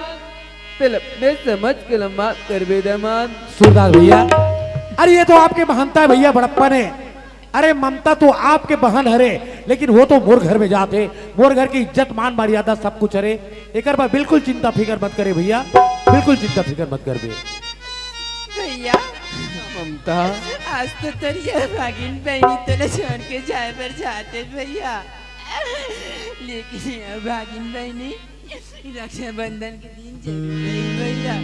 तेला अपने समझ के ला माफ करबे दमांद। सूरदास भैया, अरे ये तो आपके महंता है भैया, बड़प्पन है। अरे ममता तो आपके बहन हरे, लेकिन वो तो मोर घर में जात हे, मोर घर के इज्जत मान मर्यादा सब कुछ हरे। एकर बर बिल्कुल चिंता फिकर मत करे भैया, बिल्कुल चिंता फिकर मत करबे। भैया, ममता। आज तो तोर ये भागिन बहिनी तोला छोड़ के जाए बर जात हे भैया, लेकिन ये भागिन बहिनी रक्षाबंधन के दिन जरूर रही भैया।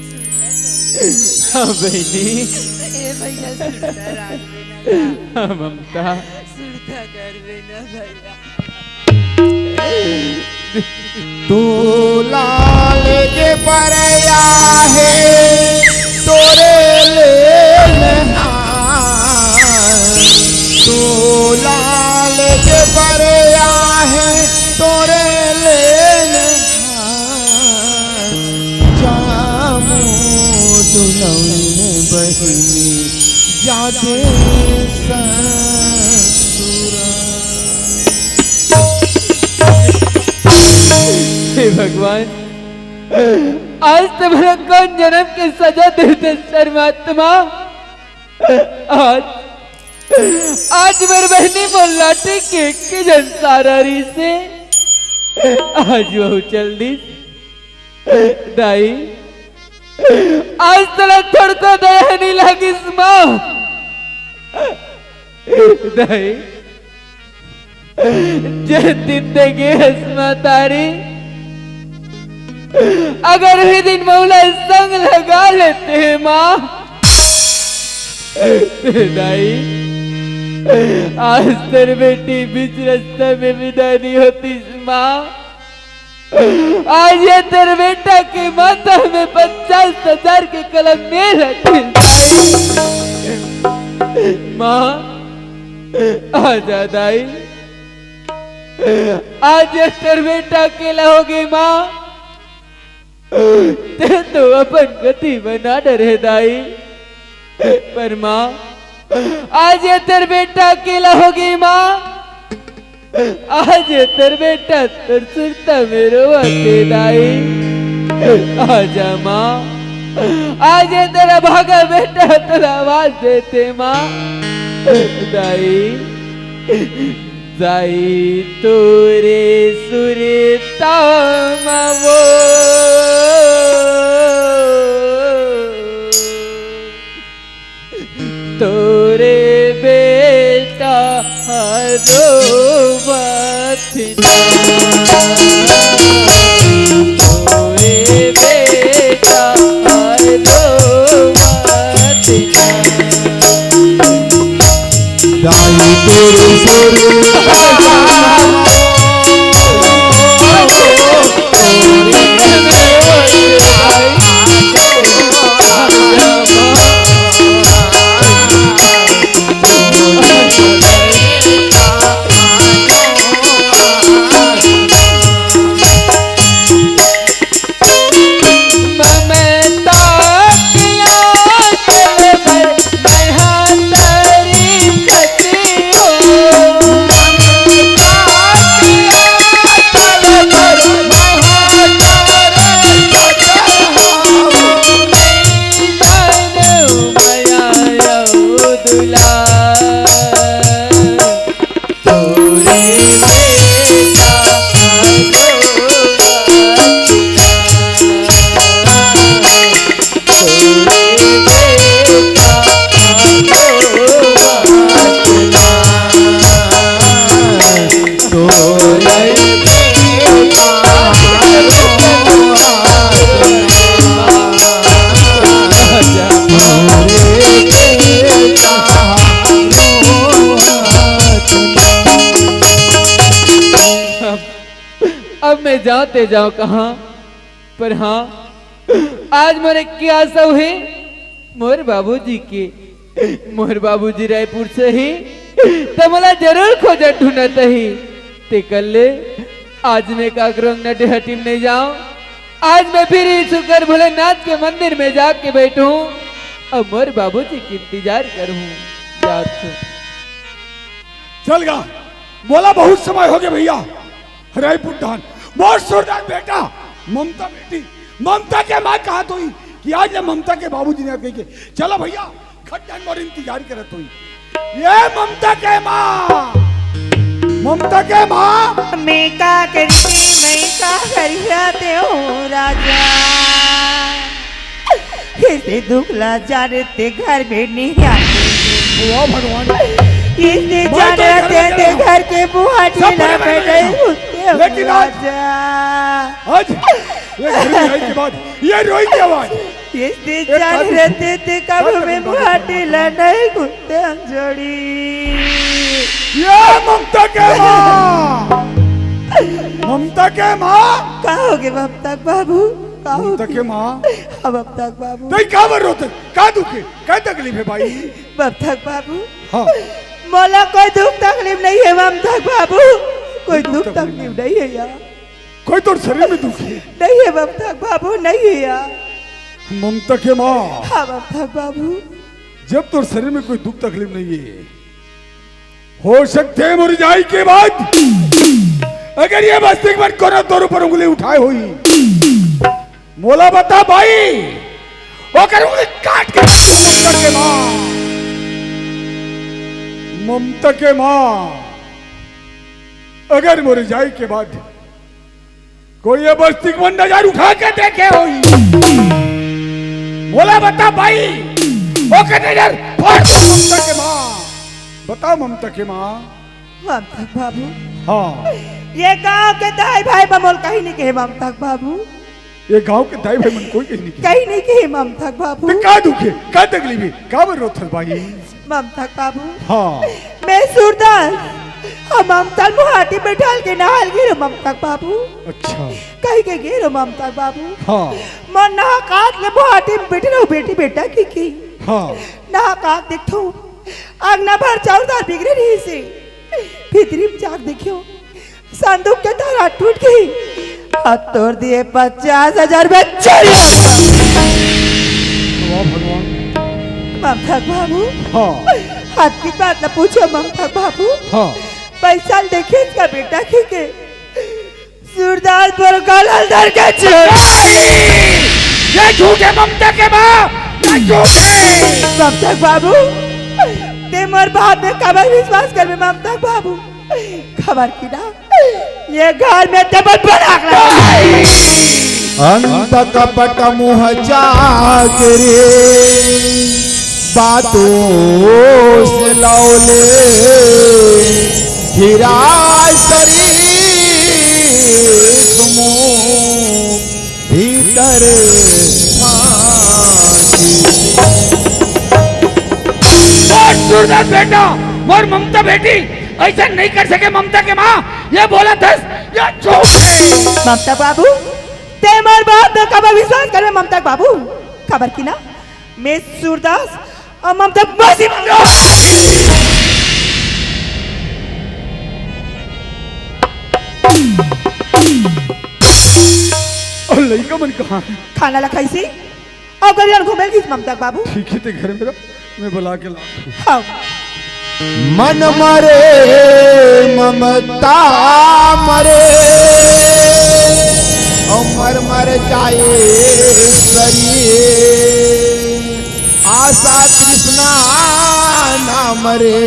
सुरता करबे। हाँ बहिनी। ए भैया, सुरता राखबे ना। हाँ ममता। सुरता करबे ना भैया। तोला लेके परया हे तोरे लेनहार। तोला लेके परया हे तोरे लेनहार। जा मोर दुलौरी बहिनी, जाबे ससुराल। हे भगवान, आज तो मोला कौन जन्म के सजा दे दे परमात्मा। आज, आज मोर बहिनी मोर लाठी के एक झन सहारा रहिसे, आज वहू चल दिस। दाई, आज तोला थोड़को दया नहीं लागिस माँ। दाई, जे दिन दे गे हस महतारी, अगर उही दिन मोला संग लगा लेते माँ, ते दाई, आज तोर बेटी बीच रस्ता में विदा नहीं होतिस माँ। आज ये तोर बेटा के माथा में पचास हजार के कलम नहीं लगतिस दाई। माँ, आजा दाई, आज ये तोर बेटा अकेला हो गे माँ। ते तो अपन गति बना डरे दाई, पर माँ, आज ये तोर बेटा अकेला हो गे माँ। आज ये तोर बेटा तोर सुरता में रोवत हे दाई। आजा माँ, आज ये तोर अभागा बेटा तोला आवाज देथे माँ। दाई, दाई तोरे सुरता म वो तोरे बेटा रोवत ना। तोरे बेटा रोवत ना। दाई तोरे सुरता अब मैं जाते जाऊं कहां, पर हां, आज मोर एक आस हे मोर बाबूजी के। मोर बाबूजी रायपुर से ही त मोला जरूर खोजत ढूंढत ही। ते कर ले, आज मैं काकरोंग नटे हटिम नहीं जाऊं। आज मैं फिर ही शुक्र भोलेनाथ के मंदिर में जाके बैठूं और मोर बाबूजी के इंतजार करूं। जात हूं। चल गा, मोला बहुत समय हो गया भैया। रायपुर धान, मोर सुरदार बेटा, ममता बेटी, ममता के माँ कहा तो ही कि आज ये ममता के बाबूजी ने कही के, चलो भैया, खट जान मोर इंतजार करत होई। ये ममता के माँ, ममता के माँ। मैं का करती, मैं का करिया ते हो राजा। इसे दुख ला जाने ते घर में नहीं आते। वाह भगवान। इसे मैं तो जाने घर ते, में ते घर के बुहाटी सब ना बने बैठे बने होते हो लेकिन आज, राजा। आज ये घर में आई के बाद ये रोई की आवाज। इस दिन एक जान काजू, रहते थे, कब काजू हमें काजू। माटी ला नहीं घुटन जोड़ी। ये ममता के माँ, ममता के माँ। का होगे ममता के बाबू? का ममता होगे? के माँ। हाँ, ममता के बाबू। तई का बर रोते? का दुखे? का तकलीफ है भाई? ममता के बाबू। हाँ। मोला कोई दुख तकलीफ नहीं है ममता के बाबू। कोई दुख दुख तकलीफ तकलीफ नहीं है यार। कोई तोर शरीर में दुख है? नहीं है ममता के बाबू, नहीं है यार। ममता के माँ। हाँ ममता के बाबू। जब तोर शरीर में कोई दुख तकलीफ नहीं है, हो सकते है मोर जाए के बाद अगर ये बस्ती के मन कोनो तोर ऊपर उंगली उठाए होई, मोला बता भाई, ओकर उंगली काट के ममता के माँ, ममता के माँ, अगर मोर जाए के बाद कोई ये बस्ती के मन नजर उठा के देखे होई, मोला बता भाई, ओकर नजर फोड़ दे ममता के माँ। बता ममता के माँ। ममता के बाबू। हाँ। ये गांव के दाई भाई बा मोला कहीं नहीं कहे ममता के बाबू। ये गांव के दाई भाई मन कोई कहीं नहीं कहे। कहीं नहीं कहे ममता के बाबू। ते का दुख हे, का तकलीफ हे, काबर रोथस भाई? ममता के बाबू। हाँ। मैं सूरदास, हम ममता ल मुहाटी बैठाल के नहाल गे रहो ममता के बाबू। अच्छा। कहीं के गे रहो ममता के बाबू। हाँ। मोर नहा कात ले मुहाटी में बैठे रहो बेटी बेटा की की। हाँ। नहा कात देखथो, अंगना भर चाउर दाल बिगड़े रहिसे। भीतरी में जाके देखियो, संदूक के ताला टूट गे। अब तोर दिए पचास हजार रुपया चोरी हो गे। वाह भगवान। ममता के बाबू। हाँ। हाथ की बात ना पूछो ममता के बाबू। हाँ। पैसा ल देखे इसका बेटा की के। सूरदास मोर गला ल धर के चोरी। ये झूठे ममता के बाप, ये झूठे। ममता के बाबू, ते मोर बात में काबर विश्वास करबे ममता के बाबू? खबर की ना, ये घर में ते मोर बड़ा अंत कपट मुँह चाकरी, बातों से लौले हीरा शरीफ मुँह भीतर फांसी। मोर सूरदास बेटा, मोर ममता बेटी, ऐसा नहीं कर सके ममता के माँ। ये बोला थस, ये झूठ है। ममता बाबू, ते मोर बात में काबर विश्वास करबे ममता बाबू? काबर की ना, मैं सूरदास अउ ममता मौसी बन रहा। अउ लइका मन कहाँ हे? खाना ला खाइसे अउ गलिया घूमे ल गिस ममता बाबू। ठीक हे, ते घर में रह, मैं बुला के लात हूँ। हाँ। मन मरे ममता मरे, अउ मर मर जाए शरीर। आशा तृष्णा ना मरे,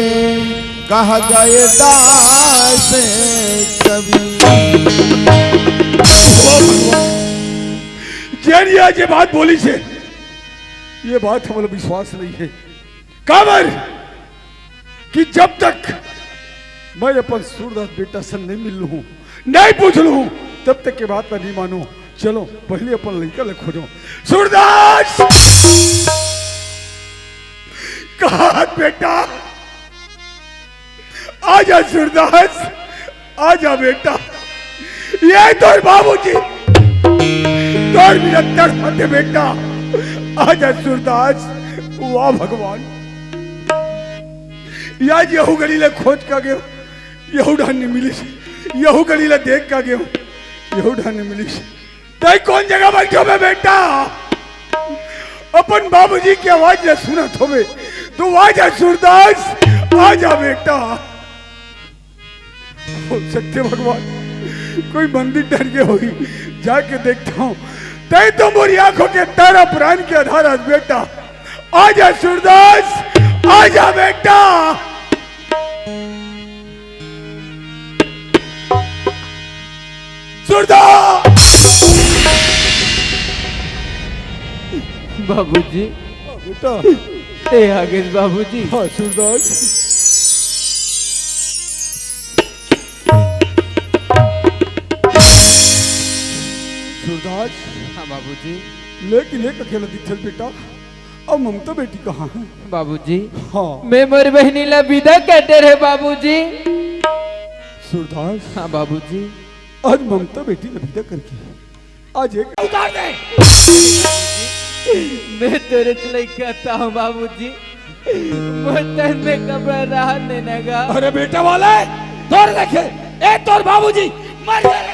कह गए दास कबीर। जेन ये जे बात बोलिस हे, ये बात हमला विश्वास नहीं हे। काबर कि जब तक मैं अपन सूरदास बेटा से नहीं मिल लूं, नहीं पूछ लूं, तब तक के बात ला नहीं मानो। चलो, पहले अपन लइका ला खोजो। सूरदास! कहाँ बेटा? आजा सूरदास, आजा बेटा, ये तोर बाबूजी, तोर बिना तड़पत हे बेटा, आजा सूरदास। वाह भगवान, या आज यहू गली ला खोज का गेंव, यहू डाहर नइ मिलिस, यहू गली ला देख का गेंव, यहू डाहर नइ मिलिस। तैं कोन जगह बइठे हस बेटा? अपन बाबूजी के आवाज ला सुनत होबे। तू आजा सूरदास, आजा बेटा। हो सकथे भगवान, कोई मंदिर डहर गे होही, जाके देखथंव। तैं तो मोर आंखों के तारा, प्राण के आधार हस बेटा। आजा सूरदास, आजा बेटा। सूरदास! बाबूजी। हाँ, बेटा। ए आ गेस बाबूजी। हाँ, सूरदास। सूरदास। हाँ, बाबूजी। लेकिन एक अकेला दिखथस बेटा। अउ ममता बेटी कहाँ हे? बाबूजी, हाँ। मैं मोर बहिनी ला बिदा कर डरे हंव बाबूजी। सूरदास। हाँ बाबूजी। आज ममता बेटी ला बिदा करके आज एक उतार दे। मैं तोरे लइका हंव बाबूजी, मोर तन में कपड़ा रहन दे ना गा। अरे बेटा वाले, तोर देखे, ए तोर बाबूजी मर गए।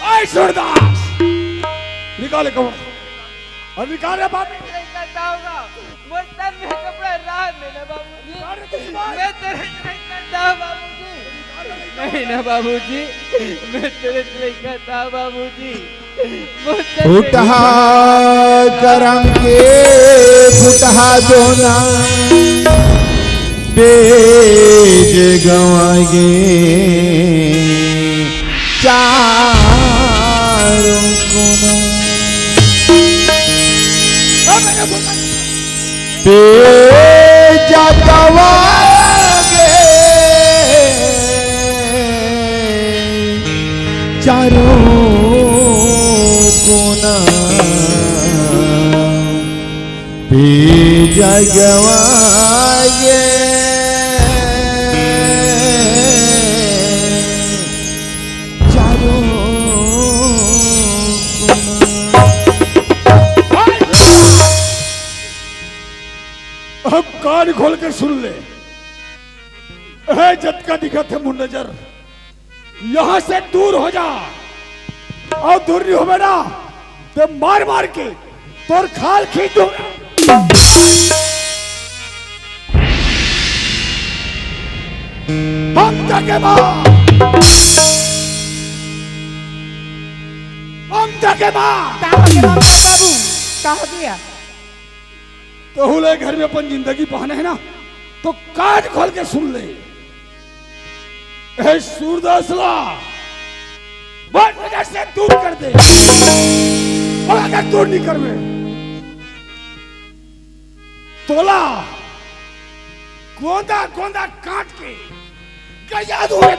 ओए सूरदास, निकाल कपड़ा। अउ निकाल रे बाप। नहीं करता हूँ, मोर तन में कपड़ा रहन दे ना बाबूजी। निकाल रे तू बाप। मैं तेरे नहीं करता हूँ बाबूजी। नहीं ना बाबूजी, मैं तेरे नहीं करता हूँ बाबूजी। मोर तन में फुटहा करम के फुटहा दोना बेज गंवागे चारों कोना। पे जगवा गे चारों कोना, पे जगवा गे चारों कोना। अब कान खोल के सुन ले, ए जतका दिखत हे मुंह नजर, यहाँ से दूर हो जा। अउ दूर नहीं हो बेटा, ते मार मार के तोर खाल खींच दूंगा। ममता के माँ, ममता के माँ। का हो गया ममता बाबू? का हो गया? तहू ले घर में अपन जिंदगी पाना है ना, तो कान खोल के सुन ले। ए सूरदास ला, बड़ नजर से दूर कर दे। अउ अगर दूर नहीं करबे, तोला गोंदा गोंदा काट के गया दूंगा।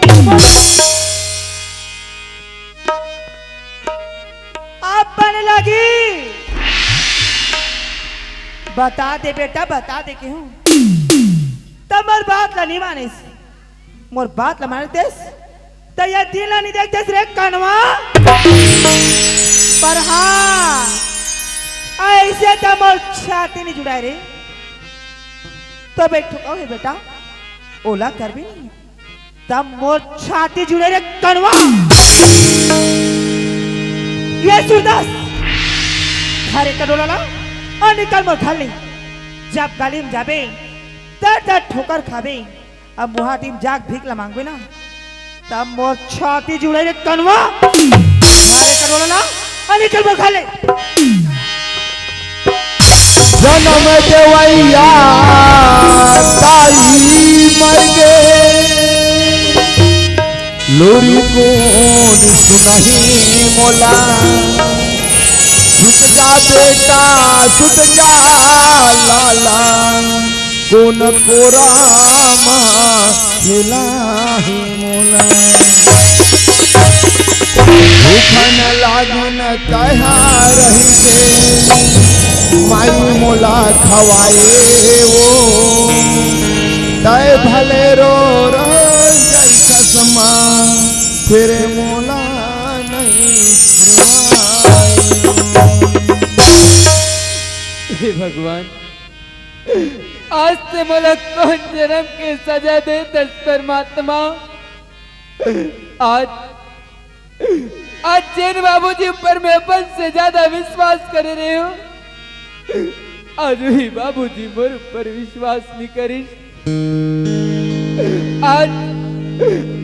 अपन लगी बता दे बेटा, बता दे के हूँ। त मोर बात ला नहीं मानिस, मोर बात ला मानतेस त ये दिन ला नहीं देखतेस रे कनवा। पर हाँ, ऐसे त मोर छाती नहीं जुड़ाए रे। तो बैठो कहो हे बेटा, ओला कर भी नहीं। तब मोर छाती जुड़े रे कनवा। ये सूरदास, थारे कटोला ला अउ निकल मोर घर ले। जब गली में जाबे, दर दर ठोकर खाबे, अब मुहाटी में जाके भीख ला मांगबे ना, तब मोर छाती जुड़े रे कनवा। थारे कटोला ला अउ निकल मोर घर ले। जनम देवैया दाई मर गे, लोरी कोन सुनही मोला। सुत जा बेटा, सुत जा लाला, कोन कोरा मा खेलाही मोला। भूखन लागन तैहार रहिसे, माई मोला खवाए वो। तय भले रो रंजन कसमा, फिर मोला नहीं रोवाए। हे भगवान, आज ते मोला कौन जन्म के सजा देत हस परमात्मा? आज, आज जेन बाबूजी ऊपर मैं अपन से ज्यादा विश्वास करे रहे हो, आज वही बाबूजी मोर ऊपर विश्वास नहीं करिस। आज,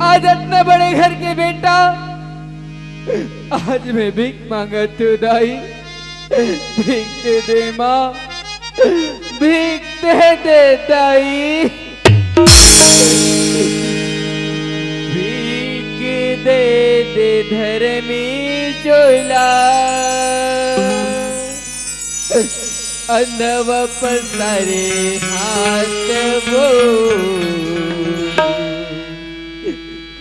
आज इतना बड़े घर के बेटा, आज मैं भीख मांगत हूँ दाई, भीख दे दे माँ, भीख दे दे दाई, भीख दे दे धर्मी चोला। अंधवा पसारे हाथ वो,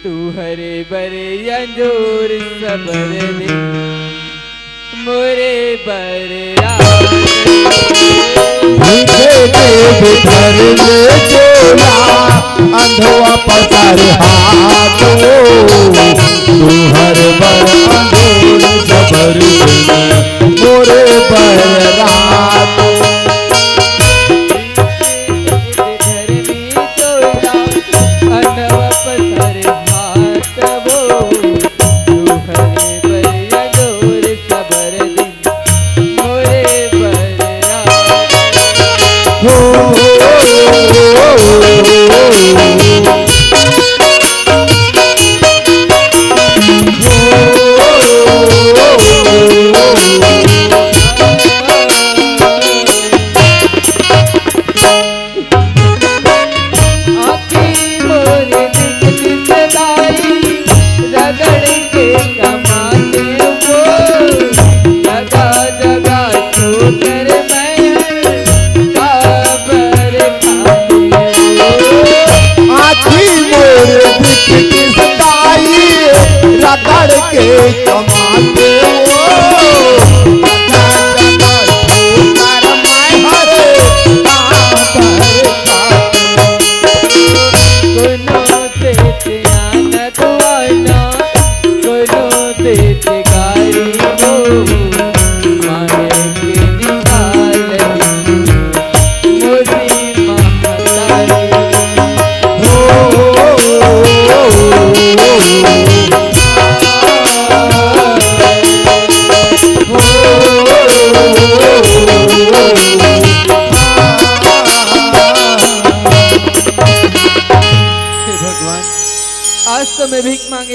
तुहरे बर अंजोर सबर दे, मोरे बर रात। भीखे देव धर्म चोला, अंधवा पसार हाथ वो, तुहर बर अंजोर सबर दे, मोरे बर रात।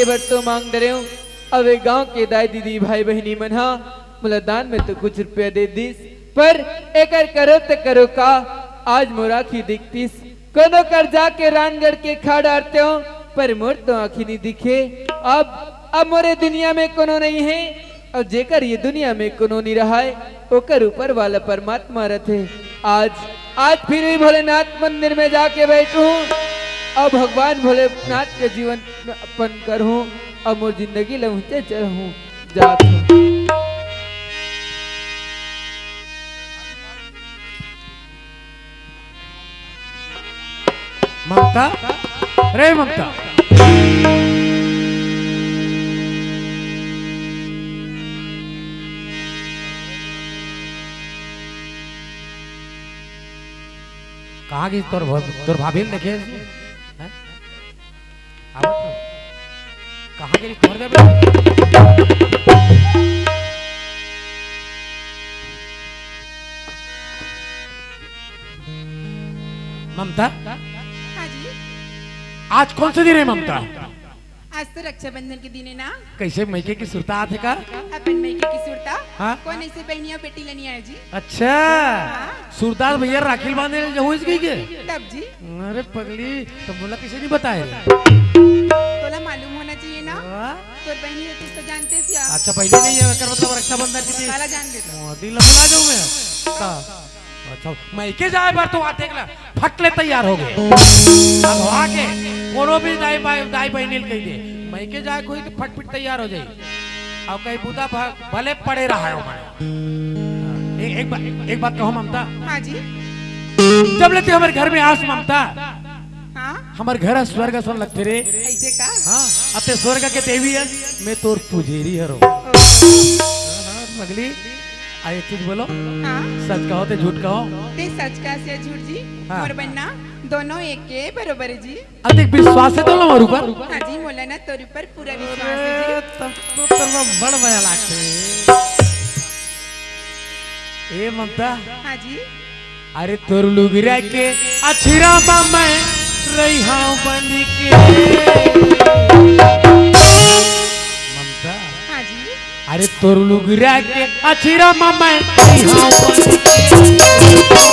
बर तो मांग डरेंव। अब ए गांव के दाई दीदी, भाई बहिनी मन हा मोला दान में तो कुछ रुपया दे दिस, पर एकर करो त करो का, आज मोर आँखी दिखतिस। कोनो कर जाके रानगढ़ के खा डारतेंव, पर मोर तो आँखी नहीं दिखे। अब, अब मोरे दुनिया में कोनो नहीं हे, अउ जेकर ये दुनिया में कोनो नहीं रहय, ओकर ऊपर वाला परमात्मा रथे। आज, आज फिर भी भोलेनाथ मंदिर में जाके बैठहूँ अउ भगवान भोलेनाथ के जीवन अपन करहूँ अउ मोर जिंदगी ल ऊंचे चढ़हूँ। जात हूँ। ममता, रे ममता। कहाँ गिस तोर भ-, तोर भाभी ल देखे हस? हैं? आवत हो? कहाँ गिस तोर भाभी? ममता? हाँ जी। आज कौन से दिन है ममता? आज तो रक्षाबंधन के दिन है ना। कैसे मइके के सुरता आथे का? अपन मइके के सुरता? हाँ? कोन ऐसे बहनिया बेटी लनी आए जी? अच्छा। हाँ। सुरदास भैया राखी ल बांधे ल जहूं इस गई के? तब जी। अरे पगली, तो मोला किसे नहीं बताए? तोला मालूम होना चाहिए ना। हाँ? तोर बहनी होती तो जानते सिया। अच्छा, पहले नहीं है, कर मतलब रक्षाबंधन की थी। काला जान देता। मोदी लफड़ा जाऊं मैं। का? अच्छा, मइके जाए बर तो आते गला फट ले तैयार हो गए। अब आके कोनो भी दाई भाई, दाई बहिनी ल कहि दे, मइके जाए कोई तो फटफट तैयार हो जाई। अब कहीं बुदा भ-, भले पड़े रहा है हमारे। एक, एक बात, एक बात कहूँ ममता। हाँ जी। जब ले ते हमर घर में आस ममता, हाँ? हमर घर स्वर्ग असन लगथे रे। ऐसे का? हाँ, अते स्वर्ग के देवी है, मैं तोर पुजेरी हरो। ओ। हाँ, मगली, आ एक चीज बोलो। हाँ? सच कहो ते झूठ कहो? ते सच कहा से झूठ जी? हाँ। मोर बहना, दोनों एक के बरोबर है जी। अतिक विश्वास है तो लो मोर ऊपर? हाँ जी, मोला ना तोर ऊपर पूरा विश्वास है जी। अरे, तब तो तोर में बड़ मया लागथे। ए ममता। हाँ जी। अरे तोर लुगरा के अछिरा मा मैं रहिहां बन के। ममता। हाँ जी। अरे तोर लुगरा के अछिरा मा मैं रहिहां बन के।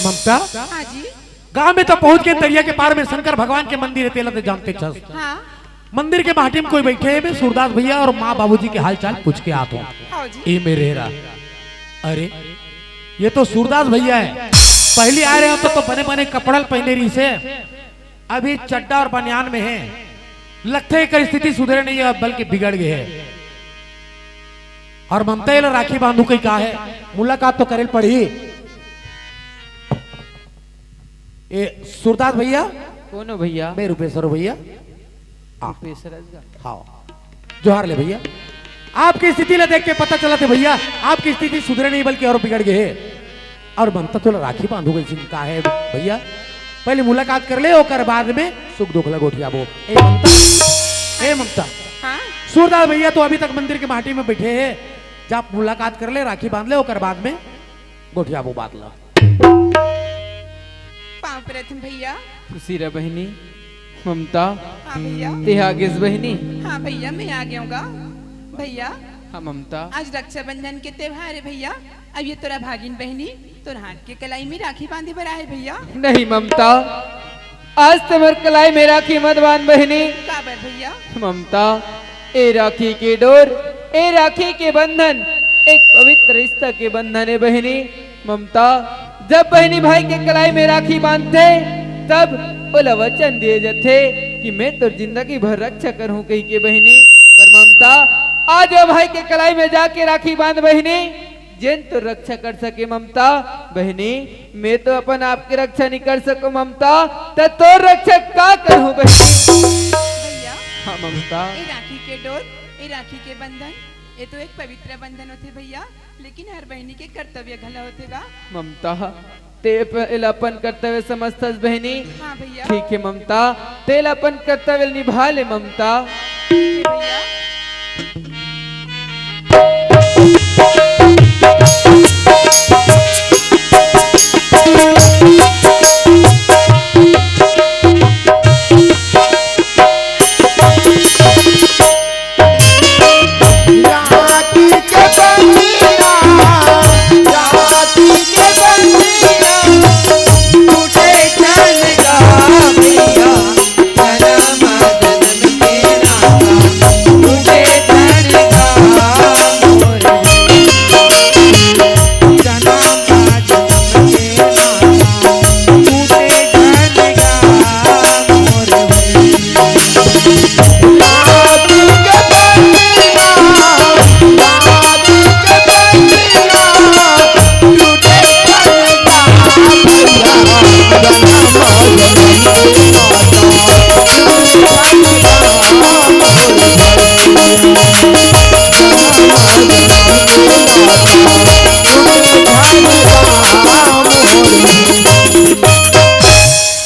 ममता, हाँ जी। गांव में तो पहुंच के तरिया के पार में शंकर भगवान के मंदिर है, तेला ते जानते छस। हाँ। मंदिर के माटी में कोई बैठे है, मैं सूरदास भैया और माँ बाबूजी के हाल चाल पूछ के आत हूँ। हाँ जी। ए मेरे रा, अरे ये तो सूरदास भैया है। पहली आए रहे हो तो, तो बने बने कपड़ा पहने रहिसे, अभी चड्डा और बनियान में है। लगथे एकर स्थिति सुधरे नहीं है, बल्कि बिगड़ गए है। और ममता एला राखी बांधू कही का है, मुलाकात तो करे ल पड़ही। ए सूरदास भैया। कोनो भैया? मैं रूपेश्वर भैया। आ। रूपेश्वर का? हाँ। जोहार ले भैया। आपकी स्थिति ला देख के पता चलत हे भैया, आपकी स्थिति सुधरे नहीं बल्कि और बिगड़ गए हे। और ममता तोला राखी बांधू कइसे का हे भैया? पहले मुलाकात कर ले, ओकर बाद में सुख दुख ला गोठियाबो। ए ममता, ए ममता। हाँ? सूरदास भैया तो अभी तक मंदिर के माटी में बैठे हे, जा मुलाकात कर ले, राखी बांध ले, ओकर बाद में गोठियाबो बात ला। पाँव परत हन भैया। खुशी रह बहिनी। ममता, हाँ भैया। ते आ गेस बहिनी? हाँ भैया, मैं आ गया हूँ गा। भैया, हाँ ममता। आज रक्षाबंधन के त्योहार है भैया, अब ये तोरा भागिन बहिनी तोर हाथ के कलाई में राखी बांधे बर आहे भैया। नहीं ममता, आज ते मोर कलाई में राखी मत बांध बहिनी। काबर भैया? ममता, ए राखी के डोर, ए राखी के बंधन एक पवित्र रिश्ता के बंधन हे बहिनी। ममता, जब बहिनी भाई के कलाई में राखी बांधथे, तब ओला वचन दिए जथे कि मैं तोर जिंदगी भर रक्षा करहूं कहिके बहिनी। पर ममता, आज ओ भाई के कलाई में जाके राखी बांध बहिनी, जेन तोर रक्षा कर सके ममता। बहिनी, मैं तो अपन आप के रक्षा नहीं कर सकूं ममता, त तोर रक्षा का करहूं बहिनी? भैया, हाँ ममता। ए राखी के डोर, ए राखी के बंधन, ए तो एक पवित्र बंधन होथे भैया, लेकिन हर बहिनी के कर्तव्य घला होथे गा। ममता, ते प-, एला अपन कर्तव्य समझथस बहिनी। हाँ भैया। ठीक हे ममता, ते एला अपन कर्तव्य निभा ले ममता। ठीक हे भैया।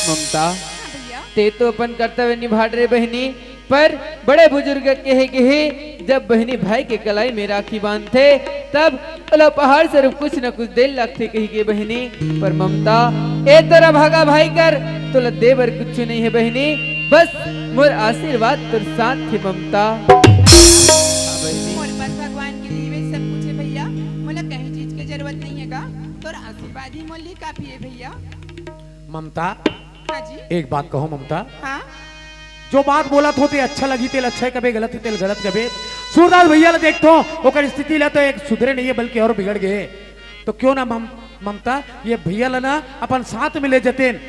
ममता, हाँ भैया। ते तो अपन कर्तव्य निभा डरे बहिनी, पर बड़े बुजुर्ग कहे गे हे, जब बहिनी भाई के कलाई में राखी बांधथे, तब ओला उपहार स्वरूप कुछ न कुछ दे ल लगथे कहिके बहिनी। पर ममता, ए तोर अभागा भाई कर, तोला दे बर कुछ नहीं हे बहिनी, बस मोर आशीर्वाद तोर साथ हे ममता। हाँ बहिनी। मोर पास भगवान के दिए हुए सब कुछ हे भैया, मोला कहीं चीज के जरूरत नहीं हे गा, तोर आशीर्वाद ही मोर लिए काफी हे भैया। ममता, हाँ जी। एक बात कहूँ ममता, हाँ। जो बात बोलत हो ते अच्छा लगही, तेला अच्छा कबे, गलत हे तेला गलत कबे। सूरदास भैया ला देखथों, ओकर स्थिति ला तो एक सुधरे नहीं हे, बल्कि और बिगड़ गे। तो क्यों ना मम-, ममता, ये भैया ला ना अपन साथ में ले जतेन,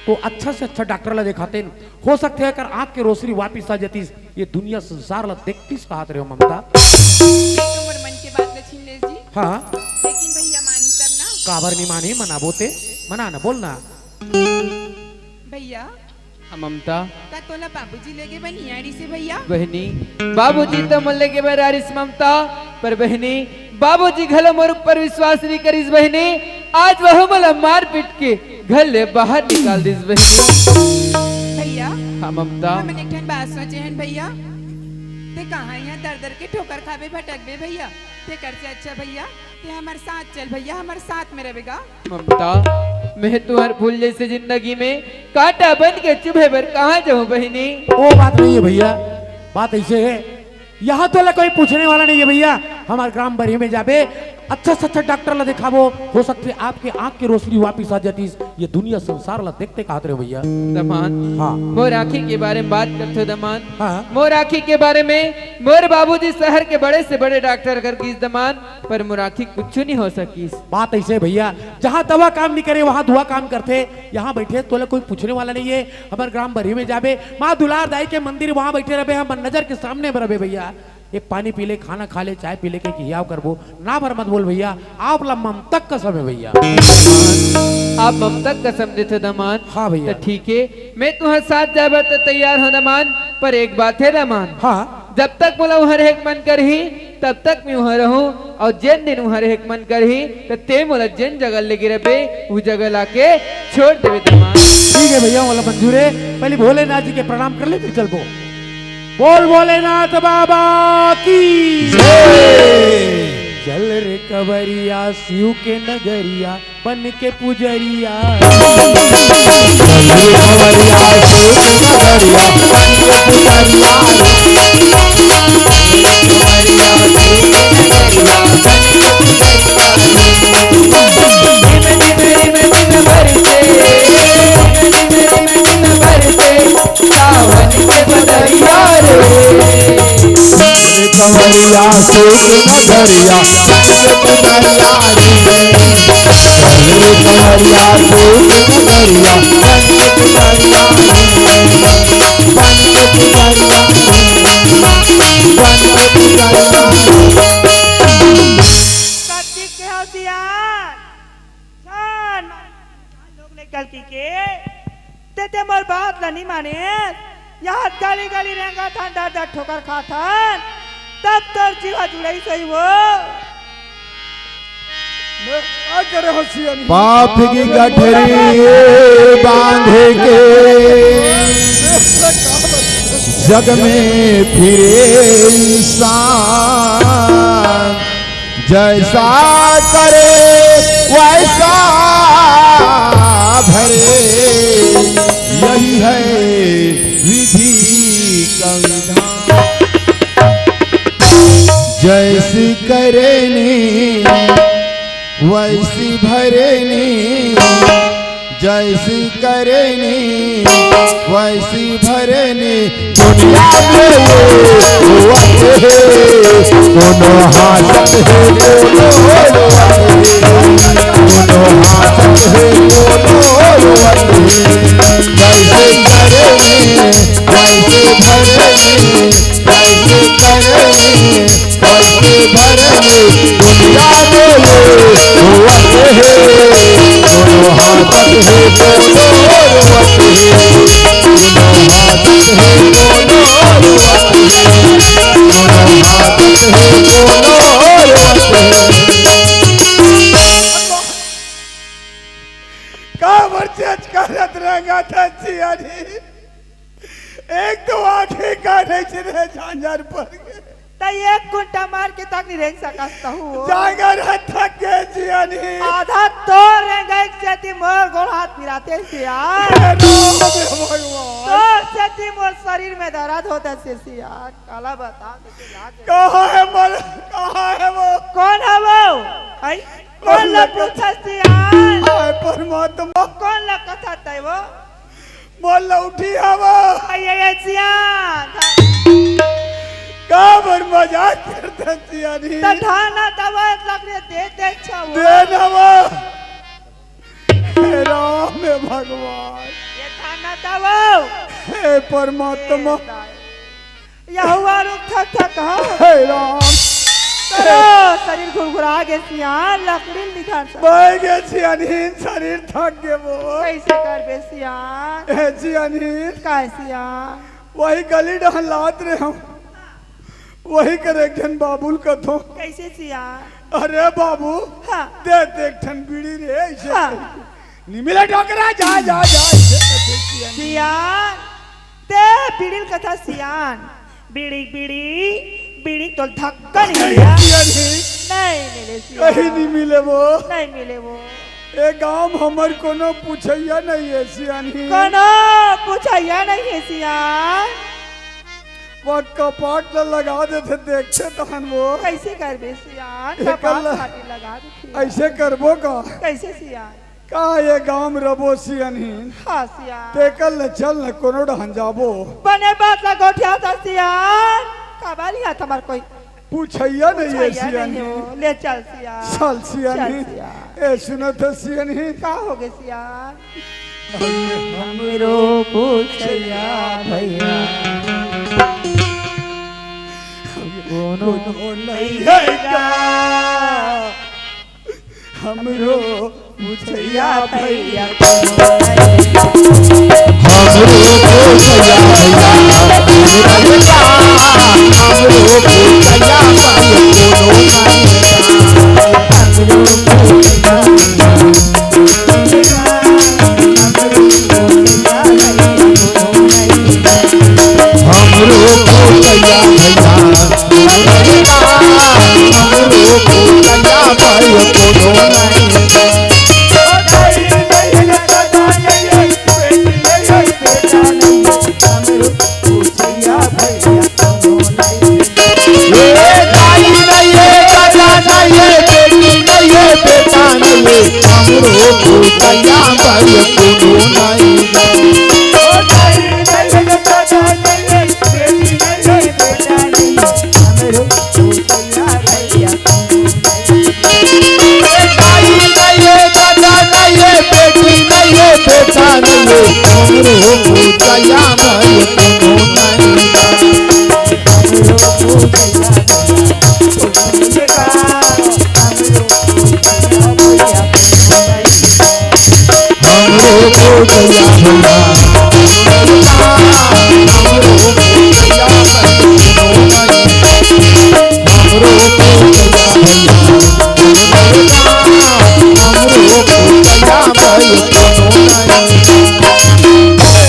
तो अच्छा से अच्छा डॉक्टर ला देखातेन, हो सकथे एकर आँख के रोशनी वापिस आ जतिस, ये दुनिया संसार ला देखतिस, कहत रहेंव ममता। ये तो मोर मन के बात ला छीन लेस जी। हाँ। लेकिन भैया मानही तब ना। काबर नहीं मानही, मनाबो ते, मना ना, बोल ना। भैया। हाँ ममता। का तोला बाबूजी लेगे बर नइ आरिस हे भैया? बहिनी, बाबूजी तो मोला लेगे बर आरिस ममता, पर बहिनी, बाबूजी घलो मोर ऊपर विश्वास नहीं करिस बहिनी। आज वहू मोला मार पीट के घर ले बाहर निकाल दिस बहिनी। भैया। हाँ ममता। हमन एक ठन बात सोचे हन भैया, ते कहाँ यहाँ दर दर के ठोकर खाबे भटकबे भैया, तेकर से अच्छा भैया ते हमर साथ चल भैया, हमर साथ में रबे गा। ममता, मैं तुहर फूल जैसे जिंदगी में कांटा बन के चुभे बर कहाँ जाहूँ बहिनी? वो बात नहीं हे भैया, बात ऐसे हे, यहाँ तोला कोई पूछने वाला नहीं हे भैया। हमर ग्राम बरही में जाबे, अच्छा से अच्छा डॉक्टर ला देखाबो, हो सकथे आपके आँख के रोशनी वापिस आ जतिस, ये दुनिया संसार ला देखते, कहत रहेंव भैया। दमांद, हाँ। मोर आँखी के बारे में बात करथो दमांद। हाँ। मोर आँखी के बारे में मोर बाबूजी शहर के बड़े से बड़े डॉक्टर कर गिस दमांद, पर मोर आँखी कुछु नहीं हो सकिस। बात ऐसे भैया, जहाँ दवा काम नहीं करे, वहाँ दुआ काम करथे। यहाँ बैठे तोला कोई पूछने वाला नहीं हे। हमर ग्राम बरही में जाबे, माँ दुलार दाई के मंदिर, वहाँ बैठे रबे, हमर नजर के सामने में रबे भैया। एक पानी पी ले, खाना खा ले, चाय पी ले, के किहियाव करबो, ना भर मत बोल भैया, आप ला ममता के कसम हे भैया। आप ममता के कसम देथो दमांद? हाँ भैया। त ठीक हे, मैं तुहर साथ जाए बर त तैयार हूँ दमांद, पर एक बात हे दमांद। हाँ। जब तक मोला उहाँ रहे के मन करही, तब तक मैं उहाँ रहूँ, अउ जेन दिन उहाँ रहे के मन करही, त ते मोला जेन जगह लेगे रबे, उ जगह लाके छोड़ देबे दमांद। ठीक हे भैया, मोला मंजूर हे। पहली भोलेनाथ जी के प्रणाम कर ले, फिर चलबो। बोल भोलेनाथ बाबा की जय। चल रे कवरिया शिव के नगरिया बन के पुजरिया। कतिक के होशियार। जान मार, लोग ले गलती के। ते, ते मोर बात ला नहीं माने। यहाँ गली गली रेंगत हन, दर दर ठोकर खात हन, तब तोर जीवा जुड़ाई सही वो। मैं का करे हो सियानी? पाप की गठरी बांध के जग में फिरे इंसान, जैसा करे वैसा भरे, यही है विधि का विधान। जैसी करे ने वैसी भरे ने, जैसी करे ने वैसी भरे ने। दुनिया में ये हुआ है, कोनो हाथ है, कोनो रोवत है, कोनो हाथ है, कोनो रोवत है। जैसी करे ने वैसी भरे ने, जैसी करे ने वैसी भरे ने। दुनिया में ये हुआ है, कोनो हाथ है, कोनो रोवत है, कोनो हाथ है, कोनो रोवत है, कोनो हाथ है, कोनो रोवत है। का मर्जी आज करत रंगा था सियानी। एक तो आंखें का नहीं छिरे झांझर पर के। त एक कुंटा मार के तक नहीं रेंग सकस तहू। जागर थक गे सियानी। आधा तोर रेंगई सेती मोर गोड़ हाथ पिराथे सियान। हे राम हे भगवान। तोर सेती मोर शरीर में दर्द होत हे सियान। काला बता, कहाँ है मोर, कहाँ है वो? कौन है वो? आई? कौन ला पूछा सियान? हाय परमात्मा। कौन ला कथा तय वो? मोर लौठी हवा। आई, आई, आई, सियान। का बर मजाक करता सियानी? त धाना दवा लकड़ी दे दे छावा। दे नवा। हे राम हे भगवान। ये धाना दवा। हे परमात्मा। हे दाई। यहुआ रुक थक थक, हाँ। हे राम। चलो, शरीर घुरघुरा गे सियान, लकड़ी निधार सा। बह गे सियानीन, शरीर थक गे वो। कैसे करबे सियान? हे सियानीन। काय सियान? वही गली डहन लात रहे हम। वही कर एक झन बाबू ल कथों। कैसे सियान? अरे बाबू, हाँ। दे दे एक ठन बीड़ी रे, ऐसे हाँ। करके। निमिले डोकरा, जा, जा, जा, ऐसे करके सियान। सियान, ते बीड़ी ल कथा सियान। बीड़ी, बीड़ी, बीड़ी तोल धक्का नहीं नहीं मिला। सियान ही। नहीं मिले सियान। कहीं नहीं मिले वो। नहीं मिले वो। ए गांव में हमर कोनो पूछैया नहीं है सियान ही। कोनो पूछैया नहीं है सियान। वो कपाट ल लगा देथे, देखथे तहन वो। कैसे करबे सियान? एकर कपाट ल-, फाटी लगा देथे। ऐसे करबो का? कैसे सियान? का ये गांव में रबो सियान ही? हाँ सियान। तेकर ले चल न कोनो डहन जाबो। बने बात ला गोठिया था सियान। काबर लिया था हमार कोई? पूछैया नहीं है पूछैया सियान नहीं ही। हो। ले चल सियान। चल सियान चल ही। सियान। ए सुनत सियान ही। का हो गे सियान? हमरो पूछैया भैया कोनो नहीं है का? हमरो पूछैया भैया कोनो नहीं है का? हमरो पूछैया भैया कोनो नहीं है का? हमरो पूछैया भैया कोनो नहीं है का? हमरो पूछैया हमरो पूछैया भैया, हमरो पूछैया भैया, कोनो नहीं। हमरो पूछैया भैया, कोनो नहीं। ये दाई नहीं, ये दादा नहीं, ये बेटी नहीं, ये बेटा नहीं, हमरो पूछैया भैया, कोनो नहीं।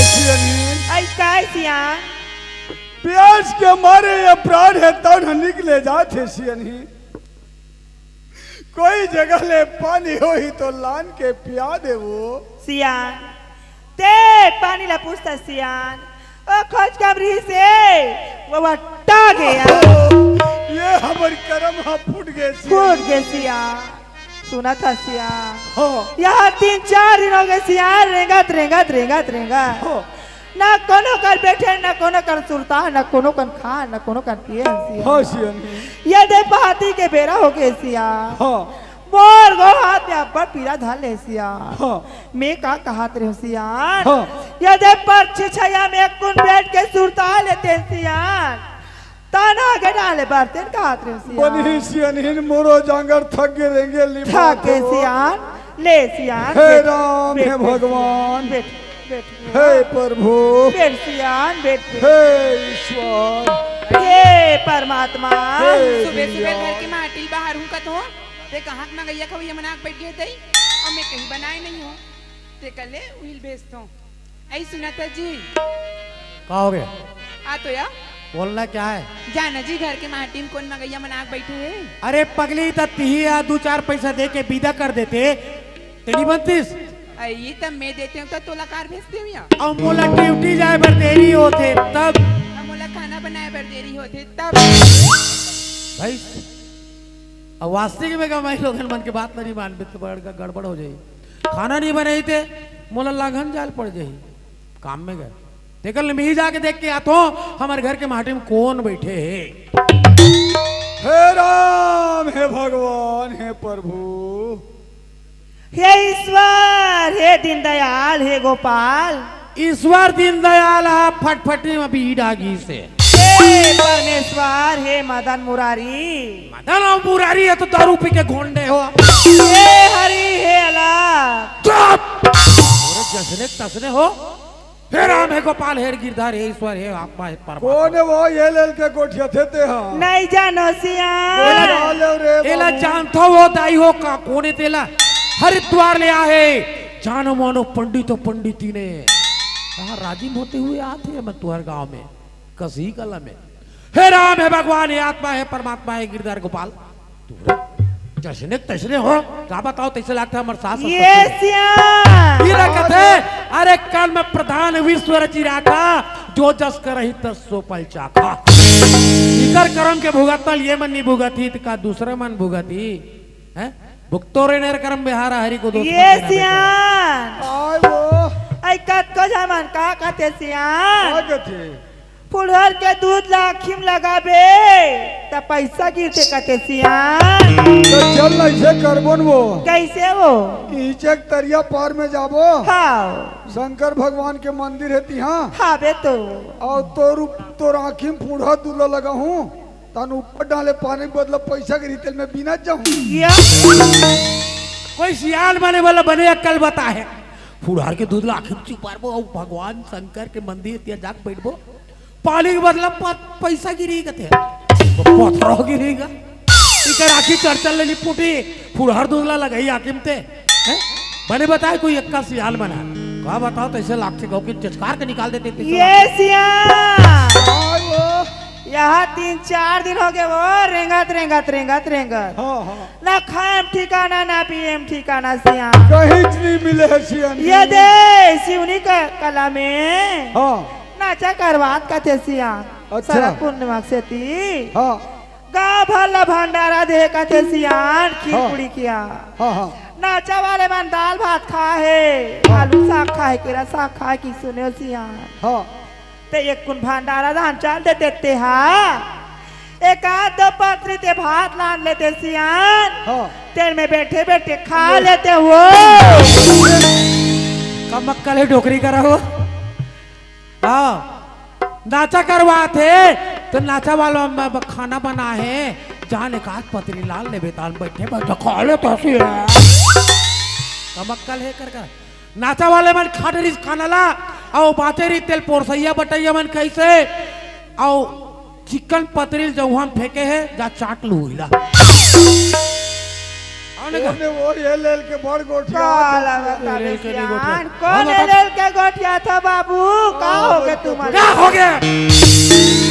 सियनही, आई काय सियान? प्यास के मारे ये प्राण हे तन निकले जात हे सियनही। कोई जगह ले पानी होही तो लान के पिया दे वो। सियान, ते पानी ला पूछता सियान, ओ खोज कमरी से वो वट्टा गया। ये हमर करम हा फूट गए सियान। फूट गए सियान। सुना था सियान। हाँ। यहाँ तीन चार दिन हो गए सियान, रेंगत, रेंगत, रेंगत, रेंगत। हाँ। ना कोनो कर बैठे, ना कोनो कर सुरता, ना कोनो कर खा, ना कोनो कर पिए सियान। हाँ सियान। ये दे पहाती के बेरा हो गए सियान। हाँ। मोर गो हाथ में अब्बड़ पीरा धर ले सियान। हाँ। मैं का कहत रहे सियान। हाँ। ये दे परछी छाया में कुन बैठ के सुरता लेते सियान। ताना के डाले बरतन कहत रहे सियान। बनी सियनहिन मोरो जांगर थक गे रेंगे लिपा थक गे सियान। ले सियान, हे बैठ, राम, बैठ, हे बैठ, भगवान, बैठ, बैठ, हे प्रभु, बैठ सियान, बैठ, बैठ। हे ईश्वर, हे परमात्मा। हे सुबह सुबह दिव्या। घर के माटी बाहर हूँ कथो, ते कहाँ के मगैया खवैया मनाक बैठ गए तई, और मैं कहीं बनाए नहीं हूँ, ते कले उहिल भेजतो। ऐ सुना था जी। का हो गया? आ तो या। बोलना क्या है? जाना जी, घर के माटी में कौन मगैया मनाक बैठे है? अरे पगली, त तिही आ दू चार पैसा दे के विदा कर देते, तेरी बनतीस। अरे ये तब मैं देते हूँ तो तोला कार भेजते हूँ या। अब मोला ड्यूटी जाए बर देरी होते तब। अब मोला खाना बनाए बर देरी होते तब। भाई, अब वास्तविक में कमाई लोगन मन के बात नहीं मानबे तो बड़ गड़बड़ हो जाई। खाना नहीं बनाई ते मोला लांघन जाल पड़ जाई। काम में गए। तेकर ले मिही जाके देख के आतो, हमारे घर के माटी में कौन बैठे है। हे राम, हे भगवान, हे प्रभु। हे ईश्वर, हे दीनदयाल, हे गोपाल। ईश्वर दीनदयाल हा फटफटी में बीड़ा गीस हे। हे परमेश्वर, हे मदन मुरारी। मदन और मुरारी, ये तो दारू पी के घोंडे हो। हे हरि, हे अलख। चुप! अरे जसने तसने हो। हे राम, हे गोपाल, हे गिरधर, हे ईश्वर, हे आत्मा, हे परमात्मा। कौन हे वो, ये लेल के गोठिया थे ते हा? नहीं जानो सिया। एला, एला जानथो वो दाई हो का, कौन हे तेला? हरिद्वार ले आहे, जानो मानो पंडित हो पंडिती ने। कहाँ राजी होते हुए आते हैं मैं तुहर गांव में, कसी कला में। हे राम, हे भगवान, हे आत्मा, हे परमात्मा, हे गिरधर गोपाल। तू रे, जसने तसने हो, का बताओ, तैसे लागथे हमर सास ये ससुर। सिया। ये ना कथे, अरे कल मैं प्रधान विश्व रचि राखा, जो जस करही तस सो पल चाखा। इकर करम के भुगतल ये मन नहीं भुगती, त का दूसरे मन भुगती? हैं? भुगतो रे नेर करम बिहारा हरि को दोष ये मत देना सिया। बेटा। आय वो। ऐ कतको झमन का कथे सिया। का कथे? फुलहर के दूध ला आँखी म लगाबे, त पैसा गिरथे कथे सियान। त चल न, अइसे करबो न वो। कइसे वो? इचक तरिया पार में जाबो। हाँ। शंकर भगवान के मंदिर हे तिहाँ। हाँ बे तो। अउ तोर उप-, तोर आँखी म फुलहर दूध ला लगाहूँ, तहन ऊपर डाले पानी के बदला पैसा गिरही तेला मैं बीनत जाहूँ। या। कोई सियान बने वाला बने अक्कल बताहे। फुलहर के दूध ला आँखी म चिपारबो अउ भगवान शंकर के मंदिर तिहाँ जाके बैठबो। पानी के बदला प-, पैसा गिरही कथे। पथरो गिरही गा। इकर आँखी चरचर ले लिपटी, फुलहर दूध ला लगाही आँखी म ते। हैं? बने बताहे कोई एक्का सियान बना। का बताओ, तइसे लागथे गौ के चचकार के निकाल देते, तइसे ये लागथे। सिया। आय वो। यहाँ तीन चार दिन हो गए वो, रेंगत, रेंगत, रेंगत, रेंगत। हाँ, हाँ। ना खाए म ठिकाना, ना पिए म ठिकाना सिया। कहीं च नहीं मिले हे सियान। ये दे, सिवनी का कला में। हाँ। नाचा करवात कथे सियान। अच्छा। शरद पूर्णिमा के सेती। हाँ। गाँव भर ला भंडारा दे कथे सियान, खीर हाँ। पूड़ी किया। हाँ, हाँ। नाचा वाले मन दाल भात खाहे, हाँ। आलू साग खाहे, केरा साग खाहे कि सुने हो सियान। हाँ। ते एक कुन भंडारा धान चाल देते ते हा। एक आध दो पतरी ते भात लान लेते सियान। हाँ। तेल में बैठे बैठे खा ले। लेते हो। कम अक्कल हे डोकरी करा हो। हाँ, नाचा करवात हे, त नाचा वाला म-, ब-, खाना बनाहे, जान एक आध पतरी लान लेबे, तान बैठे बैठे खा ले तसी हे। कम अक्कल हे कर कर। नाचा वाले मन खात रिहिस खाना ला, अउ बाँचे रिहिस तेला पोरसइया बटइया मन कइसे, अउ चिकन पतरी ल जउहा म फेंके हे, जा चाट लू इला। कोन हे वो, ये लेल के बड़ गोठिया काला था। बता रे सियान, कोन हे लेल के गोठिया था बाबू? का हो गया तुम्हारे? का हो गया?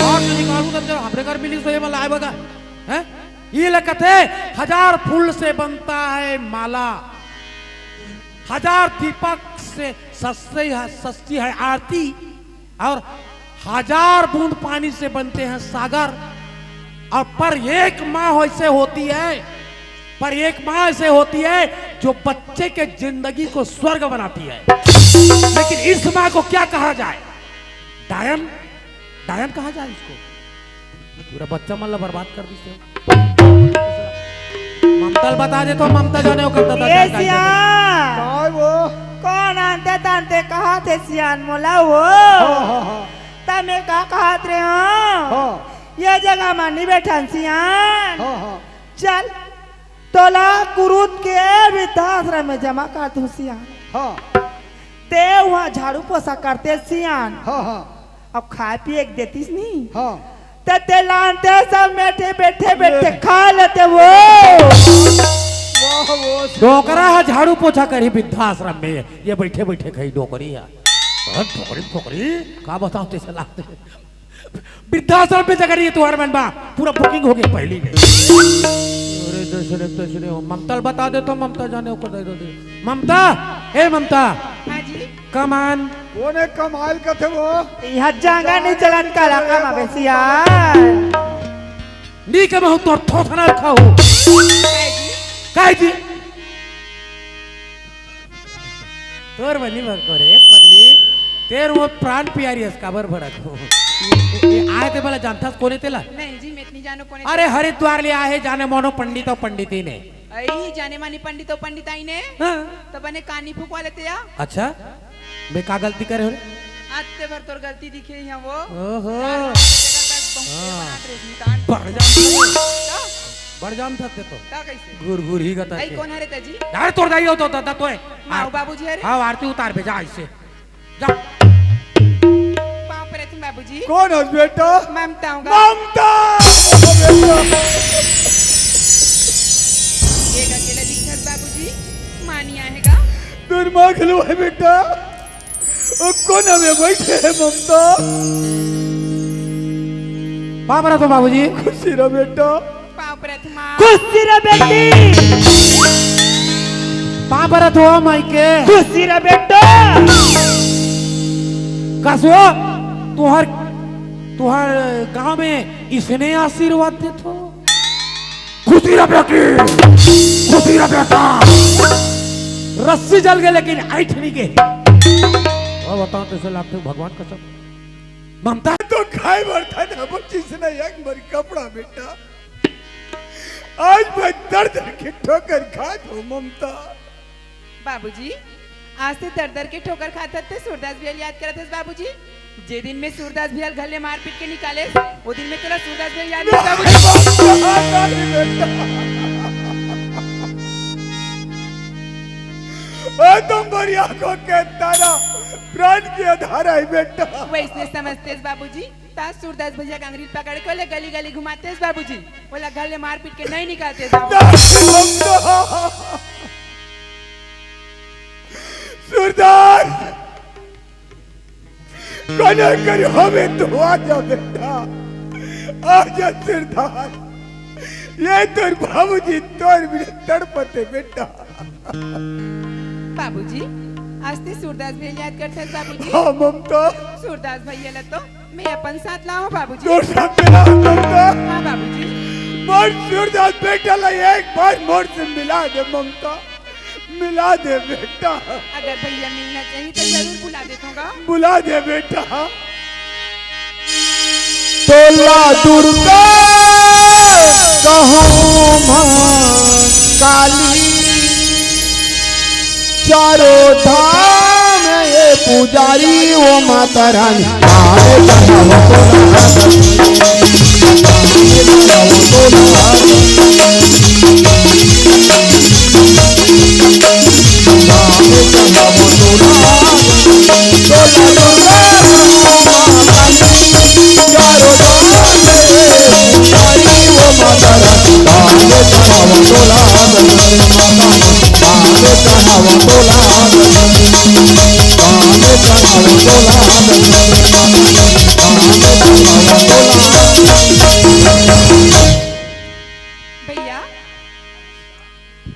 और तो निकालू तब जब हमरे घर मिली तो ये वाला आए बगा। हैं? ये लगत है, हजार फूल से बनता है माला, हजार दीपक से सस्ती है, सस्ती है आरती, और हजार बूंद पानी से बनते हैं सागर। और पर एक माँ ऐसे होती है, पर एक माँ ऐसे होती है जो बच्चे के जिंदगी को स्वर्ग बनाती है। लेकिन इस माँ को क्या कहा जाए? डायन, डायन कहा जाए इसको? पूरा बच्चा मन ला बर्बाद कर दिस। ममता ल बता दे तो ममता जाने ओकर दादा ये जान का सियान। काय वो? कोन आंते तांते कहाथे सियान मोला वो? हाँ, हाँ, हाँ। त मैं का कहात रहे हँव? हाँ। ये जगह मा नी बैठन सियान। हाँ, हाँ। चल, तोला कुरुद के वृद्धाश्रम में जमा कर दूँ सियान। हाँ। ते उहाँ झाड़ू पोछा करते सियान। हाँ, हाँ। अब खाए पिए के देतिस नी। हाँ। त ते लानते सब मेठे बैठे बैठे ये। खा लेते वो। वाह, वो डोकरा ह झाड़ू पोछा करही वृद्धाश्रम में, ये बैठे बैठे खाही डोकरी ह। हाँ, डोकरी, डोकरी, का बताओ तैसे लागते। वृद्धाश्रम पे जगह नहीं है तुम्हारे मन बा, पूरा booking हो गई पहली में। अरे दसरे दसरे हो, ममता ल बता दे तो ममता जाने ओकर दे दे। ममता, ए ममता। हाँ जी। कमान। कोने कमाल कथे वो? यहाँ जांगा नहीं चलन काला कमा बेसिया। नी कमाहूँ तोर थोथना खाहूँ। काहे जी? तोर बनी भरको रे पगली, तेर वो प्राण प्यारी हस काबर भड़क हो। ये, ये, ये आए ते वाला जानथस कोने तेला? नहीं जी, मैं इतनी जानो कोने अरे तेला। हरिद्वार ले आए हे जाने मानो पंडित और पंडिती ने। अई जाने मानी पंडित और पंडित आई ने। हाँ। तो बने कानी फुकवा लेते या। अच्छा, मैं का गलती करे हो रे? आते भर तोर गलती दिखे ही वो। ओहो। चार नंबर के जगह बस बहुत हाँ। बना दे, निकाल। बढ़ जा। तो? बढ़ जान सकते तो। का कैसे? घुर घुर ही गता आई के। कौन हरे तजी? यार तोर दाई हो तो दादा तो है। माँ बाबूजी हरे? हाँ, आरती उतार भेजा इसे। जा। पाँव परे तुम बाबूजी। कौन हस बेटा? ममता हूँ गा। ममता! बेटा। ये अकेला दिखत बाबूजी, माँ नहीं आएगा। दुर्मार्ग लो है बेटा। ओ कोना में बैठे है ममता। पाँव परत हो बाबूजी। खुशी रह बेटा। पाँव परत माँ। खुशी रह बेटी। पाँव परत हो माई के। खुशी रह बेटा। कसो तुहर, तुहर गांव में इसने आशीर्वाद देत हो। खुशी रह बेटी, खुशी रह बेटा। रस्सी जल गए लेकिन ऐठ नहीं गए। अब बताओ कैसे लागते हो भगवान कसम। ममता तो खाए बर था ना, वो चीज ना एक बार कपड़ा बेटा। आज मैं दर दर के ठोकर खात हूँ ममता। बाबूजी, आज ते दर दर के ठोकर खात हस ते सूरदास भैया ल याद करत हस बाबूजी। जे दिन में सूरदास भैया ल घर ले मारपीट के निकालेस, वो दिन में तोला सूरदास भैया याद नहीं बाबूजी। ओ तुम बड़ी आंखों के तारा, प्राण की आधार है बेटा। वैसने समझतेस बाबूजी, ता सूरदास भैया के अंगरी पकड़ के ओला गली गली घुमातेस बाबूजी, ओला घर ले मारपीट के नहीं निकालतेस बाबूजी। सूरदास, कने करी हमें तो आ जा बेटा, आ जा सूरदास। ये तोर बाबूजी तोर बिना तड़पते बेटा। बाबूजी, आज ते सूरदास भैया ल याद करथस बाबूजी। हाँ ममता। सूरदास भैया ला तो मैं अपन साथ लाऊं बाबूजी। तोर साथ मिला ममता। हाँ बाबूजी। मोर सूरदास बेटा ला एक बार मोर से मिला दे ममता, मिला दे बेटा। अगर भैया मिलना चाहिए तो जरूर बुला देता हूँ। बुला दे बेटा। तोला दुर्गा कहूँ माँ काली, चारों धाम ये पुजारी वो माता रानी। भैया,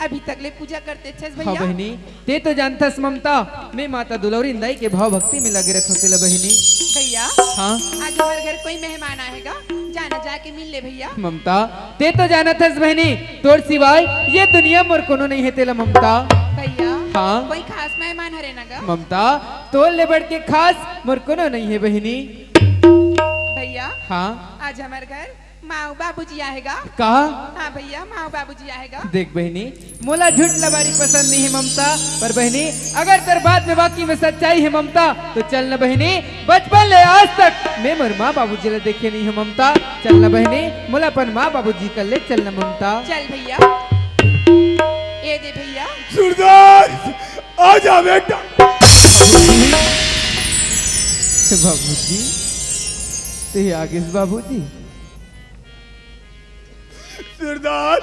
अभी तक ले पूजा करते छस हाँ भैया। बहिनी, ते तो जानथस ममता, मैं माता दुलौरी दाई के भाव भक्ति में लगे रहथों तेला बहिनी। भैया, हाँ। आज हमारे घर कोई मेहमान आएगा, जाना जाके मिल ले भैया। ममता, ते तो जानत हस बहिनी, तोर सिवाय ये दुनिया मोर कोनो नहीं हे तेला ममता। भैया, हाँ। कोई खास मेहमान हरे ना गा? ममता, तोर ले बढ़ के खास मोर कोनो नहीं हे बहिनी। भैया, हाँ। आज हमारे घर माऊ बाबूजी आएगा। का? हाँ भैया, माऊ बाबूजी आएगा। देख बहिनी, मोला झूठ लबारी पसंद नहीं हे ममता, पर बहिनी, अगर तोर बात में वाकई में सच्चाई हे ममता, तो चल न बहिनी, बचपन ले आज तक मैं मोर माँ बाबूजी ला देखे नहीं हूँ ममता। चल न बहिनी, मोला अपन माँ बाबूजी कर ले चल न ममता। चल भैया, ये दे भैया। सूरदास, आजा बेटा। बाबूजी, ते आ गेस बाबूजी। सूरदास,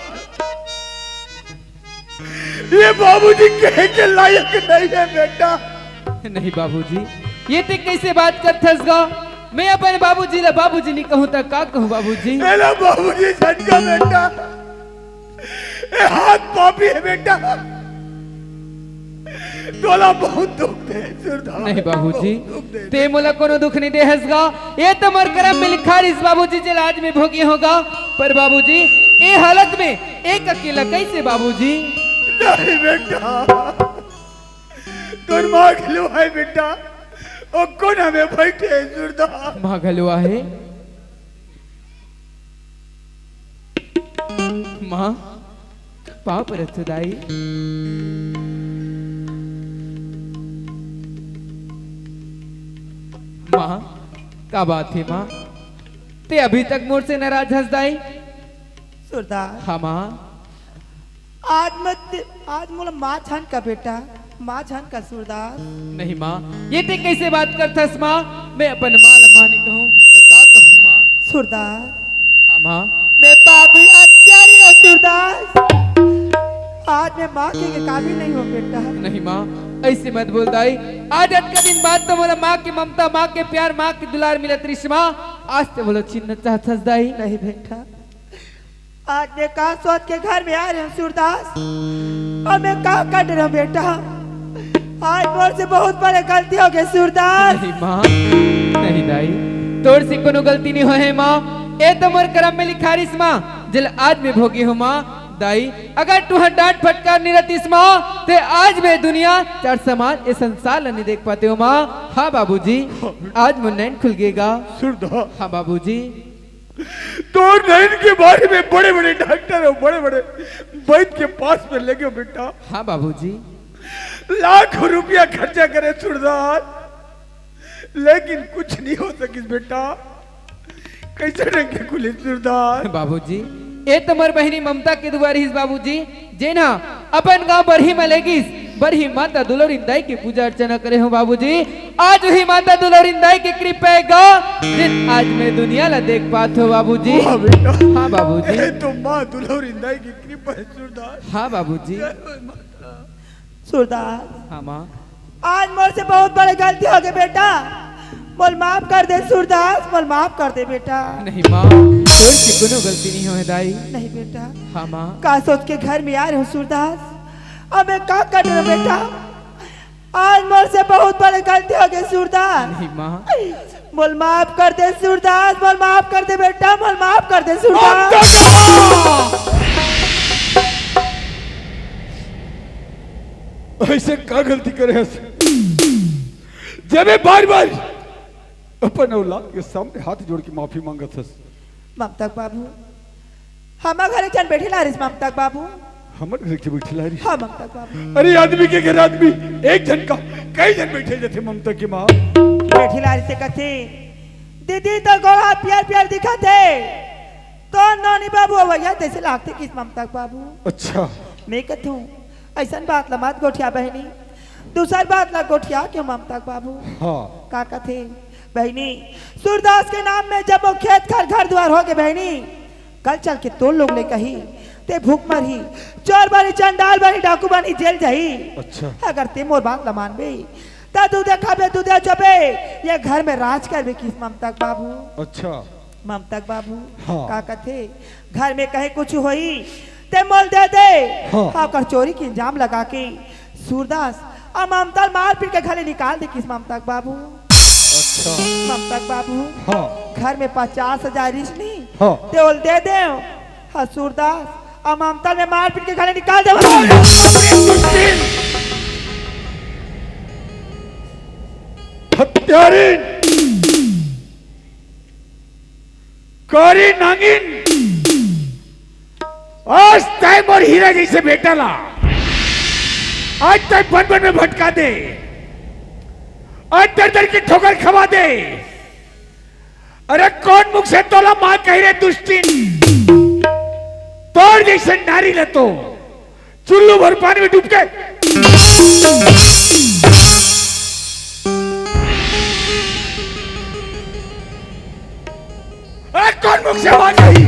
ये बाबूजी कहे के लायक नहीं हे बेटा। नहीं बाबूजी, ये ते कैसे बात करथस गा? मैं अपन बाबूजी ला बाबूजी नहीं कहूँ त का कहूँ बाबूजी? एला बाबूजी झटका बेटा, ए हाथ पापी हे बेटा। तोला बहुत दुख दे, सूरदास। नहीं बाबूजी, बहुत दुख दे। ते मोला कोनो दुख नहीं दे हस गा। ये तो मोर करम में लिखा रिस बाबूजी, जेला आज मैं भोगे हों गा। पर बाबूजी, ये हालत में एक अकेला कैसे बाबूजी? नहीं बेटा, तोर माँ घलो हे बेटा, ओ कोना में बैठे हे सूरदास। माँ घलो हे। माँ, पाँव परत हँव दाई। माँ, का बात हे माँ? ते अभी तक मोर से नाराज हस दाई? सूरदास। हाँ माँ। आज मत, आज मोला माँ झन का बेटा, माँ झन का सूरदास। नहीं माँ, ये ते कैसे बात करथस माँ? मैं अपन माँ ला माँ नहीं कहूँ, त का कहूँ माँ? सूरदास। हाँ माँ। मैं पापी हत्यारी हूँ सूरदास। आज मैं माँ के, के काबिल नहीं हूँ बेटा। नहीं माँ, ऐसे मत बोल दाई। आज अतका दिन बाद तो मोला माँ के ममता, माँ के प्यार, माँ के दुलार मिलत रिस माँ। आज ते मोला छीनना चाहथस दाई। नहीं बेटा, आज मैं का सोच के घर में आए रहेंव सूरदास, अउ मैं का कर डरेंव बेटा? आज मोर से बहुत बड़े गलती हो गे सूरदास। नहीं माँ, नहीं दाई, तोर से कोनो गलती नहीं होए हे माँ। ए तो मोर करम में लिखा रिस माँ, जेला आज मैं भोगे हँव माँ। दाई, अगर तुँहर डाँट फटकार नहीं रहतिस माँ, ते आज मैं दुनिया चार समाज ए संसार ला नहीं देख पातेंव माँ। हाँ बाबूजी, आज मोर नैन खुल गे गा। सूरदास। हाँ बाबूजी। तोर नैन के बारे में बड़े-बड़े डॉक्टर अउ बड़े-बड़े वैद्य के पास में ले गेंव बेटा। हाँ बाबूजी। लाखों रुपया खर्चा करेंव सूरदास, लेकिन कुछ नहीं हो सकिस बेटा। कैसे ढंग के खुलिस सूरदास? बाबूजी, ए तो मोर बहिनी ममता के दुआ रिहिस बाबूजी, जेन ह अपन गांव बरही म लेगिस, बरही माता दुलौरिन दाई के पूजा अर्चना करे हँव बाबूजी। आज उही माता दुलौरिन दाई के कृपा हे गा, जेन आज मैं दुनिया ला देख पात हँव बाबूजी। वाह बेटा। हाँ बाबूजी। ए तो माँ दुलौरिन दाई के कृपा हे सूरदास। हाँ बाबूजी। जय हो माता। सूरदास। हाँ माँ। आज मोर से बहुत बड़े गलती हो गे बेटा, मोला माफ कर दे सूरदास, मोला माफ कर दे बेटा। नहीं माँ, तोर से कोनो गलती नहीं होए दाई। नहीं बेटा। हाँ माँ। का सोच के घर में आए रहेंव सूरदास, अब मैं का कर डरेंव बेटा? आज मोर से बहुत बड़े गलती हो गे सूरदास। नहीं माँ। मोला माफ कर दे सूरदास, मोला माफ कर दे बेटा, मोला माफ कर दे सूरदास। ऐसे का गलती करे हस, जब मैं बार-बार अपन औलाद के सामने हाथ जोड़ के माफी मांगत हस? ममता के बाबू, हमर घर एक झन बेटी ला रिस ममता के बाबू। हमर घर एक झन बेटी ला रिस? हाँ, ममता के बाबू। अरे, आदमी के घर आदमी एक झन का कई झन बैठे जाथे ममता के माँ। बेटी ला रिस ते कथे, "दीदी, तोर गोड़ हाथ पियर पियर दिखत हे, तोर नोनी बाबू अवइया तइसे लागथे किस ममता के बाबू।" अच्छा। मैं कथूँ, "अइसन बात ला मत गोठिया बहिनी, दूसर बात ला गोठिया के ममता के बाबू।" हाँ। का कथे, बहिनी, सूरदास के नाम में जब वो खेत खार घर दुआर हो गे बहिनी, कल चल के तोर लोग ले कही, ते भूख मरही, चोर बनही, चंडाल बनही, डाकू बनही, जेल जाही। अच्छा। अगर ते मोर बात ल मानबे, त दूधे खाबे, दूधे चोबे, ये घर में राज करबे किस ममता के बाबू। अच्छा। ममता के बाबू, हाँ। का कथे, घर में कहीं कुछ होही, ते मोल दे दे। हाँ। हाँ, ओकर चोरी के इल्जाम लगा के सूरदास अउ ममता ल मार पीट के घले निकाल दे किस ममता के बाबू। अच्छा। ममता के बाबू, हाँ। घर में पचास हजार रिहिस नी, हाँ। ते ओल दे दे। हाँ, सूरदास अउ ममता ल मैं मार पीट के घले निकाल दे। अरे बाप रे, दुष्टिन! हत्यारिन! कारी नांगिन, आज तैं मोर हीरा जइसे बेटा ला, आज तैं बन बन में भटका दे, आज दर दर के ठोकर खवा दे। अरे कोन मुख से तोला माँ कही रे दुष्टिन? तोर जइसे नारी ल तो चुल्लू भर पानी में डूब के। अरे कोन मुख से बात कही?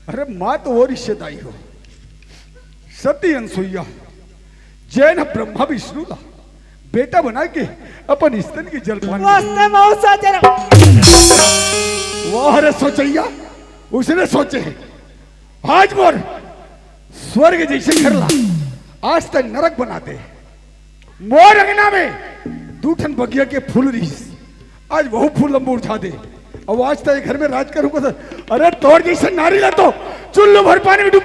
अरे माँ तो वो रिश्तेदारी हो, सती अनसुईया, जेन ह ब्रह्मा विष्णु ला बेटा बना के अपन स्तन के जलपान करे। वास्ते मौसा जरा। वाह रे सोचैया, उसने सोचे, आज मोर स्वर्ग जइसे घर ला आज तैं नरक बना दे। मोर अंगना में दू ठन बगिया के फूल रिहिस, आज वहू फूल ल मुरझा दे। अब आज तैं घर में राज करूंगा तो, अरे तोर जइसे नारी ला तो चुल्लू भर पानी में डूब।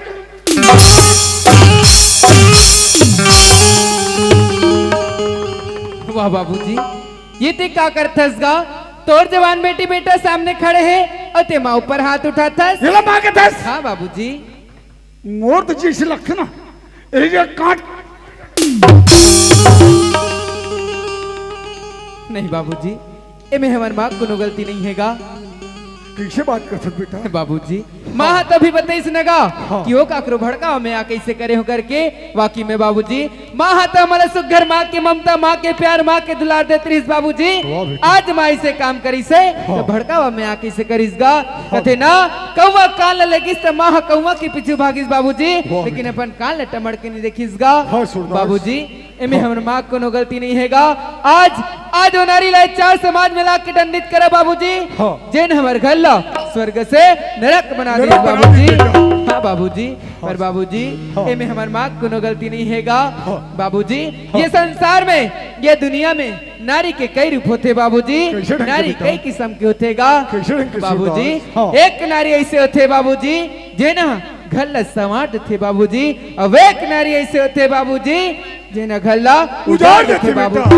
वाह बाबूजी, ये ते का करथस गा? तोर जवान बेटी बेटा सामने खड़े हे अउ ते माँ ऊपर हाथ उठाथस। एला माँ कथस? हाँ बाबूजी। मोर तो जइसे लगथे ना, एही जगह काट। नहीं बाबूजी, एमे हमर माँ कोनो गलती नहीं हे गा। कइसे बात करथस बेटा? बाबूजी, माँ ह तभी बताइस न गा हाँ। कि ओ काकरो भड़कावा में आ कइसे करे हो करके। वाकई में बाबूजी, माँ ह त हमला सुग्घर माँ के ममता, माँ के प्यार, माँ के दुलार देत रहिस बाबूजी। वाह बेटा। आज माँ अइसे काम करिस हे, हाँ। त भड़कावा में आ कइसे करिस गा? हाँ। कथे ना, कौवा कान ल लेगिस त माँ ह कौवा के पीछू भागिस बाबूजी, वाह लेकिन बेटा। अपन कान ल टमड़ के नहीं देखिस गा। हाँ, सूरदास। बाबूजी, एमे हाँ। हमर माँ के कोनो गलती नहीं हे गा। आज, आज ओ नारी ला चार समाज में ला के दंडित करा बाबूजी, हाँ। जेन हमर घर ला स्वर्ग से नरक बना दिस नरक बना बाबूजी। दिस बेटा। हाँ बाबूजी, पर बाबूजी, हाँ। एमे हमर माँ के कोनो गलती नहीं हे गा। हाँ। बाबूजी, हाँ। ये संसार में, ये दुनिया में नारी के कई रूप होथे बाबूजी। कइसे ढंग के नारी बेटा? कई किसम के होथे गा। कइसे ढंग के बाबूजी, सूरदास? हाँ। एक नारी अइसे होथे बाबूजी, जेन ह घर ला संवार देथे बाबूजी, अउ एक नारी अइसे होथे बाबूजी, जेन ह घर ला उजाड़ देथे बाबू। बेटा।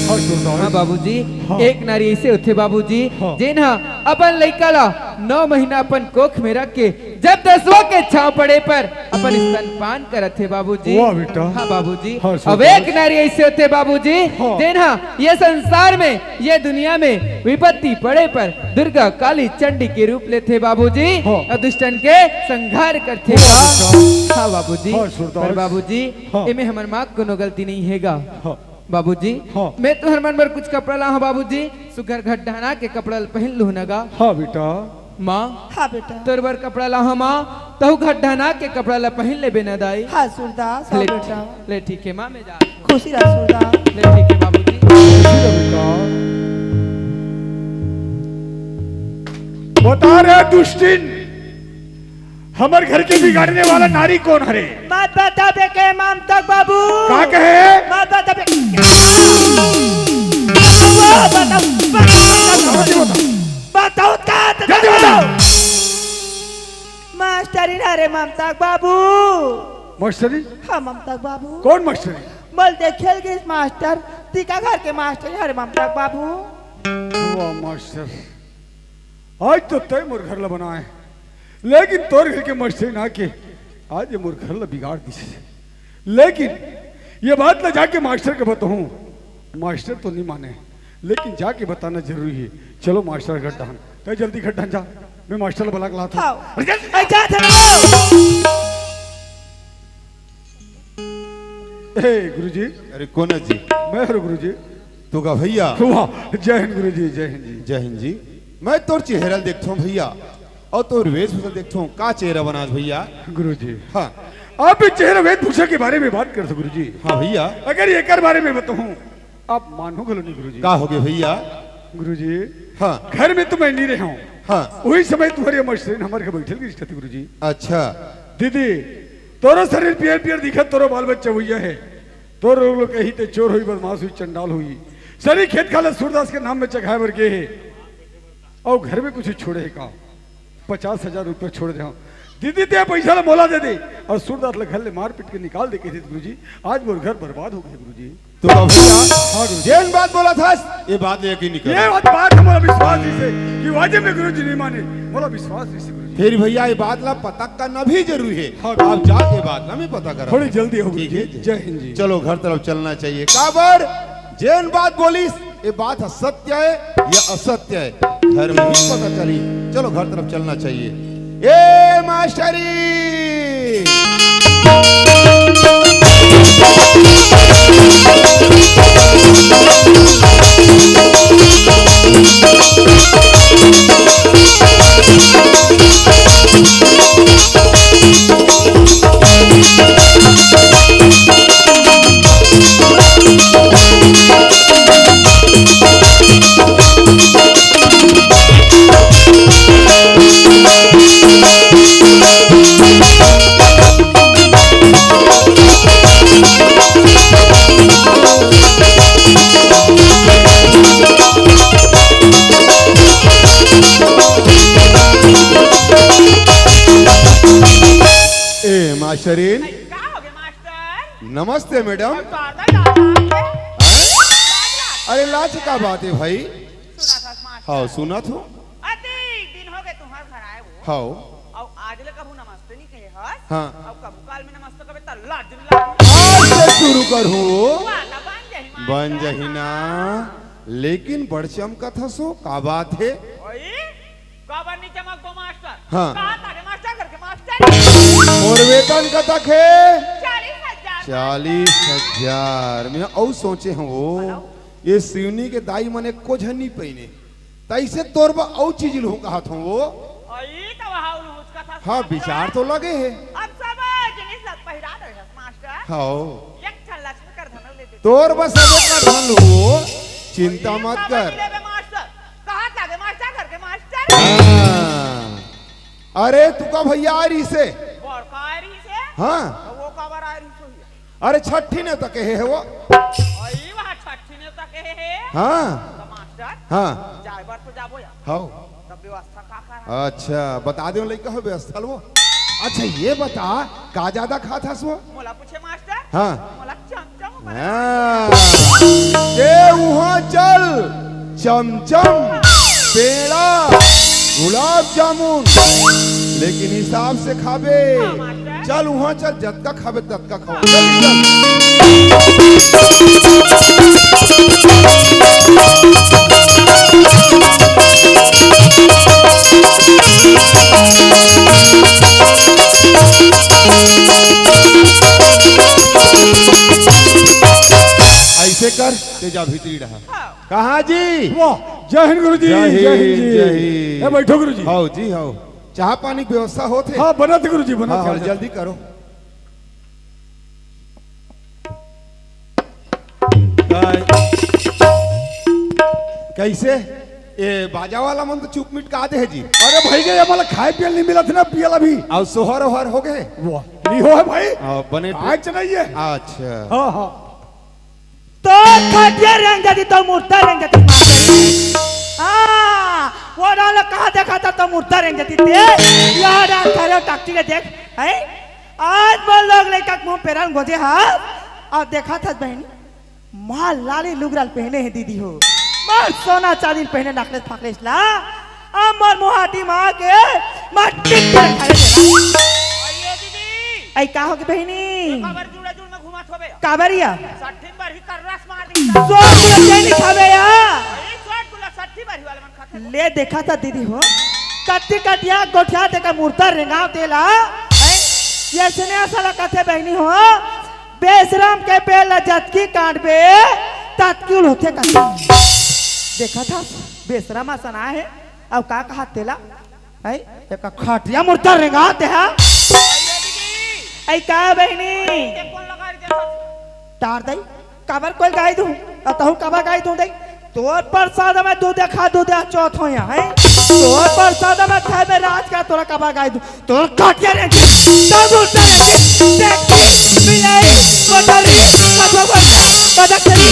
हाँ, सूरदास। हाँ बाबूजी, हाँ। एक नारी अइसे होथे बाबूजी, हाँ। जेन ह अपन लइका ला नौ महीना अपन कोख में रख के जब दसवाँ के छाँव पड़े पर अपन स्तनपान करत हे बाबूजी। वाह बेटा। हाँ बाबूजी। हाँ, अब सूरदास। एक नारी अइसे होथे बाबूजी, हाँ। जेन ह ये संसार में, ये दुनिया में विपत्ति पड़े पर दुर्गा काली चंडी के रूप लेथे बाबूजी, हाँ। अउ दुष्टन के संहार करथे वाह बा। बेटा। हाँ बाबूजी। हाँ, सूरदास। पर बाबूजी, हाँ। एमे हमर माँ के कोनो गलती नहीं हे गा। हाँ। बाबूजी, हाँ। मैं तुँहर मन बर कुछ कपड़ा लाहूँ बाबूजी, सुघर घटढाना के कपड़ा ल पहिन लूहू न गा। हाँ बेटा। माँ, हाँ बेटा। तोर बर कपड़ा लाहूँ माँ, तहूँ घटढाना के कपड़ा ल पहिन लेबे न दाई। हाँ सूरदास, हाँ ले, बेटा। ले ठीक हे माँ, मैं जात हूँ। खुशी रह सूरदास। ले ठीक हे बाबूजी। खुशी रह बेटा। बता रे दुष्टिन, हमर घर के बिगाड़ने वाला नारी कोन हरे? मत बता बे के ममता के बाबू। का कहे? मत बता बे। बताओ, बताओ, बताओ, बताओ। जल्दी बताओ। बताओ, बताओ। जल्दी बताओ। मास्टरी ना रे ममता के बाबू। मास्टरी? हाँ ममता के बाबू। कोन मास्टरी? बोल दे खेल गिस मास्टर, तिका घर के मास्टरी हरे ममता के बाबू। वाह मास्टर, आज तो तैं मोर घर ला बनाए, लेकिन तोर घर के मास्टरी ना के आज ये मोर घर ला बिगाड़ दिस। लेकिन ये बात ला जाके मास्टर के बताहूँ, मास्टर तो नहीं माने, लेकिन जाके बताना जरूरी हे। चलो मास्टर घटढान, तैं जल्दी घटढान जा, मैं मास्टर ला बला के लात हूँ। हाँ। अरे जल्दी। अरे जा, जा, जा। हे गुरुजी। अरे कोन जी? मैं हूँ गुरुजी। तू का भैया? वाह, जय हिंद गुरुजी, जय हिंद जी। जय हिंद जी। मैं तोर चेहरा ल देखथों भैया, अउ तोर वेशभूषा ल देखथों, का चेहरा बनास भैया? गुरुजी। हाँ। आप भी चेहरा वेशभूषा के बारे में बात करथो गुरुजी। हाँ भैया। अगर एकर बारे में बताहूँ, आप मानहू घलो नहीं गुरुजी। का होगे भैया? गुरुजी। हाँ। घर में तो मैं नहीं रहे हूँ। हाँ। वही समय तुम्हारे मस्टरिन हमर घर बैठल गिस रहिथे गुरुजी। अच्छा। दीदी, तोरो शरीर पियर पियर दिखत, तोरो बाल बच्चा हुई हे। तोर लोग कही ते चोर हुई, बदमाश हुई, चंडाल हुई। सरी खेत खार ल सूरदास के नाम में चघाए बर गे हे। अउ घर में कुछ छोड़े हे का? पचास हजार रुपया छोड़ दे हँव। दीदी ते पैसा ल मोला दे दे। अउ सूरदास ल घर ले मार पीट के निकाल दे कहिथे गुरुजी। आज मोर घर बर्बाद हो गे गुरुजी। तो भैया, हाँ गुरुजी। जेन बात बोलत हस, ये बात ल यकीन नहीं कर। ये बात, बात मोला विश्वास नइ हे कि वाजे में गुरुजी नहीं माने, मोला विश्वास नइ हे गुरुजी। फिर भैया, ये बात ला पता करना भी जरूरी हे। हाँ। आप जाके बात ला मैं पता करा। थोड़ी जल्दी हो ठीक हे गुरुजी। जी। जय हिंद जी। चलो घर तरफ चलना चाहिए। काबर जेन बात बोलिस, ये बात ह सत्य हे या असत्य हे, घर में ही पता चली। चलो घर तरफ चलना चाहिए। ए मास्टरी। ए मास्टरीन। का होगे मास्टर? नमस्ते मैडम। अउ तोर दाई लाज लागथे? अरे लाज का बात हे भाई? सुनत हस मास्टर? हाँ, सुनत हँव। अतेक दिन होगे तुम्हर घर आए हँव। हाँ। अउ आज ले कभू नमस्ते नइ कहे हस? हाँ। अउ कभू काल में नमस्ते कबे त लाज नइ लागे? आज से शुरू करहूँ। वाह, त बन जाही मास्टर। बन जाही ना। लेकिन बड़ चमकत हस ओ, का बात हे? ओए, काबर नइ चमकबो मास्टर? हाँ। कहाँ तागे मास्टर घर के मास्टर? मोर वेतन कतक हे? चालीस हजार। चालीस हजार। मैं अउ सोचे हँव ओ, बताओ। ये सिवनी के दाई मन एको झन नइ पहिने, तइसे तोर बर अउ चीज लुहूँ कहत हँव ओ। अई, त वहाँ लुहूँ कहत हस हाँ, मास्टर। विचार तो लगे हे। अब सब जिनिस ला पहिरा दे हस मास्टर। हाँ। एक ठन लक्ष्मी कर धन ले दे। तोर बस अब एक ठन लुहूँ ओ, चिंता अई, मत सब कर। ले बे मास्टर। कहाँ तागे मास्टर घर के मास्टर? हाँ। अरे, तू का भैया आ रही से? बड़का आ रही से? हाँ। त ओ काबर आ रही से? अरे, छट्ठी नेवता कहे हे ओ। अई, वहाँ छट्ठी नेवता कहे हे? हाँ। त मास्टर, हाँ। जाए बर तो जाबो यार। हाँ। त व्यवस्था का का हे? अच्छा, बता दे लइका हो व्यवस्था ल ओ। अच्छा, ये बता, का जादा खात हस ओ? मोला पूछे मास्टर? हाँ। मोला चमचम बने। हाँ। ते उहाँ चल, चमचम, पेड़ा, गुलाब जामुन, लेकिन हिसाब से खाबे। हाँ, मास्टर। चल उहाँ चल, जतका खाबे ततका खवा। चल, चल। अइसे कर, ते जा भीतरी रहा। हाँ। कहाँ जी? वाह, जय हिंद गुरुजी, जय हिंद, जय हिंद जी। जय हिंद। ए, बैठो गुरुजी। हव जी, हव। चाह पानी के व्यवस्था होत हे? हाँ, बनत हे गुरुजी, बनत हाँ, हे, हाँ, बनत हे। जल्दी करो। कइसे? ए बाजा वाला मन तो चुप मिट का दे हे जी। अरे भाई, ये हमला खाए पिए ल नइ मिलत हे ना, पिए ल अभी। अउ सोहर ओहर होगे? वाह, नइ होहे भाई। हाँ, बने आज नहीं हे। अच्छा। हाँ, हाँ। तो खटिया रेंग जाती, तो मुर्दा रेंग जाती। हाँ, ओ डाल कहाँ देखा था, तो मुर्दा रेंग जाती ते। यहाँ डाल खड़े हो, टकटी ले देख, हैं? आज मोर लोग लइका के मुँह पेरन गोजे हा। अउ देखा था बहिनी, मार लाली लुगरा ल पहने हे दीदी हो, मार सोना चांदी ल पहने, necklace फकलेस ला, अउ मोर मुहाटी मा के मट्टी के खाए देला। अइये दीदी। अई का होगे बहिनी? काबर जुड़ा जुड़ में घुमात होबे? काबर या? सट्ठी बार ही कर रस मार दी। सोट गुला तें नइ खाबे या? अरे सोट गुला सट्ठी बार ही वाला मन खाथे। ले देखा था दीदी हो, कत्ती कटिया गोठिया तेका मुर्दा रेंगाव तेला। हैं? ये सुने साला कथे बहिनी हो, बेसरम के बेल ला जतकी काटबे, ततकी उल होथे कथे। देखा था, बेसरम असन हे। अउ का कहा तेला? हैं? एक खटिया मुर्दा रेंगा ते हा। अई का बहिनी? टार दई, काबर कोई गाई दूं? अउ तहूं काबर गाई दूं दई? तोर प्रसाद में दूध देखा, दूध चौथ हो यहाँ, हैं? तोर प्रसाद में खाए में राज का तोरा काबर गाई दूं? तोर खटिया रेंग, तब उठा रेंग, देख, मिलाई, कोठरी, कथवा कोठा, कथक चली।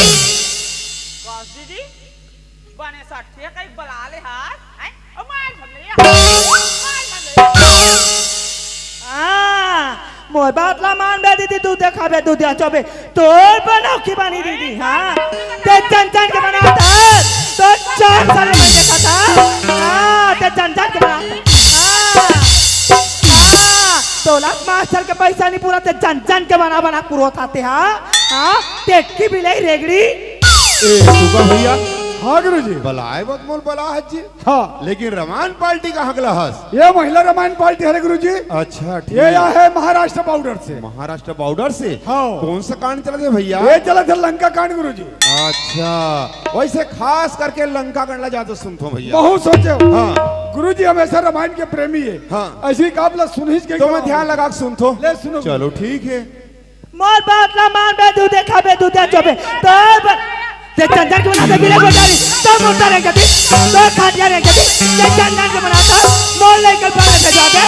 कस दीदी, बने सट्ठे कई बला ले हाथ, हैं? ओ मार भले, मार भले। हाँ, मोर बात ला मान बे दीदी, दूध देखाबे, दूध देखाबे। तोर बनौकी बानी दीदी, हाँ। ते जन जन के बनाता, तो चार साल में देखा था। हाँ, ते जन जन के बनाता। हाँ, हाँ, तोला मास्टर के पैसा नहीं पूरा, ते जन जन के बना बना पूरा थाते, हाँ। हाँ, ते की बिलाई रेगड़ी। ए, सुगा भैया। हाँ गुरुजी। बलाए बत मोल बला हज्जी। हाँ। लेकिन रमायन पार्टी कहाँ के लहस? ये महिला रमायन पार्टी हरे गुरुजी। अच्छा, ठीक। ये या है महाराष्ट्र बॉर्डर से। महाराष्ट्र बॉर्डर से? हाँ। कौन सा कांड चलत हे भैया? ये चलत हे लंका कांड गुरुजी। अच्छा, वैसे खास करके लंका कांड ला ज्यादा सुनथो भैया। बहुत सोचे हो। हाँ। गुरुजी हमेशा रमायन के प्रेमी है। हाँ। ऐसी काबला सुनिस के तो मैं ध्यान लगा के सुनथो। ले सुनो। चलो ठीक है। मोर बात ला मान बे, दूध देखाबे, दूध देखाबे। तोर ब-, ते चंदन के बनाते बिले गोटारी, तो मोटा रेंगती, तो खाटिया रेंगती, ते चंदन के बनाता, मोर लेकर पाले भेजा दे।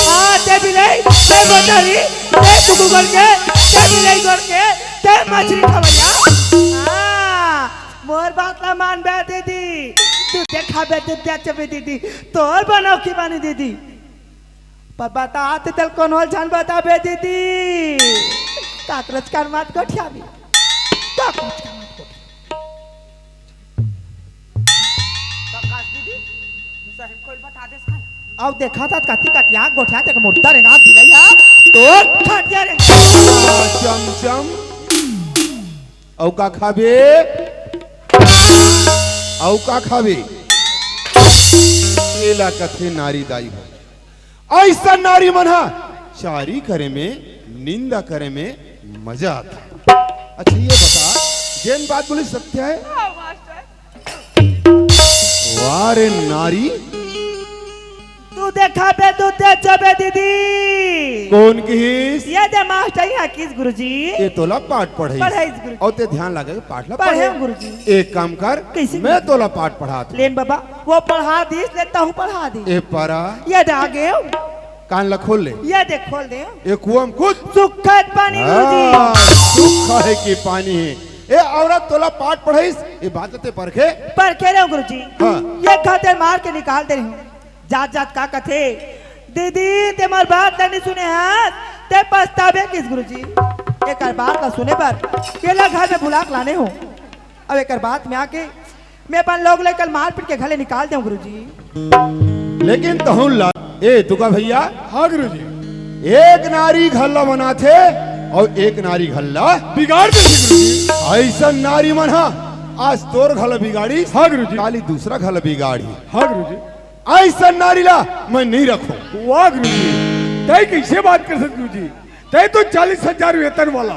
हाँ, ते बिले, ते गोटारी, ते कुकुर करके, ते बिले करके, ते मछली खवैया। हाँ, मोर बात ला मान बे दीदी, दूध देखाबे, दूध देखाबे दीदी, तोर बनौकी बानी दीदी। पर बता ते तेल कोनो झन बताबे दीदी। काकरोच कर मत गोठियाबे। काकरोच कर मत गोठियाबे। तो काश दीदी, सही कोई बता देस का? अउ देखा था कति कटिया गोठिया ते मुर्दा रेंगा बिलैया। तो खटिया रे। चमचम। अउ का खाबे? अउ का खाबे? एला कथे नारी दाई हो। अइसन नारी मन ह चारी करे में, निंदा करे में मजा आता। अच्छा ये बता, जेन बात बोली सत्य है? हाँ, मास्टर। वाह रे नारी। तू देखाबे, तू दे जबे दीदी। कौन किहिस? ये दे मास्टर यहाँ किस गुरुजी? ये तोला पाठ पढ़ाइस। पढ़ाइस गुरुजी। अउ ते ध्यान लगा के पाठ ला पढ़े पढ़े। गुरुजी। एक काम कर, कैसे मैं गुरुजी? तोला पाठ पढ़ात हूँ। लेन बाबा, वो पढ़ा दिस, ले तहूँ पढ़ा दिस। ए पारा। ये दे आगे। कान ला खोल ले। ये दे खोल दे। ए कुआं में कूद। सुखद पानी गुरुजी। हाँ, सुख है कि पानी है। ए औरत तोला पाठ पढ़ाइस, ये बात ते परखे? परखे रे गुरुजी। हाँ। ये खातिर मार के निकाल दे रही हूँ। जात जात का कथे, दीदी, ते मोर बात ला नहीं सुने हस, ते पछताबे किस गुरुजी। एकर बात ला सुने बर, एला घर में बुला के लाने हो। अब एकर बात में आके, मैं अपन लोग लेकर मारपीट के घले निकाल देऊं गुरुजी। लेकिन तहूं ला, ए तुका भैया, हाँ गुरुजी। एक नारी घर ला बनाथे अउ एक नारी घर ला बिगाड़ देथे गुरुजी। अइसन नारी मन हा आज तोर घर ला बिगाड़ी, हाँ गुरुजी। काली दूसरा घर ला बिगाड़ी। हाँ गुरुजी। अइसन नारी ला मैं नहीं रखूं। वाह गुरुजी, तय कैसे बात कर सकत गुरुजी? तय तो चालीस हजार वेतन वाला,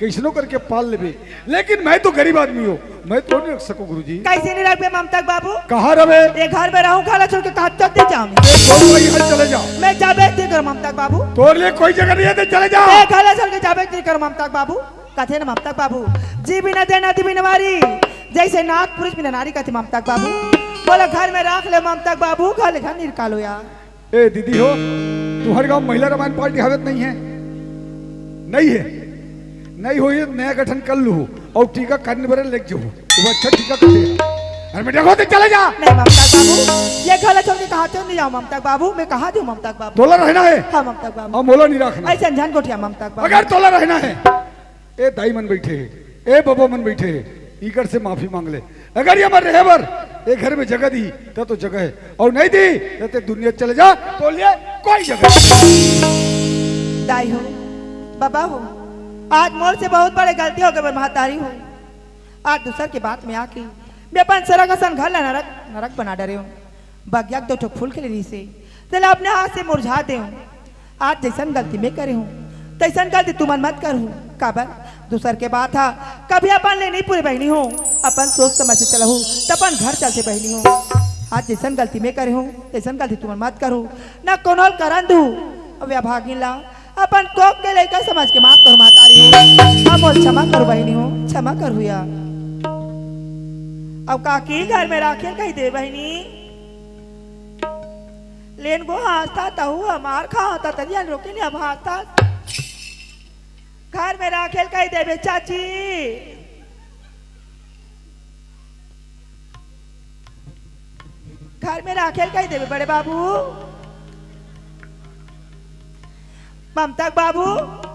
कैसनो करके पाल लेबे, लेकिन मैं तो गरीब आदमी हूँ, मैं तो नहीं रख सकूं गुरुजी। कैसे नहीं रखबे ममता के बाबू? कहाँ रहे? ये घर में रहूं, घर छोड़ के कहाँ चलते जाऊं? ए, तोर कोई घर चले जाओ। मैं जाबे ते घर ममता के बाबू। तोर लिए कोई जगह नहीं है, ते चले जाओ। ए घर छोड़ के जाबे ते घर ममता के बाबू। कथे न ममता के बाबू, जी बिना देह नदी बिना वारी, जैसे नाथ पुरुष बिना नारी कथे ममता के बाबू। बोला घर में राख ले ममता के बाबू, घर ले घर निकालो यार। ए दीदी हो, तुम्हारे गांव महिला रामायण पार्टी हवे त नहीं है? नहीं है, नहीं होही त नया गठन कर लूहू अउ टीका करने बरे लेग जहू। तुम अच्छा टीका कर दे। अरे मैं देखो ते चले जा। नहीं ममता के बाबू, ये घर छोड़ के कहाँ चल नहीं जाओ ममता के बाबू, मैं कहाँ जाऊँ ममता के बाबू? तोला रहना है। हाँ ममता के बाबू। अब मोला नहीं रखना। अइसन झन गोठिया ममता के बाबू। अगर तोला रहना है, ए दाई मन बैठे हे, ए बबा मन बैठे हे, इकर से माफी मांग ले। अगर ये हमर रहे बर ए घर में जगह दी, त तो जगह है, अउ नहीं दी, त ते दुनिया चले जा, तोर लिए कोई जगह नहीं। दाई हो, बाबा हो, आज मोर से बहुत बड़े गलती हो गए, महतारी हो। आज दूसर के बात में आके मैं अपन सरग असन घर ला नरक, नरक बना डरे हूँ। बगिया के दो ठो फूल खिले रहिसे, तेला अपने हाथ से मुरझा देहूं। आज जैसन गलती मैं करे हूं, तैसन गलती तुमन मत करहू। काबर? दूसर के बात हा कभी अपन ले नहीं पूरे बहिनी हो, अपन सोच समझ से चलहू, त अपन घर चलते बहिनी हो। आज जइसन गलती मैं करे हूँ, तइसन गलती तुमन मत करो, न कोनो ल करन दू। अब ए अभागिन ला अपन कोख के लइका समझ के माफ करो महतारी हो, अब मोला क्षमा करो बहिनी हो, क्षमा करो या। अब काकी घर में राखेल कहि दे बहिनी, लेन गो हाँसथा तहू हमार खाथा तरिया रोके ने अब हाँसथा। घर में राखेल कहि देबे चाची, घर में राखेल कहि देबे बड़े बाबू। ममता के बाबू।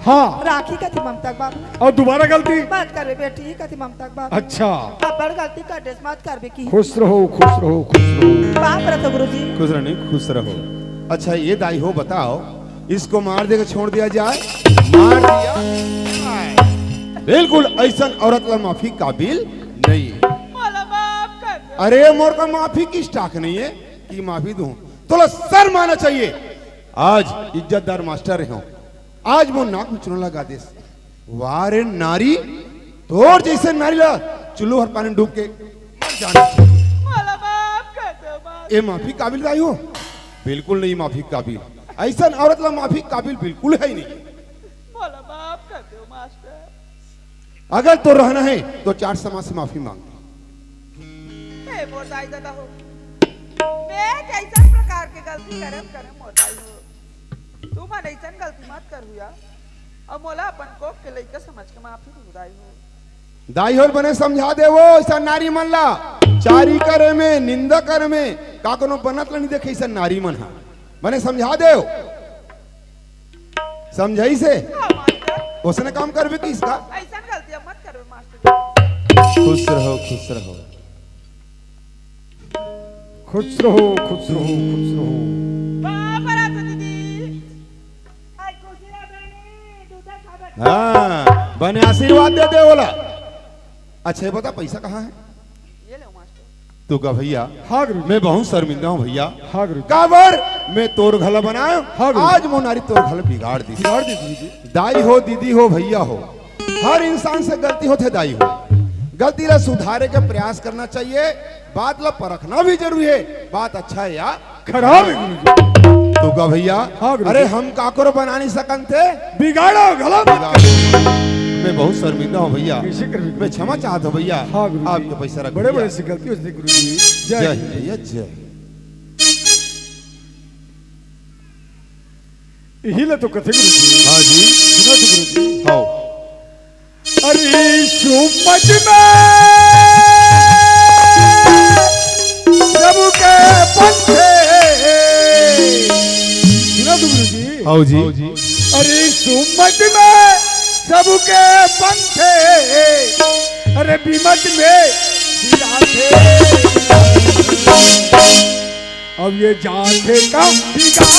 हाँ। राखी कथे ममता के बाबू। अउ दोबारा गलती? मत करबे बेटी, कथे ममता के बाबू। अच्छा। अब्बड़ गलती कर देस, मत करबे कि। खुश रहो, खुश रहो, खुश रहो। पाँव परत हो गुरुजी। खुश रहो, खुश रहो। अच्छा, ये दाई हो, बताओ, इसको मार देके छोड़ दिया जाए? मार दिया जाए। बिल्कुल अइसन औरत ला माफी काबिल नहीं है। मोला माफ कर दो। अरे, मोर का माफी के stock नहीं है कि माफी दूं? तोला शर्म आना चाहिए। आज इज्जतदार मास्टर रहे हो, आज मोर नाक में चूना लगा देस। वाह रे नारी, तोर जइसे नारी ला चुल्लू हर पानी डूब के मर जाना चाहिए। मोला माफ कर दो, माफ। ए माफी काबिल दाई हो? बिल्कुल नहीं माफी काबिल। अइसन औरत ला माफी काबिल बिल्कुल है ही नहीं। मोला माफ कर दो मास्टर। अगर तो रहना है तो चाट समाज से माफी मांग। हे मोर दाई ददा हो, मैं जइसन प्रकार के गलती करम करम मोर दाई हो, तुमन अइसन गलती मत करहू या। अउ मोला अपन कोख के लइका समझ के माफी दू दाई हो। दाई हो बने समझा देवो अइसन नारी मन ला। चारी करे में, निंदा करे में का कोनो बनत ल नहीं देखे अइसन नारी मन हा। बने समझा देव। समझाइस? हाँ, मास्टर। ओसने काम करबे कि इसका? अइसन गलती अब मत करबे, मास्टर। खुश रहो, खुश रहो। खुश रहो, खुश रहो, खुश रहो। बाप रे, तो दीदी। आज खुशी ला बनी, दूध खा बनी। हाँ, बने आशीर्वाद दे दे ओला। अच्छा, ये बता, पैसा कहाँ है? ये ले मास्टर। तो का भैया, हाँ गुरुजी। मैं बहुत शर्मिंदा हूँ भैया। हाँ गुरुजी। काबर मैं तोर घर ला बनायो, हाँ गुरुजी। आज मोर नारी तोर घर ला बिगाड़ दिस। बिगाड़ दिस गुरुजी। दाई हो, दीदी हो, भैया हो, हर इंसान से गलती होथे दाई हो। गलती ला सुधारे के प्रयास करना चाहिए, बात ला परखना भी जरूरी है, बात अच्छा है या खराब है गुरुजी। तो का भैया, हाँ गुरुजी। अरे हम काकरो बना नहीं सकन थे। बिगाड़ो, गलत बात बिगाड़ो। मैं बहुत शर्मिंदा हूँ भैया। कैसे कर भी मैं क्षमा चाहता हूँ भैया। हाँ गुरुजी। आपके पैसा रख बड़े भैया। बड़े से गलती होती गुरुजी। जय जय हिंद। हिंद भैया, जय। यही ला तो कथे गुरुजी। हाँ जी। सुनो तो गुरुजी। हाँ। अरे सुमत में सबके पंथे। सुना तो गुरुजी। हाँ जी। अरे सुमत में सबके पंथे। अरे विमत में सिराथे। अब ये जात का बिगाड़।